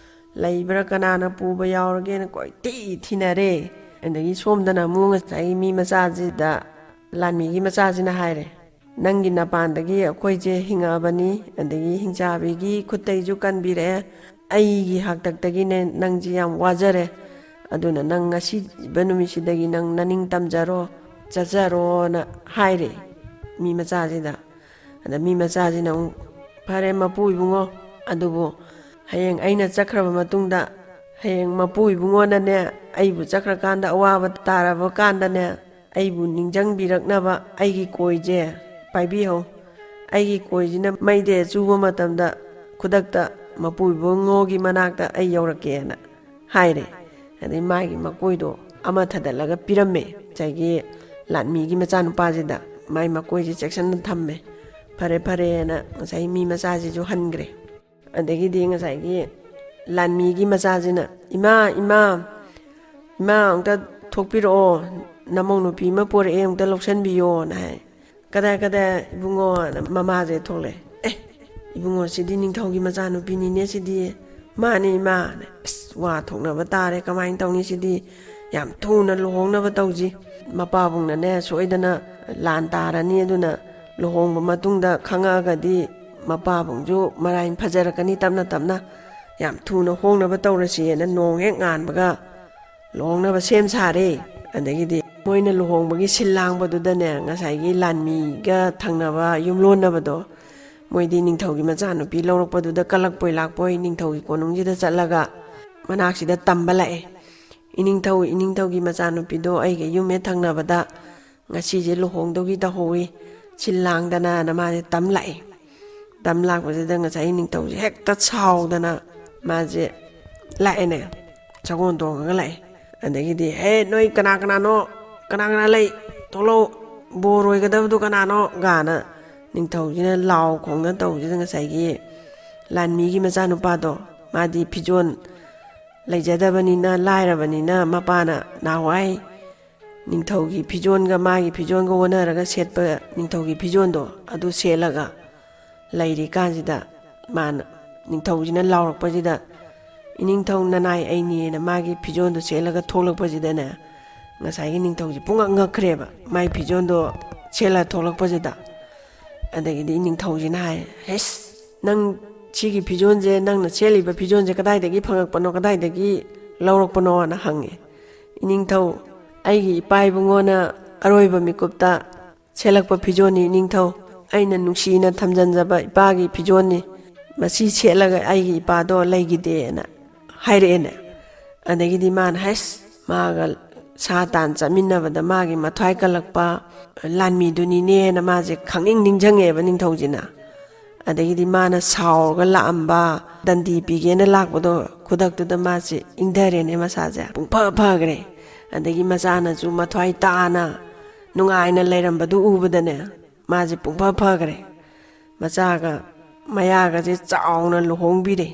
ꯂꯩꯕ꯭ꯔꯥ, ꯀꯅꯥꯅ ꯄꯨꯕ ꯌꯥꯎꯔꯒꯦꯅ ꯀꯣꯏꯊꯤ ꯊꯤꯅꯔꯦ꯫ ꯑꯗꯒꯤ ꯁꯣꯝꯗꯅ ꯑꯃꯨꯛ ꯉꯁꯥꯏꯒꯤ ꯃꯤ ꯃꯆꯥꯁꯤꯗ, ꯂꯥꯟꯃꯤꯒꯤ ꯃꯆꯥꯁꯤꯅ ꯍꯥꯏꯔꯦ, "ꯅꯪꯒꯤ ꯅꯄꯥꯟꯗꯒꯤ ꯑꯩꯈꯣꯏꯁꯦ ꯍꯤꯡꯉꯛꯑꯕꯅꯤ, ꯑꯗꯒꯤ ꯍꯤꯡꯆꯥꯕꯤꯒꯤ ꯈꯨꯠꯇꯩꯁꯨ ꯀꯟꯕꯤꯔꯛꯑꯦ, ꯑꯩꯒꯤ ꯍꯥꯛꯇꯛꯇꯒꯤꯅꯦ ꯅꯪꯁꯦ ꯌꯥꯝ ꯋꯥꯖꯔꯦ, ꯑꯗꯨꯅ ꯅꯪ ꯉꯁꯤꯕ ꯅꯨꯃꯤꯠꯁꯤꯗꯒꯤ ꯅꯪ ꯅꯅꯤꯡ ꯇꯝꯖꯔꯣ, ꯆꯠꯆꯔꯣꯅ" ꯍꯥꯏꯔꯦ ꯃꯤ ꯃꯆꯥꯁꯤꯗ꯫ ꯑꯗ ꯃꯤ ꯃꯆꯥꯁꯤꯅ ꯑꯃꯨꯛ, "ꯐꯔꯦ ꯃꯄꯨ ꯏꯕꯨꯡꯉꯣ, ꯑꯗꯨꯕꯨ ꯍꯌꯦꯡ ꯑꯩꯅ ꯆꯠꯈ꯭ꯔꯕ ꯃꯇꯨꯡꯗ, ꯍꯌꯦꯡ ꯃꯄꯨ ꯏꯕꯨꯡꯉꯣꯅꯅꯦ, ꯑꯩꯕꯨ ꯆꯠꯈ꯭ꯔꯀꯥꯟꯗ ꯑꯋꯥꯕ ꯇꯥꯔꯕ ꯀꯥꯟꯗꯅꯦ, ꯑꯩꯕꯨ ꯅꯤꯡꯁꯤꯡꯕꯤꯔꯛꯅꯕ ꯑꯩꯒꯤ ꯀꯣꯏꯁꯦ ꯄꯥꯏꯕꯤꯍꯧ꯫ ꯑꯩꯒꯤ ꯀꯣꯏꯁꯤꯅ ꯃꯩꯗ ꯆꯨꯕ ꯃꯇꯝꯗ ꯈꯨꯗꯛꯇ ꯃꯄꯨ ꯏꯕꯨꯡꯉꯣꯒꯤ ꯃꯅꯥꯛꯇ ꯑꯩ ꯌꯧꯔꯛꯀꯦꯅ ꯍꯥꯏꯔꯦ꯫ ꯑꯗꯩ ꯃꯥꯒꯤ ꯃꯀꯣꯏꯗꯣ ꯑꯃ ꯊꯥꯗꯠꯂꯒ ꯄꯤꯔꯝꯃꯦ ꯉꯁꯥꯏꯒꯤ ꯂꯥꯟꯃꯤꯒꯤ ꯃꯆꯥꯅꯨꯄꯥꯁꯤꯗ꯫ ꯃꯥꯏ ꯃꯀꯣꯏꯁꯦ ꯆꯦꯛꯁꯤꯟꯅ ꯊꯝꯃꯦ꯫ ꯐꯔꯦ ꯐꯔꯦꯅ ꯉꯁꯥꯏ ꯃꯤ ꯃꯆꯥꯁꯤꯁꯨ ꯍꯟꯈ꯭ꯔꯦ꯫ ꯑꯗꯒꯤꯗꯤ ꯉꯁꯥꯏꯒꯤ ꯂꯥꯟꯃꯤꯒꯤ ꯃꯆꯥꯁꯤꯅ, "ꯏꯃꯥ, ꯏꯃꯥ, ꯏꯃꯥ, ꯑꯝꯇ ꯊꯣꯛꯄꯤꯔꯛꯑꯣ, ꯅꯃꯧ ꯅꯨꯄꯤ ꯑꯃ ꯄꯣꯔꯛꯑꯦ, ꯑꯝꯇ ꯂꯧꯁꯟꯕꯤꯌꯣꯅ" ꯍꯥꯏ꯫ "ꯀꯗꯥꯏ, ꯀꯗꯥꯏ ꯏꯕꯨꯡꯉꯣꯅ?" ꯃꯃꯥꯁꯦ ꯊꯣꯛꯂꯛꯑꯦ꯫ "ꯑꯦ, ꯏꯕꯨꯡꯉꯣ, ꯁꯤꯗꯤ ꯅꯤꯡꯊꯧꯒꯤ ꯃꯆꯥꯅꯨꯄꯤꯅꯤꯅꯦ ꯁꯤꯗꯤ꯫ ꯃꯥꯅꯦ, ꯏꯃꯥ"꯫ ꯑꯁ, ꯋꯥ ꯊꯣꯛꯅꯕ ꯇꯥꯔꯦ, ꯀꯃꯥꯏꯅ ꯇꯧꯅꯤ ꯁꯤꯗꯤ? ꯌꯥꯝ ꯊꯨꯅ ꯂꯨꯍꯣꯡꯅꯕ ꯇꯧꯁꯤ꯫ ꯃꯄꯥꯕꯨꯡꯅꯅꯦ ꯁꯣꯏꯗꯅ ꯂꯥꯟ ꯇꯥꯔꯅꯤ, ꯑꯗꯨꯅ ꯂꯨꯍꯣꯡꯕ ꯃꯇꯨꯡꯗ ꯈꯪꯉꯛꯑꯒꯗꯤ ꯃꯄꯥꯕꯨꯡꯁꯨ ꯃꯔꯥꯏ ꯐꯖꯔꯛꯀꯅꯤ, ꯇꯞꯅ ꯇꯞꯅ꯫ ꯌꯥꯝ ꯊꯨꯅ ꯍꯣꯡꯅꯕ ꯇꯧꯔꯁꯤꯅ ꯅꯣꯡ ꯍꯦꯛ ꯉꯥꯟꯕꯒ ꯂꯨꯍꯣꯡꯅꯕ ꯁꯦꯝ ꯁꯥꯔꯦ꯫ ꯑꯗꯒꯤꯗꯤ ꯃꯣꯏꯅ ꯂꯨꯍꯣꯡꯕꯒꯤ ꯁꯤꯜ ꯂꯥꯡꯕꯗꯨꯗꯅꯦ, ꯉꯁꯥꯏꯒꯤ ꯂꯥꯟꯃꯤꯒ ꯊꯪꯅꯕ ꯌꯨꯝꯂꯣꯟꯅꯕꯗꯣ, ꯃꯣꯏꯗꯤ ꯅꯤꯡꯊꯧꯒꯤ ꯃꯆꯥꯅꯨꯄꯤ ꯂꯧꯔꯛꯄꯗꯨꯗ ꯀꯜꯂꯛꯄꯣꯏ ꯂꯥꯛꯄꯣꯏ ꯅꯤꯡꯊꯧꯒꯤ ꯀꯣꯅꯨꯡꯁꯤꯗ ꯆꯠꯂꯒ ꯃꯅꯥꯛꯁꯤꯗ ꯇꯝꯕ ꯂꯥꯛꯑꯦ꯫ "ꯏꯅꯤꯡꯊꯧ, ꯏꯅꯤꯡꯊꯧꯒꯤ ꯃꯆꯥꯅꯨꯄꯤꯗꯣ ꯑꯩꯒ ꯌꯨꯝ ꯍꯦꯛ ꯊꯪꯅꯕꯗ ꯉꯁꯤꯁꯦ ꯂꯨꯍꯣꯡꯗꯧꯒꯤ ꯇꯧꯍꯧꯋꯤ, ꯁꯤꯜ ꯂꯥꯡꯗꯅꯅ" ꯃꯥꯁꯦ ꯇꯝ ꯂꯥꯛꯑꯦ꯫ ꯇꯝ ꯂꯥꯛꯄꯁꯤꯗ ꯉꯁꯥꯏ ꯅꯤꯡꯊꯧꯁꯦ ꯍꯦꯛꯇ ꯁꯥꯎꯗꯅ ꯃꯥꯁꯦ ꯂꯥꯛꯑꯦꯅꯦ, ꯁꯒꯣꯜ ꯇꯣꯡꯉꯒ ꯂꯥꯛꯑꯦ꯫ ꯑꯗꯒꯤꯗꯤ, "ꯍꯦ, ꯅꯣꯏ ꯀꯅꯥ ꯀꯅꯥꯅꯣ? ꯀꯅꯥ ꯀꯅꯥ ꯂꯩ? ꯊꯣꯛꯂꯛꯑꯣ, ꯕꯣꯔ ꯑꯣꯏꯒꯗꯕꯗꯣ ꯀꯅꯥꯅꯣ?" ꯒꯥꯅ ꯅꯤꯡꯊꯧꯁꯤꯅ ꯂꯥꯎ ꯈꯣꯡꯗꯅ ꯇꯧꯕꯁꯤꯗ ꯉꯁꯥꯏꯒꯤ ꯂꯥꯟꯃꯤꯒꯤ ꯃꯆꯥꯅꯨꯄꯥꯗꯣ, ꯃꯥꯗꯤ ꯐꯤꯖꯣꯜ ꯂꯩꯖꯗꯕꯅꯤꯅ, ꯂꯥꯏꯔꯕꯅꯤꯅ, ꯃꯄꯥꯅ ꯅꯍꯥꯟꯋꯥꯏ ꯅꯤꯡꯊꯧꯒꯤ ꯐꯤꯖꯣꯜꯒ ꯃꯥꯒꯤ ꯐꯤꯖꯣꯜꯒ ꯑꯣꯟꯅꯔꯒ ꯁꯦꯠꯄ ꯅꯤꯡꯊꯧꯒꯤ ꯐꯤꯖꯣꯜꯗꯣ ꯑꯗꯨ ꯁꯦꯠꯂꯒ ꯂꯩꯔꯤꯀꯥꯟꯁꯤꯗ, ꯃꯥꯅ, ꯅꯤꯡꯊꯧꯁꯤꯅ ꯂꯥꯎꯔꯛꯄꯁꯤꯗ, "ꯏꯅꯤꯡꯊꯧ ꯅꯅꯥꯏ ꯑꯩꯅꯦꯅ" ꯃꯥꯒꯤ ꯐꯤꯖꯣꯜꯗꯣ ꯁꯦꯠꯂꯒ ꯊꯣꯛꯂꯛꯄꯁꯤꯗꯅꯦ, ꯉꯁꯥꯏꯒꯤ ꯅꯤꯡꯊꯧꯁꯦ ꯄꯨꯡꯉꯛ ꯉꯛꯈ꯭ꯔꯦꯕ, ꯃꯥꯏ ꯐꯤꯖꯣꯜꯗꯣ ꯁꯦꯠꯂ ꯊꯣꯛꯂꯛꯄꯁꯤꯗ꯫ ꯑꯗꯒꯤꯗꯤ ꯅꯤꯡꯊꯧꯁꯤꯅ ꯍꯥꯏ, "ꯍꯩꯁ, ꯅꯪ ꯁꯤꯒꯤ ꯐꯤꯖꯣꯜꯁꯦ, ꯅꯪꯅ ꯁꯦꯠꯂꯤꯕ ꯐꯤꯖꯣꯜꯁꯦ ꯀꯗꯥꯏꯗꯒꯤ ꯐꯪꯉꯛꯄꯅꯣ, ꯀꯗꯥꯏꯗꯒꯤ ꯂꯧꯔꯛꯄꯅꯣꯅ" ꯍꯪꯉꯦ꯫ "ꯏꯅꯤꯡꯊꯧ, ꯑꯩꯒꯤ ꯏꯄꯥ ꯏꯕꯨꯡꯉꯣꯅ ꯑꯔꯣꯏꯕ ꯃꯤꯀꯨꯞꯇ ꯁꯦꯠꯂꯛꯄ ꯐꯤꯖꯣꯜꯅꯤ, ꯏꯅꯤꯡꯊꯧ꯫ ꯑꯩꯅ ꯅꯨꯡꯁꯤꯅ ꯊꯝꯖꯤꯟꯖꯕ ꯏꯄꯥꯒꯤ ꯐꯤꯖꯣꯜꯅꯤ꯫ ꯃꯁꯤ ꯁꯦꯠꯂꯒ ꯑꯩꯒꯤ ꯏꯄꯥꯗꯣ ꯂꯩꯈꯤꯗꯦꯅ" ꯍꯥꯏꯔꯛꯑꯦꯅꯦ꯫ ꯑꯗꯒꯤꯗꯤ ꯃꯥꯅ, "ꯍꯩꯁ, ꯃꯥꯒ ꯁꯥ ꯇꯥꯟ ꯆꯠꯃꯤꯟꯅꯕꯗ ꯃꯥꯒꯤ ꯃꯊ꯭ꯋꯥꯏ ꯀꯜꯂꯛꯄ ꯂꯥꯟꯃꯤꯗꯨꯅꯤꯅꯦꯅ ꯃꯥꯁꯦ ꯈꯪꯅꯤꯡ ꯅꯤꯡꯁꯤꯡꯉꯛꯑꯦꯕ ꯅꯤꯡꯊꯧꯁꯤꯅ꯫ ꯑꯗꯒꯤꯗꯤ ꯃꯥꯅ ꯁꯥꯎꯔꯒ ꯂꯥꯛꯑꯝꯕ ꯗꯟꯗꯤ ꯄꯤꯒꯦꯅ ꯂꯥꯛꯄꯗꯣ, ꯈꯨꯗꯛꯇꯨꯗ ꯃꯥꯁꯦ ꯏꯪꯊꯔꯦꯅꯦ, ꯃꯁꯥꯁꯦ ꯄꯨꯡꯐ ꯐꯈ꯭ꯔꯦ꯫ ꯑꯗꯒꯤ ꯃꯆꯥꯅꯁꯨ ꯃꯊ꯭ꯋꯥꯏ ꯇꯥꯅ ꯅꯨꯡꯉꯥꯏꯅ ꯂꯩꯔꯝꯕꯗꯨ ꯎꯕꯗꯅꯦ, ꯃꯥꯁꯦ ꯄꯨꯡꯐ ꯐꯈ꯭ꯔꯦ꯫ ꯃꯆꯥꯒ ꯃꯌꯥꯒꯁꯦ ꯆꯥꯎꯅ ꯂꯨꯍꯣꯡꯕꯤꯔꯦ꯫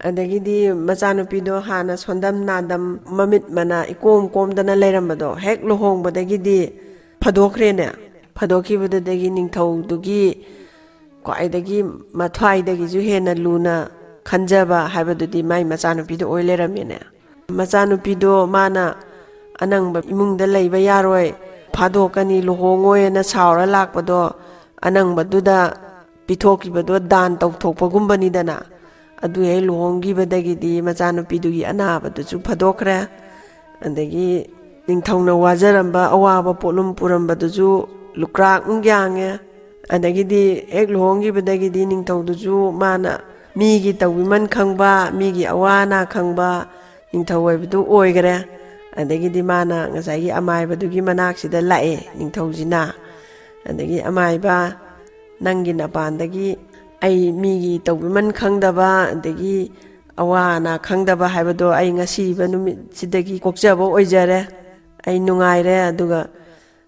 ꯑꯗꯒꯤꯗꯤ ꯃꯆꯥꯅꯨꯄꯤꯗꯣ ꯍꯥꯟꯅ ꯁꯣꯟꯗꯝ ꯅꯥꯗꯝ, ꯃꯃꯤꯠ ꯃꯅꯥ ꯏꯀꯣꯝ ꯀꯣꯝꯗꯅ ꯂꯩꯔꯝꯕꯗꯣ ꯍꯦꯛ ꯂꯨꯍꯣꯡꯕꯗꯒꯤꯗꯤ ꯐꯥꯗꯣꯛꯈ꯭ꯔꯦꯅꯦ꯫ ꯐꯥꯗꯣꯛꯈꯤꯕꯗꯨꯗꯒꯤ ꯅꯤꯡꯊꯧꯗꯨꯒꯤ ꯈ꯭ꯋꯥꯏꯗꯒꯤ ꯃꯊ꯭ꯋꯥꯏꯗꯒꯤꯁꯨ ꯍꯦꯟꯅ ꯂꯨꯅ ꯈꯟꯖꯕ ꯍꯥꯏꯕꯗꯨꯗꯤ ꯃꯥꯏ ꯃꯆꯥꯅꯨꯄꯤꯗꯣ ꯑꯣꯏ ꯂꯩꯔꯝꯃꯦꯅꯦ꯫ ꯃꯆꯥꯅꯨꯄꯤꯗꯣ ꯃꯥꯅ ꯑꯅꯪꯕ ꯏꯃꯨꯡꯗ ꯂꯩꯕ ꯌꯥꯔꯣꯏ, ꯐꯥꯗꯣꯛꯀꯅꯤ, ꯂꯨꯍꯣꯡꯉꯣꯏꯅ ꯁꯥꯎꯔ ꯂꯥꯛꯄꯗꯣ, ꯑꯅꯪꯕꯗꯨꯗ ꯄꯤꯊꯣꯛꯈꯤꯕꯗꯣ ꯗꯥꯟ ꯇꯧꯊꯣꯛꯄꯒꯨꯝꯕꯅꯤꯗꯅ꯫ ꯑꯗꯨ ꯍꯦꯛ ꯂꯨꯍꯣꯡꯈꯤꯕꯗꯒꯤꯗꯤ ꯃꯆꯥꯅꯨꯄꯤꯗꯨꯒꯤ ꯑꯅꯥꯕꯗꯨꯁꯨ ꯐꯥꯗꯣꯛꯈ꯭ꯔꯦ꯫ ꯑꯗꯒꯤ ꯅꯤꯡꯊꯧꯅ ꯋꯥꯖꯔꯝꯕ ꯑꯋꯥꯕ ꯄꯣꯠꯂꯨꯝ ꯄꯨꯔꯝꯕꯗꯨꯁꯨ ꯂꯨꯀ꯭ꯔꯥꯛ ꯌꯥꯡꯉꯦ꯫ ꯑꯗꯒꯤꯗꯤ ꯍꯦꯛ ꯂꯨꯍꯣꯡꯈꯤꯕꯗꯒꯤꯗꯤ ꯅꯤꯡꯊꯧꯗꯨꯁꯨ ꯃꯥꯅ ꯃꯤꯒꯤ ꯇꯧꯕꯤꯃꯟ ꯈꯪꯕ, ꯃꯤꯒꯤ ꯑꯋꯥ ꯑꯅꯥ ꯈꯪꯕ ꯅꯤꯡꯊꯧ ꯑꯣꯏꯕꯗꯨ ꯑꯣꯏꯈꯔꯦ꯫ ꯑꯗꯒꯤꯗꯤ ꯃꯥꯅ ꯉꯁꯥꯏꯒꯤ ꯑꯃꯥꯏꯕꯗꯨꯒꯤ ꯃꯅꯥꯛꯁꯤꯗ ꯂꯥꯛꯑꯦ ꯅꯤꯡꯊꯧꯁꯤꯅ꯫ ꯑꯗꯒꯤ ꯑꯃꯥꯏꯕ, ꯅꯪꯒꯤ ꯅꯄꯥꯟꯗꯒꯤ ꯑꯩ ꯃꯤꯒꯤ ꯇꯧꯕꯤꯃꯟ ꯈꯪꯗꯕ, ꯑꯗꯒꯤ ꯑꯋꯥ ꯑꯅꯥ ꯈꯪꯗꯕ ꯍꯥꯏꯕꯗꯣ ꯑꯩ ꯉꯁꯤꯕ ꯅꯨꯃꯤꯠꯁꯤꯗꯒꯤ ꯀꯣꯛꯆꯕ ꯑꯣꯏꯖꯔꯦ꯫ ꯑꯩ ꯅꯨꯡꯉꯥꯏꯔꯦ꯫ ꯑꯗꯨꯒ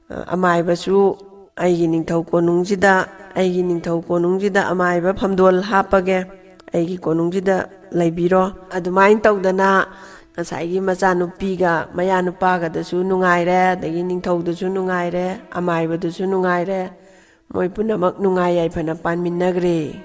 ꯑꯃꯥꯏꯕꯁꯨ ꯑꯩꯒꯤ ꯅꯤꯡꯊꯧ ꯀꯣꯅꯨꯡꯁꯤꯗ, ꯑꯩꯒꯤ ꯅꯤꯡꯊꯧ ꯀꯣꯅꯨꯡꯁꯤꯗ ꯑꯃꯥꯏꯕ ꯐꯝꯗꯣꯜ ꯍꯥꯞꯄꯒꯦ, ꯑꯩꯒꯤ ꯀꯣꯅꯨꯡꯁꯤꯗ ꯂꯩꯕꯤꯔꯣ꯫ ꯑꯗꯨꯃꯥꯏꯅ ꯇꯧꯗꯅ ꯉꯁꯥꯏꯒꯤ ꯃꯆꯥꯅꯨꯄꯤꯒ ꯃꯌꯥꯅꯨꯄꯥꯒꯗꯁꯨ ꯅꯨꯡꯉꯥꯏꯔꯦ, ꯑꯗꯒꯤ ꯅꯤꯡꯊꯧꯗꯨꯁꯨ ꯅꯨꯡꯉꯥꯏꯔꯦ, ꯑꯃꯥꯏꯕꯗꯨꯁꯨ ꯅꯨꯡꯉꯥꯏꯔꯦ꯫ ꯃꯣꯏ ꯄꯨꯝꯅꯃꯛ ꯅꯨꯡꯉꯥꯏ ꯌꯥꯏꯐꯅ ꯄꯥꯟꯃꯤꯟꯅꯈ꯭ꯔꯦ꯫